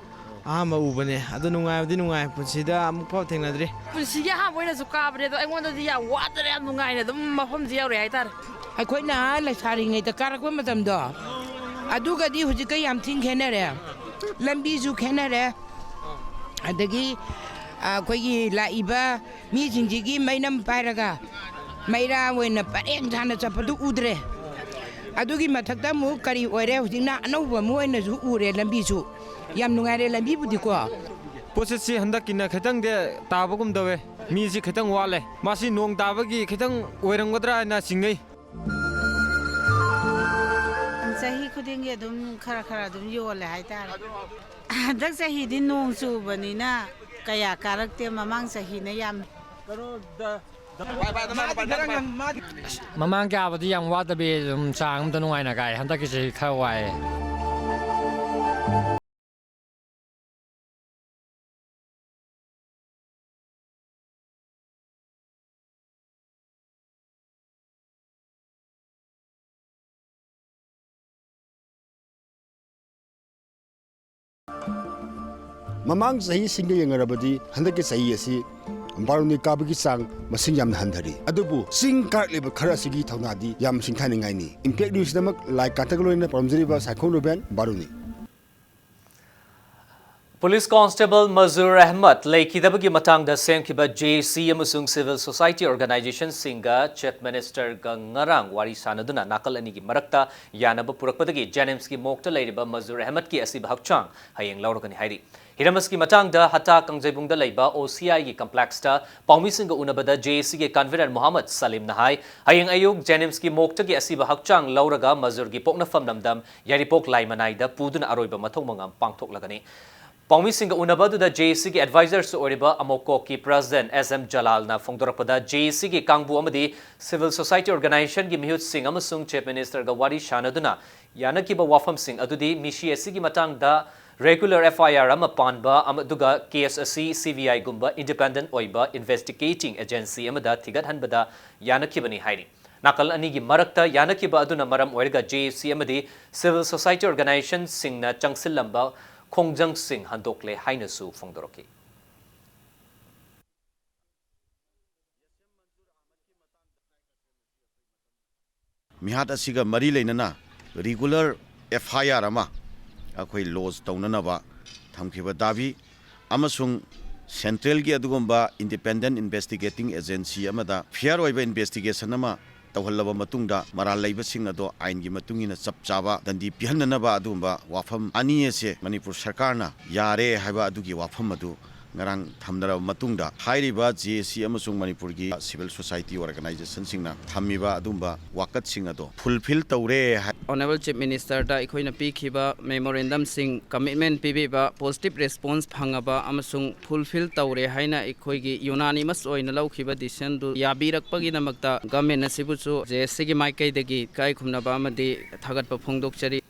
ꯑꯍꯥꯟꯕ ꯎꯕꯅꯦ꯫ ꯑꯗꯨ ꯅꯨꯡꯉꯥꯏꯕꯗꯤ ꯅꯨꯡꯉꯥꯏ꯫ ꯄꯨꯟꯁꯤꯗ ꯑꯃꯨꯛ ꯐꯥꯎ ꯊꯦꯡꯅꯗ꯭ꯔꯤ꯫ ꯄꯨꯟꯁꯤꯒꯤ ꯑꯍꯥꯟꯕ ꯑꯣꯏꯅꯁꯨ ꯀꯥꯕꯅꯦ, ꯑꯗꯣ ꯑꯩꯉꯣꯟꯗꯗꯤ ꯌꯥꯝ ꯋꯥꯗꯅ ꯌꯥꯝ ꯅꯨꯡꯉꯥꯏꯅ ꯑꯗꯨꯝ ꯃꯐꯝꯁꯦ ꯌꯧꯔꯛꯑꯦ ꯍꯥꯏꯇꯥꯔꯦ꯫ ꯑꯩꯈꯣꯏꯅ ꯂꯩꯁꯥꯔꯤꯉꯩꯗ ꯀꯥꯔꯛꯄ ꯃꯇꯝꯗꯣ, ꯑꯗꯨꯒꯗꯤ ꯍꯧꯖꯤꯛꯀ ꯌꯥꯝ ꯊꯤꯅ ꯈꯦꯠꯅꯔꯦ꯫ ꯂꯝꯕꯤꯁꯨ ꯈꯦꯠꯅꯔꯦ꯫ ꯑꯗꯒꯤ, ꯑ, ꯑꯩꯈꯣꯏꯒꯤ ꯂꯥꯛꯏꯕ ꯃꯤꯁꯤꯡꯁꯤꯒꯤ ꯃꯩꯅꯝ ꯄꯥꯏꯔꯒ ꯃꯩꯔꯥ ꯑꯣꯏꯅ ꯄꯔꯦꯡ ꯁꯥꯅ ꯆꯠꯄꯗꯨ ꯎꯗ꯭ꯔꯦ꯫ ꯑꯗꯨꯒꯤ ꯃꯊꯛꯇ ꯑꯃꯨꯛ ꯀꯔꯤ ꯑꯣꯏꯔꯦ, ꯍꯧꯖꯤꯛꯅ ꯑꯅꯧꯕ ꯑꯃ ꯑꯣꯏꯅꯁꯨ ꯎꯔꯦ ꯂꯝꯕꯤꯁꯨ꯫ ꯌꯥꯝ ꯅꯨꯡꯉꯥꯏꯔꯦ ꯂꯝꯕꯤꯕꯨꯗꯤꯀꯣ꯫ ꯄꯣꯠꯁꯤꯠꯁꯤ ꯍꯟꯗꯛꯀꯤꯅ ꯈꯤꯇꯪꯗꯤ ꯇꯥꯕꯒꯨꯝ ꯇꯧꯋꯦ꯫ ꯃꯤꯁꯤ ꯈꯤꯇꯪ ꯋꯥꯠꯂꯦ꯫ ꯃꯥꯁꯤ ꯅꯣꯡ ꯇꯥꯕꯒꯤ ꯈꯤꯇꯪ ꯑꯣꯏꯔꯝꯒꯗ꯭ꯔꯥ ꯍꯥꯏꯅ ꯆꯤꯡꯅꯩ꯫ ꯆꯍꯤ ꯈꯨꯗꯤꯡꯒꯤ ꯑꯗꯨꯝ ꯈꯔ ꯈꯔ ꯑꯗꯨꯝ ꯌꯣꯜꯂꯦ ꯍꯥꯏꯇꯥꯔꯦ꯫ ꯍꯟꯗꯛ ꯆꯍꯤꯗꯤ ꯅꯣꯡ ꯆꯨꯕꯅꯤꯅ ꯀꯌꯥ ꯀꯥꯔꯛꯇꯦ, ꯃꯃꯥꯡ ꯆꯍꯤꯅ ꯌꯥꯝ꯫ ꯃꯃꯥꯡ ꯀꯥꯕꯗꯤ ꯌꯥꯝ ꯋꯥꯗꯕꯤ ꯑꯗꯨꯝ ꯆꯥꯡ ꯑꯃꯗ ꯅꯨꯡꯉꯥꯏꯅ ꯀꯥꯏ, ꯍꯟꯗꯛꯀꯤꯁꯤ ꯈꯔ ꯋꯥꯏꯑꯦ꯫ ꯃꯃꯥꯡ ꯆꯍꯤꯁꯤꯡꯒ ꯌꯦꯡꯅꯔꯕꯗꯤ ꯍꯟꯗꯛꯀꯤ ꯆꯍꯤ ꯑꯁꯤ ꯕꯥꯔꯨꯅꯤ ꯀꯥꯕꯒꯤ ꯆꯥꯡ ꯃꯁꯤꯡ ꯌꯥꯝꯅ ꯍꯟꯊꯔꯤ꯫ ꯑꯗꯨꯕꯨ ꯆꯤꯡ ꯀꯥꯔꯛꯂꯤꯕ ꯈꯔ ꯑꯁꯤꯒꯤ ꯊꯧꯅꯥꯗꯤ ꯌꯥꯝ ꯁꯤꯡꯊꯥꯅꯤꯡꯉꯥꯏꯅꯤ꯫ ꯏꯝꯄꯦꯛ ꯅ꯭ꯌꯨꯁꯇꯃꯛ ꯂꯥꯏ ꯀꯥꯟꯇꯒ ꯂꯣꯏꯅꯅ ꯄꯥꯎꯔꯝꯖꯔꯤꯕ ꯁꯥꯏꯈꯣꯝ ꯔꯨꯕꯦꯟ, ꯕꯥꯔꯨꯅꯤ꯫ ꯄꯨꯂꯤꯁ ꯀꯣꯟꯁꯇꯦꯕꯜ ꯃꯖꯨꯔ ꯑꯍꯃꯗ ꯂꯩꯈꯤꯗꯕꯒꯤ ꯃꯇꯥꯡꯗ ꯁꯦꯝꯈꯤꯕ ꯖꯦ ꯑꯦ ꯁꯤ ꯑꯃꯁꯨꯡ civil society organizationꯁꯤꯡꯒ Chief Ministerꯒ ꯉꯔꯥꯡ ꯋꯥꯔꯤ ꯁꯥꯅꯗꯨꯅ ꯅꯥꯀꯜ ꯑꯅꯤꯒꯤ ꯃꯔꯛꯇ ꯌꯥꯅꯕ ꯄꯨꯔꯛꯄꯗꯒꯤ JNIMSꯀꯤ morgueꯗ ꯂꯩꯔꯤꯕ ꯃꯖꯨꯔ ꯑꯍꯃꯗꯀꯤ ꯑꯁꯤꯕ ꯍꯛꯆꯥꯡ ꯍꯌꯦꯡ ꯂꯧꯔꯒꯅꯤ ꯍꯥꯏꯔꯤ꯫ ꯍꯤꯔꯝ ꯑꯁꯤꯒꯤ ꯃꯇꯥꯡꯗ ꯍꯇꯥ ꯀꯥꯡꯖꯩꯕꯨꯡꯗ ꯂꯩꯕ OCIꯒꯤ complexꯇ ꯄꯥꯎꯃꯤꯁꯤꯡꯒ ꯎꯅꯕꯗ JACꯒꯤ convener ꯃꯣꯍꯝꯃꯗ ꯁꯂꯤꯝꯅ ꯍꯥꯏ, ꯍꯌꯦꯡ ꯑꯌꯨꯛ JNIMSꯀꯤ morgueꯗꯒꯤ ꯑꯁꯤꯕ ꯍꯛꯆꯥꯡ ꯂꯧꯔꯒ ꯃꯖꯨꯔꯒꯤ ꯄꯣꯛꯅꯐꯝ ꯂꯝꯗꯝ ꯌꯥꯏꯔꯤꯄꯣꯛ ꯂꯥꯏꯃꯅꯥꯏꯗ ꯄꯨꯗꯨꯅ ꯑꯔꯣꯏꯕ ꯃꯊꯧ ꯃꯉꯝ ꯄꯥꯡꯊꯣꯛꯂꯒꯅꯤ꯫ ꯄꯥꯎꯃꯤꯁꯤꯡꯒ ꯎꯅꯕ ꯑꯗꯨꯗ ꯖꯦ ꯑꯦ ꯁꯤꯒꯤ ꯑꯦꯗꯚꯥꯏꯖꯔꯁꯨ ꯑꯣꯏꯔꯤꯕ ꯑꯃꯣꯀꯣꯛꯀꯤ ꯄ꯭ꯔꯦꯁꯤꯗꯦꯟꯠ ꯑꯦꯁ ꯑꯦꯝ ꯖꯂꯥꯜꯅ ꯐꯣꯡꯗꯣꯔꯛꯄꯗ, ꯖꯦ ꯑꯦ ꯁꯤꯒꯤ ꯀꯥꯡꯕꯨ ꯑꯃꯗꯤ ꯁꯤꯚꯤꯜ ꯁꯣꯁꯥꯏꯇꯤ ꯑꯣꯔꯒꯅꯥꯏꯖꯦꯁꯟꯒꯤ ꯃꯤꯍꯨꯠꯁꯤꯡ ꯑꯃꯁꯨꯡ ꯆꯤꯐ ꯃꯤꯅꯤꯁꯇꯔꯒ ꯋꯥꯔꯤ ꯁꯥꯅꯗꯨꯅ ꯌꯥꯅꯈꯤꯕ ꯋꯥꯐꯝꯁꯤꯡ ꯑꯗꯨꯗꯤ ꯃꯤꯁꯤ ꯑꯁꯤꯒꯤ ꯃꯇꯥꯡꯗ ꯔꯦꯒꯨꯂꯔ ꯑꯦꯐ ꯑꯥꯏ ꯑꯥꯔ ꯑꯃ ꯄꯥꯟꯕ ꯑꯃ-, ꯑꯗꯨꯒ ꯀꯦꯁ ꯑꯁꯤ ꯁꯤ ꯕꯤ ꯑꯥꯏꯒꯨꯝꯕ ꯏꯟꯗꯤꯄꯦꯟꯗꯦꯟꯠ ꯑꯣꯏꯕ ꯏꯟꯚꯦꯁꯇꯤꯒꯦꯇꯤꯡ ꯑꯦꯖꯦꯟꯁꯤ ꯑꯃꯗ ꯊꯤꯒꯠꯍꯟꯕꯗ ꯌꯥꯅꯈꯤꯕꯅꯤ ꯍꯥꯏꯔꯤ꯫ ꯅꯥꯀꯜ ꯑꯅꯤꯒꯤ ꯃꯔꯛꯇ ꯌꯥꯅꯈꯤꯕ ꯑꯗꯨꯅ ꯃꯔꯝ ꯑꯣꯏꯔꯒ ꯖꯦ ꯑꯦ ꯁꯤ ꯑꯃꯗꯤ ꯁꯤꯚꯤꯜ ꯁꯣꯁꯥꯏꯇꯤ ꯑꯣꯔꯒꯅꯥꯏꯖꯦꯁꯟꯁꯤꯡꯅ ꯆꯪꯁꯤꯜꯂꯝꯕ ꯈꯣꯡꯖꯪꯁꯤꯡ ꯍꯟꯗꯣꯛꯂꯦ ꯍꯥꯏꯅꯁꯨ ꯐꯣꯡꯗꯣꯔꯛꯈꯤ꯫ ꯃꯤꯍꯥꯠ ꯑꯁꯤꯒ ꯃꯔꯤ ꯂꯩꯅꯅ ꯔꯤꯒꯨꯂꯔ ꯑꯦꯐ ꯑꯥꯏ ꯑꯥꯔ ꯑꯃ ꯑꯩꯈꯣꯏ ꯂꯣꯖ ꯇꯧꯅꯅꯕ ꯊꯝꯈꯤꯕ ꯗꯥꯕꯤ ꯑꯃꯁꯨꯡ ꯁꯦꯟꯇ꯭ꯔꯦꯜꯒꯤ ꯑꯗꯨꯒꯨꯝꯕ ꯏꯟꯗꯤꯄꯦꯟꯗꯦꯟꯠ ꯏꯟꯚꯦꯁꯇꯤꯒꯦꯇꯤꯡ ꯑꯦꯖꯦꯟꯁꯤ ꯑꯃꯗ ꯐꯤꯌꯔ ꯑꯣꯏꯕ ꯏꯟꯚꯦꯁꯇꯤꯒꯦꯁꯟ ꯑꯃ ꯇꯧꯍꯜꯂꯕ ꯃꯇꯨꯡꯗ ꯃꯔꯥꯜ ꯂꯩꯕꯁꯤꯡ ꯑꯗꯣ ꯑꯥꯏꯟꯒꯤ ꯃꯇꯨꯡ ꯏꯟꯅ ꯆꯞ ꯆꯥꯕ ꯗꯟꯗꯤ ꯄꯤꯍꯟꯅꯅꯕ ꯑꯗꯨꯒꯨꯝꯕ ꯋꯥꯐꯝ ꯑꯅꯤ ꯑꯁꯦ ꯃꯅꯤꯄꯨꯔ ꯁꯔꯀꯥꯔꯅ ꯌꯥꯔꯦ ꯍꯥꯏꯕ ꯑꯗꯨꯒꯤ ꯋꯥꯐꯝ ꯑꯗꯨ ꯉꯔꯥꯡ ꯊꯝꯅꯔꯕ ꯃꯇꯨꯡꯗ, ꯍꯥꯏꯔꯤꯕ ꯖꯦ ꯑꯦ ꯁꯤ ꯑꯃꯁꯨꯡ ꯃꯅꯤꯄꯨꯔꯒꯤ ꯁꯤꯚꯤꯜ ꯁꯣꯁꯥꯏꯇꯤ ꯑꯣꯔꯒꯅꯥꯏꯖꯦꯁꯟꯁꯤꯡꯅ ꯊꯝꯃꯤꯕ ꯑꯗꯨꯒꯨꯝꯕ ꯋꯥꯀꯠꯁꯤꯡ ꯑꯗꯣ ꯐꯨꯜꯐꯤꯜ ꯇꯧꯔꯦ ꯍꯥꯏ꯫ ꯑꯣꯅꯔꯦꯕꯜ ꯆꯤꯐ ꯃꯤꯅꯤꯁꯇꯔꯗ ꯑꯩꯈꯣꯏꯅ ꯄꯤꯈꯤꯕ ꯃꯦꯃꯣꯔꯦꯟꯗꯝꯁꯤꯡ, ꯀꯃꯤꯠꯃꯦꯟꯠ ꯄꯤꯕꯤꯕ, ꯄꯣꯖꯤꯇꯤꯚ ꯔꯦꯁꯄꯣꯟꯁ ꯐꯪꯉꯕ ꯑꯃꯁꯨꯡ ꯐꯨꯜꯐꯤꯜ ꯇꯧꯔꯦ ꯍꯥꯏꯅ ꯑꯩꯈꯣꯏꯒꯤ ꯌꯨꯅꯥꯅꯤꯃꯁ ꯑꯣꯏꯅ ꯂꯧꯈꯤꯕ ꯗꯤꯁꯤꯖꯟꯗꯨ ꯌꯥꯕꯤꯔꯛꯄꯒꯤꯗꯃꯛꯇ ꯒꯚꯔꯟꯃꯦꯟꯠ ꯑꯁꯤꯕꯨꯁꯨ ꯖꯦ ꯑꯦ ꯁꯤꯒꯤ ꯃꯥꯏꯀꯩꯗꯒꯤ ꯏꯀꯥꯏ ꯈꯨꯝꯅꯕ ꯑꯃꯗꯤ ꯊꯥꯒꯠꯄ ꯐꯣꯡꯗꯣꯛꯆꯔꯤ꯫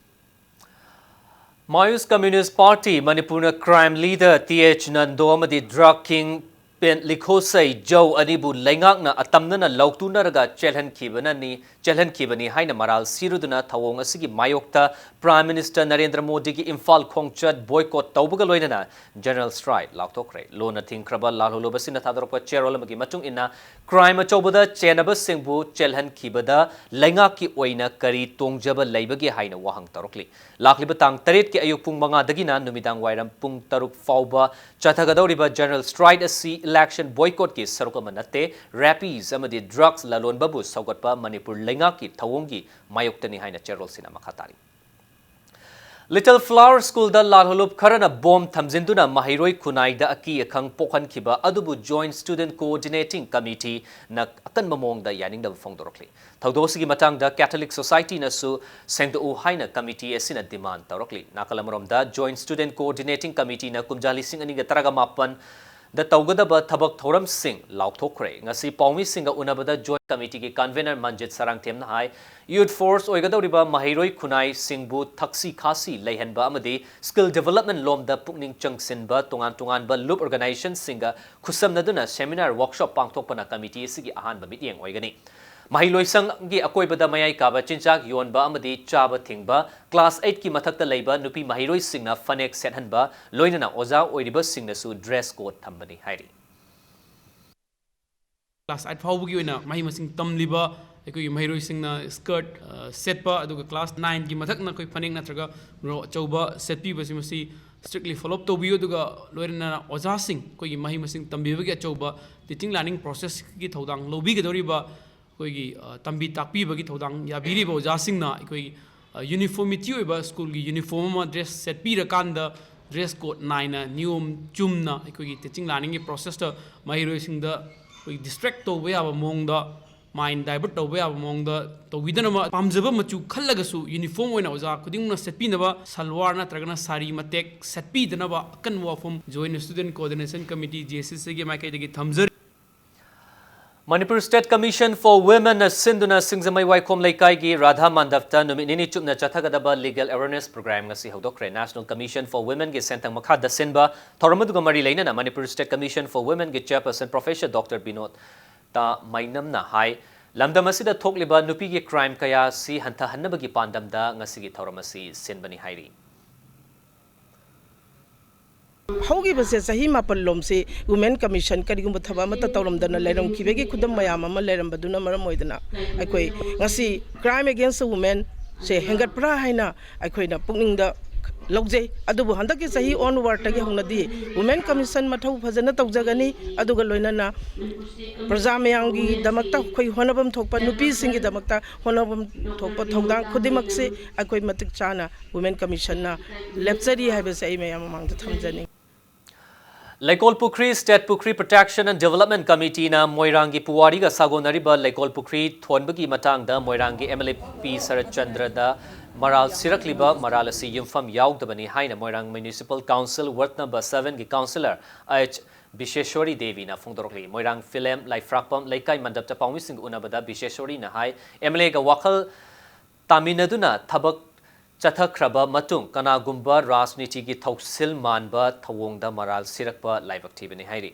ꯃꯥꯌꯨꯁ ꯀꯝꯃ꯭ꯌꯨꯅꯤꯁ ꯄꯥꯔꯇꯤ ꯃꯅꯤꯄꯨꯔꯅ crime leader T H Nando ꯑꯃꯗꯤ ꯗ꯭ꯔꯒ ꯀꯤꯡ ꯄꯤꯟ ꯂꯤꯈꯣꯁꯩ ꯖꯧ ꯑꯅꯤꯕꯨ ꯂꯩꯉꯥꯛꯅ ꯑꯇꯝꯅꯅ ꯂꯧꯇꯨꯅꯔꯒ ꯆꯦꯜꯍꯟꯈꯤꯕꯅꯅꯤ, ꯆꯦꯜꯍꯟꯈꯤꯕꯅꯤ ꯍꯥꯏꯅ ꯃꯔꯥꯜ ꯁꯤꯔꯨꯗꯨꯅ ꯊꯧꯑꯣꯡ ꯑꯁꯤꯒꯤ ꯃꯥꯌꯣꯛꯇ ꯄ꯭ꯔꯥꯏꯝ ꯃꯤꯅꯤꯁꯇꯔ ꯅꯔꯦꯟꯗ꯭ꯔ ꯃꯣꯗꯤꯒꯤ ꯏꯝꯐꯥꯜ ꯈꯣꯡꯆꯠ ꯕꯣꯏꯀꯣꯠ ꯇꯧꯕꯒ ꯂꯣꯏꯅꯅ ꯖꯦꯅꯔꯦꯜ ꯁ꯭ꯇ꯭ꯔꯥꯏꯛ ꯂꯥꯎꯊꯣꯛꯈ꯭ꯔꯦ꯫ ꯂꯣꯟꯅ ꯊꯤꯡꯈ꯭ꯔꯕ ꯂꯥꯜꯍꯧꯂꯨꯕꯁꯤꯡꯅ ꯊꯥꯗꯣꯔꯛꯄ ꯆꯦꯔꯣꯜ ꯑꯃꯒꯤ ꯃꯇꯨꯡ ꯏꯟꯅ, ꯀ꯭ꯔꯥꯏꯝ ꯑꯆꯧꯕꯗ ꯆꯦꯟꯅꯕꯁꯤꯡꯕꯨ ꯆꯦꯜꯍꯟꯈꯤꯕꯗ ꯂꯩꯉꯥꯛꯀꯤ ꯑꯣꯏꯅ ꯀꯔꯤ ꯇꯣꯡꯖꯕ ꯂꯩꯕꯒꯦ ꯍꯥꯏꯅ ꯋꯥꯍꯪ ꯇꯧꯔꯛꯂꯤ꯫ ꯂꯥꯛꯂꯤꯕ ꯇꯥꯡ ꯇꯔꯦꯠꯀꯤ ꯑꯌꯨꯛ ꯄꯨꯡ ꯃꯉꯥꯗꯒꯤꯅ ꯅꯨꯃꯤꯗꯥꯡ ꯋꯥꯏꯔꯝ ꯄꯨꯡ ꯇꯔꯨꯛ ꯐꯥꯎꯕ ꯆꯠꯊꯒꯗꯧꯔꯤꯕ ꯖꯦꯅꯔꯦꯜ ꯁ꯭ꯇ꯭ꯔꯥꯏꯛ ꯑꯁꯤ ꯏꯂꯦꯛꯁꯟ ꯕꯣꯏꯀꯣꯠꯀꯤ ꯁꯔꯨꯛ ꯑꯃ ꯅꯠꯇꯦ, ꯔꯦꯄꯤꯁ ꯑꯃꯗꯤ ꯗ꯭ꯔꯒꯁ ꯂꯂꯣꯟꯕꯕꯨ ꯁꯧꯒꯠꯄ ꯃꯅꯤꯄꯨꯔ ꯂꯩꯉꯥꯛꯀꯤ ꯊꯧꯑꯣꯡꯒꯤ ꯃꯥꯌꯣꯛꯇꯅꯤ ꯍꯥꯏꯅ ꯆꯦꯔꯣꯜꯁꯤꯅ ꯃꯈꯥ ꯇꯥꯔꯤ꯫ Little Flower Schoolꯗ ꯂꯥꯜꯍꯧꯂꯨꯞ ꯈꯔꯅ ꯕꯣꯝ ꯊꯝꯖꯤꯟꯗꯨꯅ ꯃꯍꯩꯔꯣꯏ ꯈꯨꯟꯅꯥꯏꯗ ꯑꯀꯤ ꯑꯈꯪ ꯄꯣꯛꯍꯟꯈꯤꯕ ꯑꯗꯨꯕꯨ Joint Student Coordinating Committeeꯅ ꯑꯀꯟꯕ ꯃꯑꯣꯡꯗ ꯌꯥꯅꯤꯡꯗꯕ ꯐꯣꯡꯗꯣꯔꯛꯂꯤ꯫ ꯊꯧꯗꯣꯛ ꯑꯁꯤꯒꯤ ꯃꯇꯥꯡꯗ Catholic Societyꯅꯁꯨ ꯁꯦꯡꯗꯣꯛꯎ ꯍꯥꯏꯅ committee ꯑꯁꯤꯅ demand ꯇꯧꯔꯛꯂꯤ꯫ ꯅꯥꯀꯜ ꯑꯃꯔꯣꯝꯗ, Joint Student Coordinating Committeeꯅ ꯀꯨꯝꯖꯥ ꯂꯤꯁꯤꯡ ꯑꯅꯤꯒ ꯇꯔꯥꯃꯥꯄꯟ ꯗ ꯇꯧꯒꯗꯕ ꯊꯕꯛ ꯊꯧꯔꯝꯁꯤꯡ ꯂꯥꯎꯊꯣꯛꯈ꯭ꯔꯦ꯫ ꯉꯁꯤ ꯄꯥꯎꯃꯤꯁꯤꯡꯒ ꯎꯅꯕꯗ Joint Committeeꯒꯤ convener ꯃꯟꯖꯤꯠ ꯁꯔꯥꯡꯊꯦꯝꯅ ꯍꯥꯏ, youth force ꯑꯣꯏꯒꯗꯧꯔꯤꯕ ꯃꯍꯩꯔꯣꯏ ꯈꯨꯟꯅꯥꯏꯁꯤꯡꯕꯨ ꯊꯛꯁꯤ ꯈꯥꯁꯤ ꯂꯩꯍꯟꯕ ꯑꯃꯗꯤ skill development ꯂꯣꯝꯗ ꯄꯨꯛꯅꯤꯡ ꯆꯪꯁꯤꯟꯕ ꯇꯣꯉꯥꯟ ꯇꯣꯉꯥꯟꯕ ꯂꯨꯞ organizationꯁꯤꯡꯒ ꯈꯨꯠꯁꯝꯅꯗꯨꯅ seminar workshop ꯄꯥꯡꯊꯣꯛꯄꯅ committee ꯑꯁꯤꯒꯤ ꯑꯍꯥꯟꯕ ꯃꯤꯠꯌꯦꯡ ꯑꯣꯏꯒꯅꯤ꯫ ꯃꯍꯩꯂꯣꯏꯁꯪꯒꯤ ꯑꯀꯣꯏꯕꯗ ꯃꯌꯥꯏ ꯀꯥꯕ ꯆꯤꯟꯖꯥꯛ ꯌꯣꯟꯕ ꯑꯃꯗꯤ ꯆꯥꯕ ꯊꯤꯡꯕ, class eightꯀꯤ ꯃꯊꯛꯇ ꯂꯩꯕ ꯅꯨꯄꯤ ꯃꯍꯩꯔꯣꯏꯁꯤꯡꯅ ꯐꯅꯦꯛ ꯁꯦꯠꯍꯟꯕ, ꯂꯣꯏꯅꯅ ꯑꯣꯖꯥ ꯑꯣꯏꯔꯤꯕꯁꯤꯡꯅꯁꯨ dress code ꯊꯝꯕꯅꯤ ꯍꯥꯏꯔꯤ꯫ Class eight ꯐꯥꯎꯕꯒꯤ ꯑꯣꯏꯅ ꯃꯍꯩ ꯃꯁꯤꯡ ꯇꯝꯂꯤꯕ ꯑꯩꯈꯣꯏꯒꯤ ꯃꯍꯩꯔꯣꯏꯁꯤꯡꯅ skirt, ꯑ, ꯁꯦꯠꯄ, ꯑꯗꯨꯒ class nineꯒꯤ ꯃꯊꯛꯅ ꯑꯩꯈꯣꯏ ꯐꯅꯦꯛ ꯅꯠꯇ꯭ꯔꯒ ꯃꯣꯔꯣꯛ ꯑꯆꯧꯕ ꯁꯦꯠꯄꯤꯕꯁꯤ ꯃꯁꯤ strictly follow up ꯇꯧꯕꯤꯌꯨ꯫ ꯑꯗꯨꯒ ꯂꯣꯏꯅꯅ ꯑꯣꯖꯥꯁꯤꯡ, ꯑꯩꯈꯣꯏꯒꯤ ꯃꯍꯩ ꯃꯁꯤꯡ ꯇꯝꯕꯤꯕꯒꯤ ꯑꯆꯧꯕ teaching learning processꯀꯤ ꯊꯧꯗꯥꯡ ꯂꯧꯕꯤꯒꯗꯧꯔꯤꯕ ꯑꯩꯈꯣꯏꯒꯤ, ꯑ, ꯇꯝꯕꯤ ꯇꯥꯛꯄꯤꯕꯒꯤ ꯊꯧꯗꯥꯡ ꯌꯥꯕꯤꯔꯤꯕ ꯑꯣꯖꯥꯁꯤꯡꯅ ꯑꯩꯈꯣꯏꯒꯤ, ꯑ, uniformity ꯑꯣꯏꯕ schoolꯒꯤ uniform ꯑꯃ dress ꯁꯦꯠꯄꯤꯔꯀꯥꯟꯗ dress code ꯅꯥꯏꯅ ꯅꯤꯌꯣꯝ ꯆꯨꯝꯅ ꯑꯩꯈꯣꯏꯒꯤ teaching learningꯒꯤ processꯇ ꯃꯍꯩꯔꯣꯏꯁꯤꯡꯗ ꯑꯩꯈꯣꯏ distract ꯇꯧꯕ ꯌꯥꯕ ꯃꯑꯣꯡꯗ, mind divert ꯇꯧꯕ ꯌꯥꯕ ꯃꯑꯣꯡꯗ ꯇꯧꯕꯤꯗꯅꯕ, ꯄꯥꯝꯖꯕ ꯃꯆꯨ ꯈꯜꯂꯒꯁꯨ uniform ꯑꯣꯏꯅ ꯑꯣꯖꯥ ꯈꯨꯗꯤꯡꯃꯛꯅ ꯁꯦꯠꯄꯤꯅꯕ salwar ꯅꯠꯇ꯭ꯔꯒꯅ ꯁꯥꯔꯤ ꯃꯇꯦꯛ ꯁꯦꯠꯄꯤꯗꯅꯕ ꯑꯀꯟꯕ ꯋꯥꯐꯝ Joint Student Coordination Committee, JSCCꯒꯤ ꯃꯥꯏꯀꯩꯗꯒꯤ ꯊꯝꯖꯔꯤ꯫ Manipur State Commission for Womenꯅ ꯁꯤꯟꯗꯨꯅ ꯁꯤꯡꯖꯃꯩ ꯋꯥꯏꯈꯣꯝ ꯂꯩꯀꯥꯏꯒꯤ ꯔꯥꯙꯥ ꯃꯟꯗꯞꯇ ꯅꯨꯃꯤꯠ ꯅꯤꯅꯤ ꯆꯨꯞꯅ ꯆꯠꯊꯒꯗꯕ legal awareness program ꯉꯁꯤ ꯍꯧꯗꯣꯛꯈ꯭ꯔꯦ꯫ National Commission for Womenꯒꯤ ꯁꯦꯟꯊꯪ ꯃꯈꯥꯗ ꯁꯤꯟꯕ ꯊꯧꯔꯝ ꯑꯗꯨꯒ ꯃꯔꯤ ꯂꯩꯅꯅ Manipur State Commission for Womenꯒꯤ chairperson Professor Doctor Vinod ꯃꯩꯅꯝꯅ ꯍꯥꯏ, ꯂꯝꯗꯝ ꯑꯁꯤꯗ ꯊꯣꯛꯂꯤꯕ ꯅꯨꯄꯤꯒꯤ crime ꯀꯌꯥ ꯑꯁꯤ ꯍꯟꯊꯍꯟꯅꯕꯒꯤ ꯄꯥꯟꯗꯝꯗ ꯉꯁꯤꯒꯤ ꯊꯧꯔꯝ ꯑꯁꯤ ꯁꯤꯟꯕꯅꯤ ꯍꯥꯏꯔꯤ꯫ ꯍꯧꯈꯤꯕꯁꯦ ꯆꯍꯤ ꯃꯥꯄꯜ ꯂꯣꯝꯁꯤ Women Commission ꯀꯔꯤꯒꯨꯝꯕ ꯊꯕꯛ ꯑꯃꯠꯇ ꯇꯧꯔꯝꯗꯅ ꯂꯩꯔꯝꯈꯤꯕꯒꯤ ꯈꯨꯗꯝ ꯃꯌꯥꯝ ꯑꯃ ꯂꯩꯔꯝꯕꯗꯨꯅ ꯃꯔꯝ ꯑꯣꯏꯗꯅ ꯑꯩꯈꯣꯏ ꯉꯁꯤ Crime Against the Womenꯁꯦ ꯍꯦꯟꯒꯠꯄ꯭ꯔꯥ ꯍꯥꯏꯅ ꯑꯩꯈꯣꯏꯅ ꯄꯨꯛꯅꯤꯡꯗ ꯂꯧꯖꯩ꯫ ꯑꯗꯨꯕꯨ ꯍꯟꯗꯛꯀꯤ ꯆꯍꯤ onwardꯇꯒꯤ ꯍꯧꯅꯗꯤ Women Commission ꯃꯊꯧ ꯐꯖꯅ ꯇꯧꯖꯒꯅꯤ꯫ ꯑꯗꯨꯒ ꯂꯣꯏꯅꯅ ꯄ꯭ꯔꯖꯥ ꯃꯌꯥꯝꯒꯤꯗꯃꯛꯇ ꯑꯩꯈꯣꯏ ꯍꯣꯠꯅꯐꯝ ꯊꯣꯛꯄ, ꯅꯨꯄꯤꯁꯤꯡꯒꯤꯗꯃꯛꯇ ꯍꯣꯠꯅꯐꯝ ꯊꯣꯛꯄ ꯊꯧꯗꯥꯡ ꯈꯨꯗꯤꯡꯃꯛꯁꯤ ꯑꯩꯈꯣꯏ ꯃꯇꯤꯛ ꯆꯥꯅ Women Commissionꯅ ꯂꯦꯞꯆꯔꯤ ꯍꯥꯏꯕꯁꯦ ꯑꯩ ꯃꯌꯥꯝ ꯃꯃꯥꯡꯗ ꯊꯝꯖꯅꯤꯡꯏ꯫ ꯂꯩꯀꯣꯜ ꯄꯨꯈ꯭ꯔꯤ State Pukri Protection and Development Committeeꯅ ꯃꯣꯏꯔꯥꯡꯒꯤ ꯄꯨꯋꯥꯔꯤꯒ ꯁꯥꯒꯣꯟꯅꯔꯤꯕ ꯂꯩꯀꯣꯜ ꯄꯨꯈ꯭ꯔꯤ ꯊꯣꯟꯕꯒꯤ ꯃꯇꯥꯡꯗ ꯃꯣꯏꯔꯥꯡꯒꯤ MLA ꯄꯤ ꯁꯔꯠꯆꯟꯗ꯭ꯔꯗ ꯃꯔꯥꯜ ꯁꯤꯔꯛꯂꯤꯕ ꯃꯔꯥꯜ ꯑꯁꯤ ꯌꯨꯝꯐꯝ ꯌꯥꯎꯗꯕꯅꯤ ꯍꯥꯏꯅ ꯃꯣꯏꯔꯥꯡ Municipal Council Ward number sevenꯒꯤ Councillor H ꯕꯤꯁꯦꯁꯣꯔꯤ ꯗꯦꯕꯤꯅ ꯐꯣꯡꯗꯣꯔꯛꯂꯤ꯫ ꯃꯣꯏꯔꯥꯡ ꯐꯤꯂꯦꯝ ꯂꯥꯏꯐ꯭ꯔꯥꯛꯄꯝ ꯂꯩꯀꯥꯏ ꯃꯟꯗꯞꯇ ꯄꯥꯎꯃꯤꯁꯤꯡꯒ ꯎꯅꯕꯗ ꯕꯤꯁꯦꯁꯣꯔꯤꯅ ꯍꯥꯏ, MLAꯒ ꯋꯥꯈꯜ ꯇꯥꯃꯤꯟꯅꯗꯨꯅ ꯊꯕꯛ ꯆꯠꯊꯈ꯭ꯔꯕ ꯃꯇꯨꯡ ꯀꯅꯥꯒꯨꯝꯕ ꯔꯥꯖꯅꯤꯇꯤꯒꯤ ꯊꯧꯁꯤꯜ ꯃꯥꯟꯕ ꯊꯧꯑꯣꯡꯗ ꯃꯔꯥꯜ ꯁꯤꯔꯛꯄ ꯂꯥꯏꯕꯛ ꯊꯤꯕꯅꯤ ꯍꯥꯏꯔꯤ꯫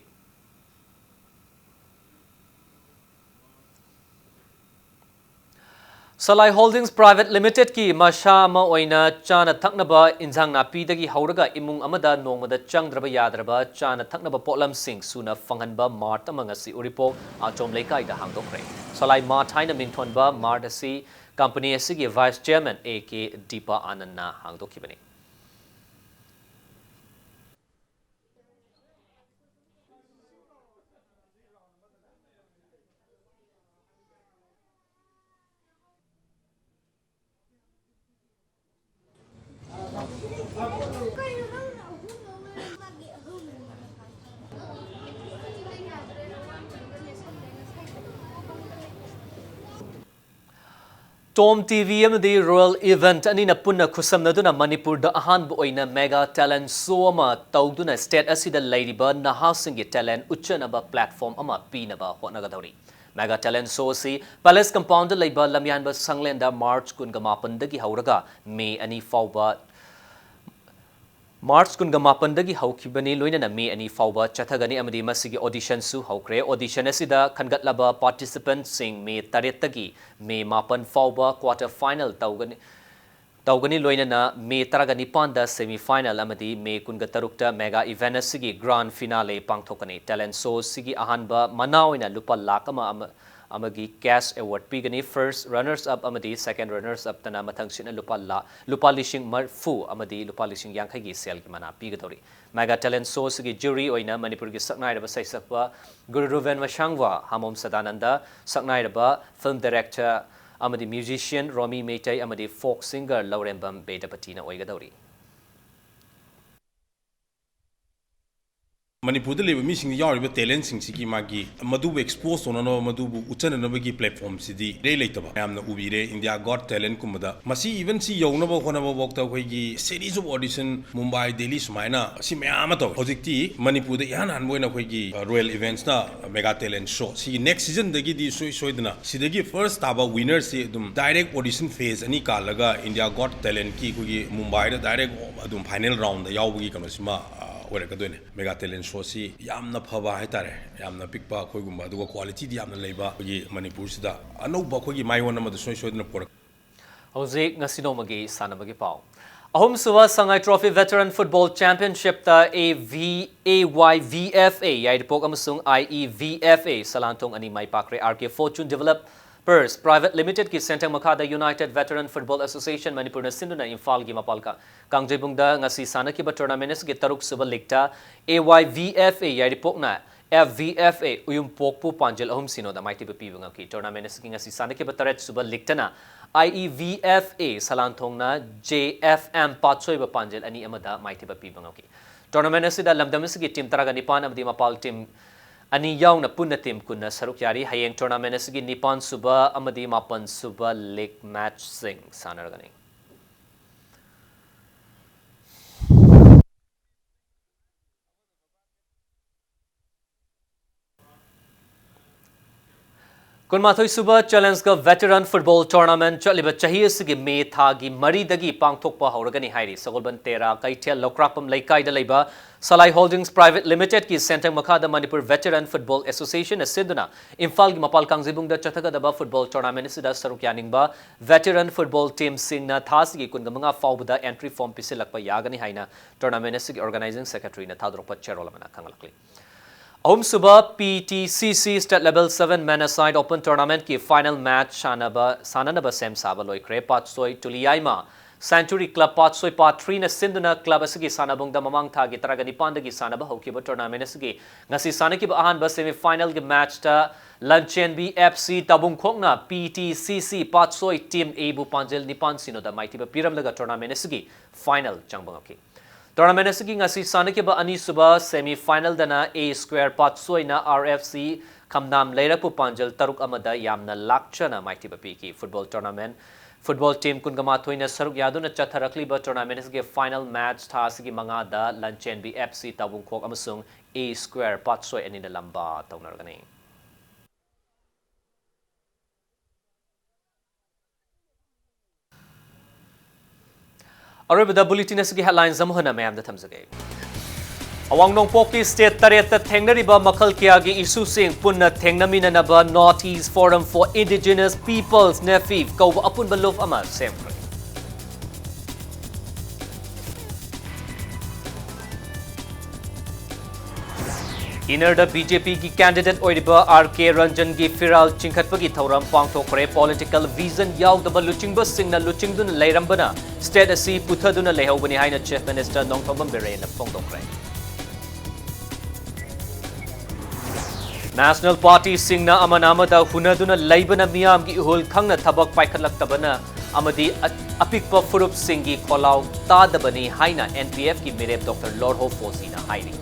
ꯁꯂꯥꯏ Holdings Private Limitedꯀꯤ ꯃꯁꯥ ꯑꯃ ꯑꯣꯏꯅ ꯆꯥꯅ ꯊꯛꯅꯕ ꯏꯟꯖꯥꯡ ꯅꯥꯄꯤꯗꯒꯤ ꯍꯧꯔꯒ ꯏꯃꯨꯡ ꯑꯃꯗ ꯅꯣꯡꯃꯗ ꯆꯪꯗ꯭ꯔꯕ ꯌꯥꯗ꯭ꯔꯕ ꯆꯥꯅ ꯊꯛꯅꯕ ꯄꯣꯠꯂꯝꯁꯤꯡ ꯁꯨꯅ ꯐꯪꯍꯟꯕ mart ꯑꯃ ꯉꯁꯤ ꯎꯔꯤꯄꯣꯛ ꯑꯆꯣꯝ ꯂꯩꯀꯥꯏꯗ ꯍꯥꯡꯗꯣꯛꯈ꯭ꯔꯦ꯫ ꯁꯂꯥꯏ mart ꯍꯥꯏꯅ ꯃꯤꯡꯊꯣꯟꯕ mart ꯑꯁꯤ company ꯑꯁꯤꯒꯤ Vice Chairman A K Deepa ꯑꯥꯅꯟꯅ ꯍꯥꯡꯗꯣꯛꯈꯤꯕꯅꯤ꯫ Tom TV ꯑꯃꯗꯤ Rural Event ꯑꯅꯤꯅ ꯄꯨꯟꯅ ꯈꯨꯠꯁꯝꯅꯗꯨꯅ ꯃꯅꯤꯄꯨꯔꯗ ꯑꯍꯥꯟꯕ ꯑꯣꯏꯅ Mega Talent Show ꯑꯃ ꯇꯧꯗꯨꯅ state ꯑꯁꯤꯗ ꯂꯩꯔꯤꯕ ꯅꯍꯥꯁꯤꯡꯒꯤ talent ꯎꯠꯆꯅꯕ platform ꯑꯃ ꯄꯤꯅꯕ ꯍꯣꯠꯅꯒꯗꯧꯔꯤ꯫ Mega Talent Show ꯑꯁꯤ Palace Compoundꯗ ꯂꯩꯕ ꯂꯝꯌꯥꯟꯕ ꯁꯪꯂꯦꯟꯗ March ꯀꯨꯟꯒ ꯃꯥꯄꯟꯗꯒꯤ ꯍꯧꯔꯒ May ꯑꯅꯤ ꯐꯥꯎꯕ March ꯀꯨꯟꯒ ꯃꯥꯄꯟꯗꯒꯤ ꯍꯧꯈꯤꯕꯅꯤ, ꯂꯣꯏꯅꯅ May ꯑꯅꯤ ꯐꯥꯎꯕ ꯆꯠꯊꯒꯅꯤ ꯑꯃꯗꯤ ꯃꯁꯤꯒꯤ auditionꯁꯨ ꯍꯧꯈ꯭ꯔꯦ꯫ Audition ꯑꯁꯤꯗ ꯈꯟꯒꯠꯂꯕ participantꯁꯤꯡ May ꯇꯔꯦꯠꯇꯒꯤ May ꯃꯥꯄꯟ ꯐꯥꯎꯕ quarter final ꯇꯧꯒꯅꯤ, ꯇꯧꯒꯅꯤ, ꯂꯣꯏꯅꯅ May ꯇꯔꯥꯒ ꯅꯤꯄꯥꯟꯗ semi final ꯑꯃꯗꯤ May ꯀꯨꯟꯒ ꯇꯔꯨꯛꯇ mega event ꯑꯁꯤꯒꯤ grand finale ꯄꯥꯡꯊꯣꯛꯀꯅꯤ꯫ Talent show ꯑꯁꯤꯒꯤ ꯑꯍꯥꯟꯕ ꯃꯅꯥ ꯑꯣꯏꯅ ꯂꯨꯄꯥ ꯂꯥꯈ ꯑꯃ ꯑꯃ, ꯑꯃꯒꯤ cash award ꯄꯤꯒꯅꯤ꯫ First runners up ꯑꯃꯗꯤ second runners up ꯇꯅ ꯃꯊꯪꯁꯤꯠꯅ ꯂꯨꯄꯥ ꯂꯥ-, ꯂꯨꯄꯥ ꯂꯤꯁꯤꯡ ꯃꯔꯤꯐꯨ ꯑꯃꯗꯤ ꯂꯨꯄꯥ ꯂꯤꯁꯤꯡ ꯌꯥꯡꯈꯩꯒꯤ ꯁꯦꯜꯒꯤ ꯃꯅꯥ ꯄꯤꯒꯗꯧꯔꯤ꯫ Mega Talent Show ꯑꯁꯤꯒꯤ jury ꯑꯣꯏꯅ ꯃꯅꯤꯄꯨꯔꯒꯤ ꯁꯛꯅꯥꯏꯔꯕ ꯁꯩꯁꯛꯄ ꯒꯨꯔꯨ ꯔꯨꯕꯦꯟ ꯃꯁꯥꯡꯋꯥ, ꯍꯥꯃꯣꯝ ꯁꯗꯥꯅꯟꯗ, ꯁꯛꯅꯥꯏꯔꯕ film director ꯑꯃꯗꯤ musician ꯔꯣꯃꯤ ꯃꯩꯇꯩ ꯑꯃꯗꯤ folk singer ꯂꯧꯔꯦꯝꯕꯝ ꯕꯦꯗꯄꯇꯤꯅ ꯑꯣꯏꯒꯗꯧꯔꯤ꯫ ꯃꯅꯤꯄꯨꯔꯗ ꯂꯩꯕ ꯃꯤꯁꯤꯡꯗ ꯌꯥꯎꯔꯤꯕ talentꯁꯤꯡꯁꯤꯒꯤ ꯃꯥꯒꯤ ꯃꯗꯨꯕꯨ expose ꯇꯧꯅꯅꯕ, ꯃꯗꯨꯕꯨ ꯎꯠꯆꯅꯅꯕꯒꯤ platformꯁꯤꯗꯤ ꯏꯔꯩ ꯂꯩꯇꯕ꯫ ꯃꯌꯥꯝꯅ ꯎꯕꯤꯔꯦ India Got Talentꯀꯨꯝꯕꯗ꯫ ꯃꯁꯤ even ꯁꯤ ꯌꯧꯅꯕ ꯍꯣꯠꯅꯕ ꯐꯥꯎꯗ ꯑꯩꯈꯣꯏꯒꯤ series of audition Mumbai, Delhi ꯁꯨꯃꯥꯏꯅ ꯑꯁꯤ ꯃꯌꯥꯝ ꯑꯃ ꯇꯧꯋꯦ꯫ ꯍꯧꯖꯤꯛꯇꯤ ꯃꯅꯤꯄꯨꯔꯗ ꯏꯍꯥꯟ ꯍꯥꯟꯕ ꯑꯣꯏꯅ ꯑꯩꯈꯣꯏꯒꯤ, ꯑ, Royal Eventsꯅ Mega Talent Show ꯁꯤꯒꯤ next seasonꯗꯒꯤꯗꯤ ꯁꯨꯡꯁꯣꯏ ꯁꯣꯏꯗꯅ ꯁꯤꯗꯒꯤ first ꯇꯥꯕ winnerꯁꯤ ꯑꯗꯨꯝ direct audition phase ꯑꯅꯤ ꯀꯥꯜꯂꯒ India Got Talentꯀꯤ ꯑꯩꯈꯣꯏꯒꯤ ꯃꯨꯝꯕꯥꯏꯗ direct ꯑꯗꯨꯝ final roundꯗ ꯌꯥꯎꯕꯒꯤ ꯀꯩꯅꯣꯁꯤꯃ, ꯑ, ꯑꯣꯏꯔꯛꯀꯗꯣꯏꯅꯦ꯫ Mega Talent Showꯁꯤ ꯌꯥꯝꯅ ꯐꯕ ꯍꯥꯏꯇꯥꯔꯦ, ꯌꯥꯝꯅ ꯄꯤꯛꯄ ꯑꯩꯈꯣꯏꯒꯨꯝꯕ, ꯑꯗꯨꯒ qualityꯗꯤ ꯌꯥꯝꯅ ꯂꯩꯕ ꯑꯩꯈꯣꯏꯒꯤ ꯃꯅꯤꯄꯨꯔꯁꯤꯗ ꯑꯅꯧꯕ ꯑꯩꯈꯣꯏꯒꯤ ꯃꯥꯏꯑꯣꯟ ꯑꯃꯗ ꯁꯨꯡꯁꯣꯏ ꯁꯣꯏꯗꯅ ꯄꯨꯔꯛ- ꯍꯧꯖꯤꯛ ꯉꯁꯤ ꯅꯣꯡꯃꯒꯤ ꯁꯥꯟꯅꯕꯒꯤ ꯄꯥꯎ꯫ ꯑꯍꯨꯝꯁꯨꯕ ꯁꯉꯥꯏ Trophy Veteran Football Championshipꯇ A V, A Y V F A ꯌꯥꯏꯔꯤꯄꯣꯛ ꯑꯃꯁꯨꯡ I E V F A ꯁꯂꯥꯟꯊꯣꯡ ꯑꯅꯤ ꯃꯥꯏ ꯄꯥꯛꯈ꯭ꯔꯦ꯫ R K Fortune Developers Private Limitedꯀꯤ ꯁꯦꯟꯊꯪ ꯃꯈꯥꯗ United Veteran Football Association ꯃꯅꯤꯄꯨꯔꯅ ꯁꯤꯟꯗꯨꯅ ꯏꯝꯐꯥꯜꯒꯤ ꯃꯄꯥꯜ ꯀ-, ꯀꯥꯡꯖꯩꯕꯨꯡꯗ ꯉꯁꯤ ꯁꯥꯟꯅꯈꯤꯕ tournament ꯑꯁꯤꯒꯤ ꯇꯔꯨꯛ ꯁꯨꯕ leagueꯇ A Y V F A ꯌꯥꯏꯔꯤꯄꯣꯛꯅ F V F A ꯎꯌꯨꯝꯄꯣꯛꯄꯨ ꯄꯥꯟꯖꯜ ꯑꯍꯨꯝ ꯁꯤꯅꯣꯗ ꯃꯥꯏꯊꯤꯕ ꯄꯤꯕ ꯉꯝꯈꯤ꯫ Tournament ꯑꯁꯤꯒꯤ ꯉꯁꯤ ꯁꯥꯟꯅꯈꯤꯕ ꯇꯔꯦꯠ ꯁꯨꯕ leagueꯇꯅ I E V F A ꯁꯂꯥꯟꯊꯣꯡꯅ J F M ꯄꯥꯠꯁꯣꯏꯕ ꯄꯥꯟꯖꯜ ꯑꯅꯤ ꯑꯃꯗ ꯃꯥꯏꯊꯤꯕ ꯄꯤꯕ ꯉꯝꯈꯤ꯫ Tournament ꯑꯁꯤꯗ ꯂꯝꯗꯝ ꯑꯁꯤꯒꯤ team ꯇꯔꯥꯒ ꯅꯤꯄꯥꯟ ꯑꯃꯗꯤ ꯃꯄꯥꯜ team ꯑꯅꯤ ꯌꯥꯎꯅ ꯄꯨꯟꯅ team ꯀꯨꯟꯅ ꯁꯔꯨꯛ ꯌꯥꯔꯤ꯫ ꯍꯌꯦꯡ tournament ꯑꯁꯤꯒꯤ ꯅꯤꯄꯥꯟ ꯁꯨꯕ ꯑꯃꯗꯤ ꯃꯥꯄꯟ ꯁꯨꯕ league matchꯁꯤꯡ ꯁꯥꯟꯅꯔꯒꯅꯤ꯫ ꯀꯨꯟꯃꯥꯊꯣꯏ ꯁꯨꯕ Challenge Cup Veteran Football Tournament ꯆꯠꯂꯤꯕ ꯆꯍꯤ ꯑꯁꯤꯒꯤ ꯃꯦ ꯊꯥꯒꯤ ꯃꯔꯤꯗꯒꯤ ꯄꯥꯡꯊꯣꯛꯄ ꯍꯧꯔꯒꯅꯤ ꯍꯥꯏꯔꯤ꯫ ꯁꯒꯣꯜꯕꯟ ꯇꯦꯔꯥ ꯀꯩꯊꯦꯜ ꯂꯧꯀ꯭ꯔꯥꯛꯄꯝ ꯂꯩꯀꯥꯏꯗ ꯂꯩꯕ ꯁꯂꯥꯏ Holdings Private Limitedꯀꯤ ꯁꯦꯟꯊꯪ ꯃꯈꯥꯗ Manipur Veteran Football Associationꯅ ꯁꯤꯟꯗꯨꯅ ꯏꯝꯐꯥꯜꯒꯤ ꯃꯄꯥꯜ ꯀꯥꯡꯖꯩꯕꯨꯡꯗ ꯆꯠꯊꯒꯗꯕ football tournament ꯑꯁꯤꯗ ꯁꯔꯨꯛ ꯌꯥꯅꯤꯡꯕ veteran football teamꯁꯤꯡꯅ ꯊꯥꯁꯤꯒꯤ ꯀꯨꯟꯃꯉꯥ ꯐꯥꯎꯕꯗ entry form ꯄꯤꯁꯤꯜꯂꯛꯄ ꯌꯥꯒꯅꯤ ꯍꯥꯏꯅ tournament ꯑꯁꯤꯒꯤ organizing secretaryꯅ ꯊꯥꯗꯣꯔꯛꯄ ꯆꯦꯔꯣꯜ ꯑꯃꯅ ꯈꯪꯍꯜꯂꯛꯂꯤ꯫ ꯑꯍꯨꯝꯁꯨꯕ P T C C State Level seven Men-a-side Open Tournament-ꯀꯤ final match ꯁꯥꯟꯅꯕ, ꯁꯥꯟꯅꯅꯕ ꯁꯦꯝ ꯁꯥꯕ ꯂꯣꯏꯈ꯭ꯔꯦ꯫ ꯄꯥꯠꯁꯣꯏ ꯇꯨꯂꯤꯌꯥꯏꯃ Century Club ꯄꯥꯠꯁꯣꯏ Part three-ꯅ ꯁꯤꯟꯗꯨꯅ club ꯑꯁꯤꯒꯤ ꯁꯥꯟꯅꯕꯨꯡꯗ ꯃꯃꯥꯡ ꯊꯥꯒꯤ ꯇꯔꯥꯒ ꯅꯤꯄꯥꯟꯗꯒꯤ ꯁꯥꯟꯅꯕ ꯍꯧꯈꯤꯕ tournament ꯑꯁꯤꯒꯤ ꯉꯁꯤ ꯁꯥꯟꯅꯈꯤꯕ ꯑꯍꯥꯟꯕ semi-final-ꯒꯤ match-ꯇ ꯂꯟꯆꯦꯟꯕꯤ F C ꯇꯥꯕꯨꯡꯈꯣꯛꯅ P T C C ꯄꯥꯠꯁꯣꯏ Team A-ꯕꯨ ꯄꯥꯟꯖꯜ ꯅꯤꯄꯥꯟ ꯁꯤꯅꯣꯗ ꯃꯥꯏꯊꯤꯕ ꯄꯤꯔꯝꯂꯒ tournament ꯑꯁꯤꯒꯤ final ꯆꯪꯕ ꯉꯝꯈꯤ꯫ Tournament ꯑꯁꯤꯒꯤ ꯉꯁꯤ ꯁꯥꯟꯅꯈꯤꯕ ꯑꯅꯤꯁꯨꯕ semi-final-ꯗꯅ A Square ꯄꯥꯠꯁꯣꯏꯅ R F C ꯈꯝꯅꯥꯝ ꯂꯩꯔꯛꯄꯨ ꯄꯥꯟꯖꯜ ꯇꯔꯨꯛ ꯑꯃꯗ ꯌꯥꯝꯅ ꯂꯥꯛꯆꯅ ꯃꯥꯏꯊꯤꯕ ꯄꯤꯈꯤ꯫ Football tournament, football team ꯀꯨꯟꯒ ꯃꯥꯊꯣꯏꯅ ꯁꯔꯨꯛ ꯌꯥꯗꯨꯅ ꯆꯠꯊꯔꯛꯂꯤꯕ tournament ꯑꯁꯤꯒꯤ final match ꯊꯥ ꯑꯁꯤꯒꯤ ꯃꯉꯥꯗ ꯂꯟꯆꯦꯟꯕꯤ F C ꯇꯥꯕꯨꯡꯈꯣꯛ ꯑꯃꯁꯨꯡ A Square ꯄꯥꯠꯁꯣꯏ ꯑꯅꯤꯅ ꯂꯝꯕꯥ ꯇꯧꯅꯔꯒꯅꯤ꯫ ꯑꯔꯣꯏꯕꯗ bulletin ꯑꯁꯤꯒꯤ headlines ꯑꯃꯨꯛ ꯍꯟꯅ ꯃꯌꯥꯝꯗ ꯊꯝꯖꯒꯦ꯫ ꯑꯋꯥꯡ ꯅꯣꯡꯄꯣꯛꯀꯤ state ꯇꯔꯦꯠꯇ ꯊꯦꯡꯅꯔꯤꯕ ꯃꯈꯜ ꯀꯌꯥꯒꯤ issue-ꯁꯤꯡ ꯄꯨꯟꯅ ꯊꯦꯡꯅꯃꯤꯟꯅꯅꯕ North East Forum for Indigenous Peoples, NEFIP, ꯀꯧꯕ ꯑꯄꯨꯟꯕ ꯂꯨꯞ ꯑꯃ ꯁꯦꯝꯈ꯭ꯔꯦ꯫ ꯏꯅꯔꯗ B J P-ꯒꯤ candidate ꯑꯣꯏꯔꯤꯕ R K ꯔꯟꯖꯟꯒꯤ ꯐꯤꯔꯥꯜ ꯆꯤꯡꯈꯠꯄꯒꯤ ꯊꯧꯔꯝ ꯄꯥꯡꯊꯣꯛꯈ꯭ꯔꯦ꯫ Political vision ꯌꯥꯎꯗꯕ ꯂꯨꯆꯤꯡꯕꯁꯤꯡꯅ ꯂꯨꯆꯤꯡꯗꯨꯅ ꯂꯩꯔꯝꯕꯅ state ꯑꯁꯤ ꯄꯨꯊꯗꯨꯅ ꯂꯩꯍꯧꯕꯅꯤ ꯍꯥꯏꯅ Chief Minister ꯅꯣꯡꯊꯣꯝꯕꯝ ꯕꯤꯔꯦꯟꯅ ꯐꯣꯡꯗꯣꯛꯈ꯭ꯔꯦ꯫ National party-ꯁꯤꯡꯅ ꯑꯃꯅ ꯑꯃꯗ ꯍꯨꯟꯅꯗꯨꯅ ꯂꯩꯕꯅ ꯃꯤꯌꯥꯝꯒꯤ ꯏꯍꯨꯜ ꯈꯪꯅ ꯊꯕꯛ ꯄꯥꯏꯈꯠꯂꯛꯇꯕꯅ ꯑꯃꯗꯤ ꯑ-, ꯑꯄꯤꯛꯄ ꯐꯨꯔꯨꯞꯁꯤꯡꯒꯤ ꯈꯣꯜꯂꯥꯎ ꯇꯥꯗꯕꯅꯤ ꯍꯥꯏꯅ N P F-ꯀꯤ ꯃꯤꯔꯦꯞ Doctor ꯂꯣꯔꯍꯣ ꯐꯣꯖꯤꯅ ꯍꯥꯏꯔꯤ꯫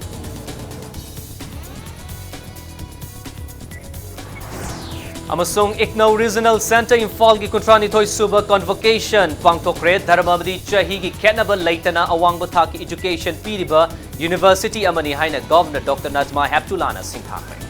ꯑꯃꯁꯨꯡ IGNOU Regional Centre ꯏꯝꯐꯥꯜꯒꯤ ꯀꯨꯟꯊ꯭ꯔꯥꯅꯤꯊꯣꯏ ꯁꯨꯕ convocation ꯄꯥꯡꯊꯣꯛꯈ꯭ꯔꯦ꯫ ꯙꯔꯃ ꯑꯃꯗꯤ ꯆꯍꯤꯒꯤ ꯈꯦꯠꯅꯕ ꯂꯩꯇꯅ ꯑꯋꯥꯡꯕ ꯊꯥꯛꯀꯤ education ꯄꯤꯔꯤꯕ university ꯑꯃꯅꯤ ꯍꯥꯏꯅ Governor Doctor ꯅꯖꯃꯥ ꯍꯦꯞꯇꯨꯂꯥꯅ ꯁꯤꯡꯊꯥꯈ꯭ꯔꯦ꯫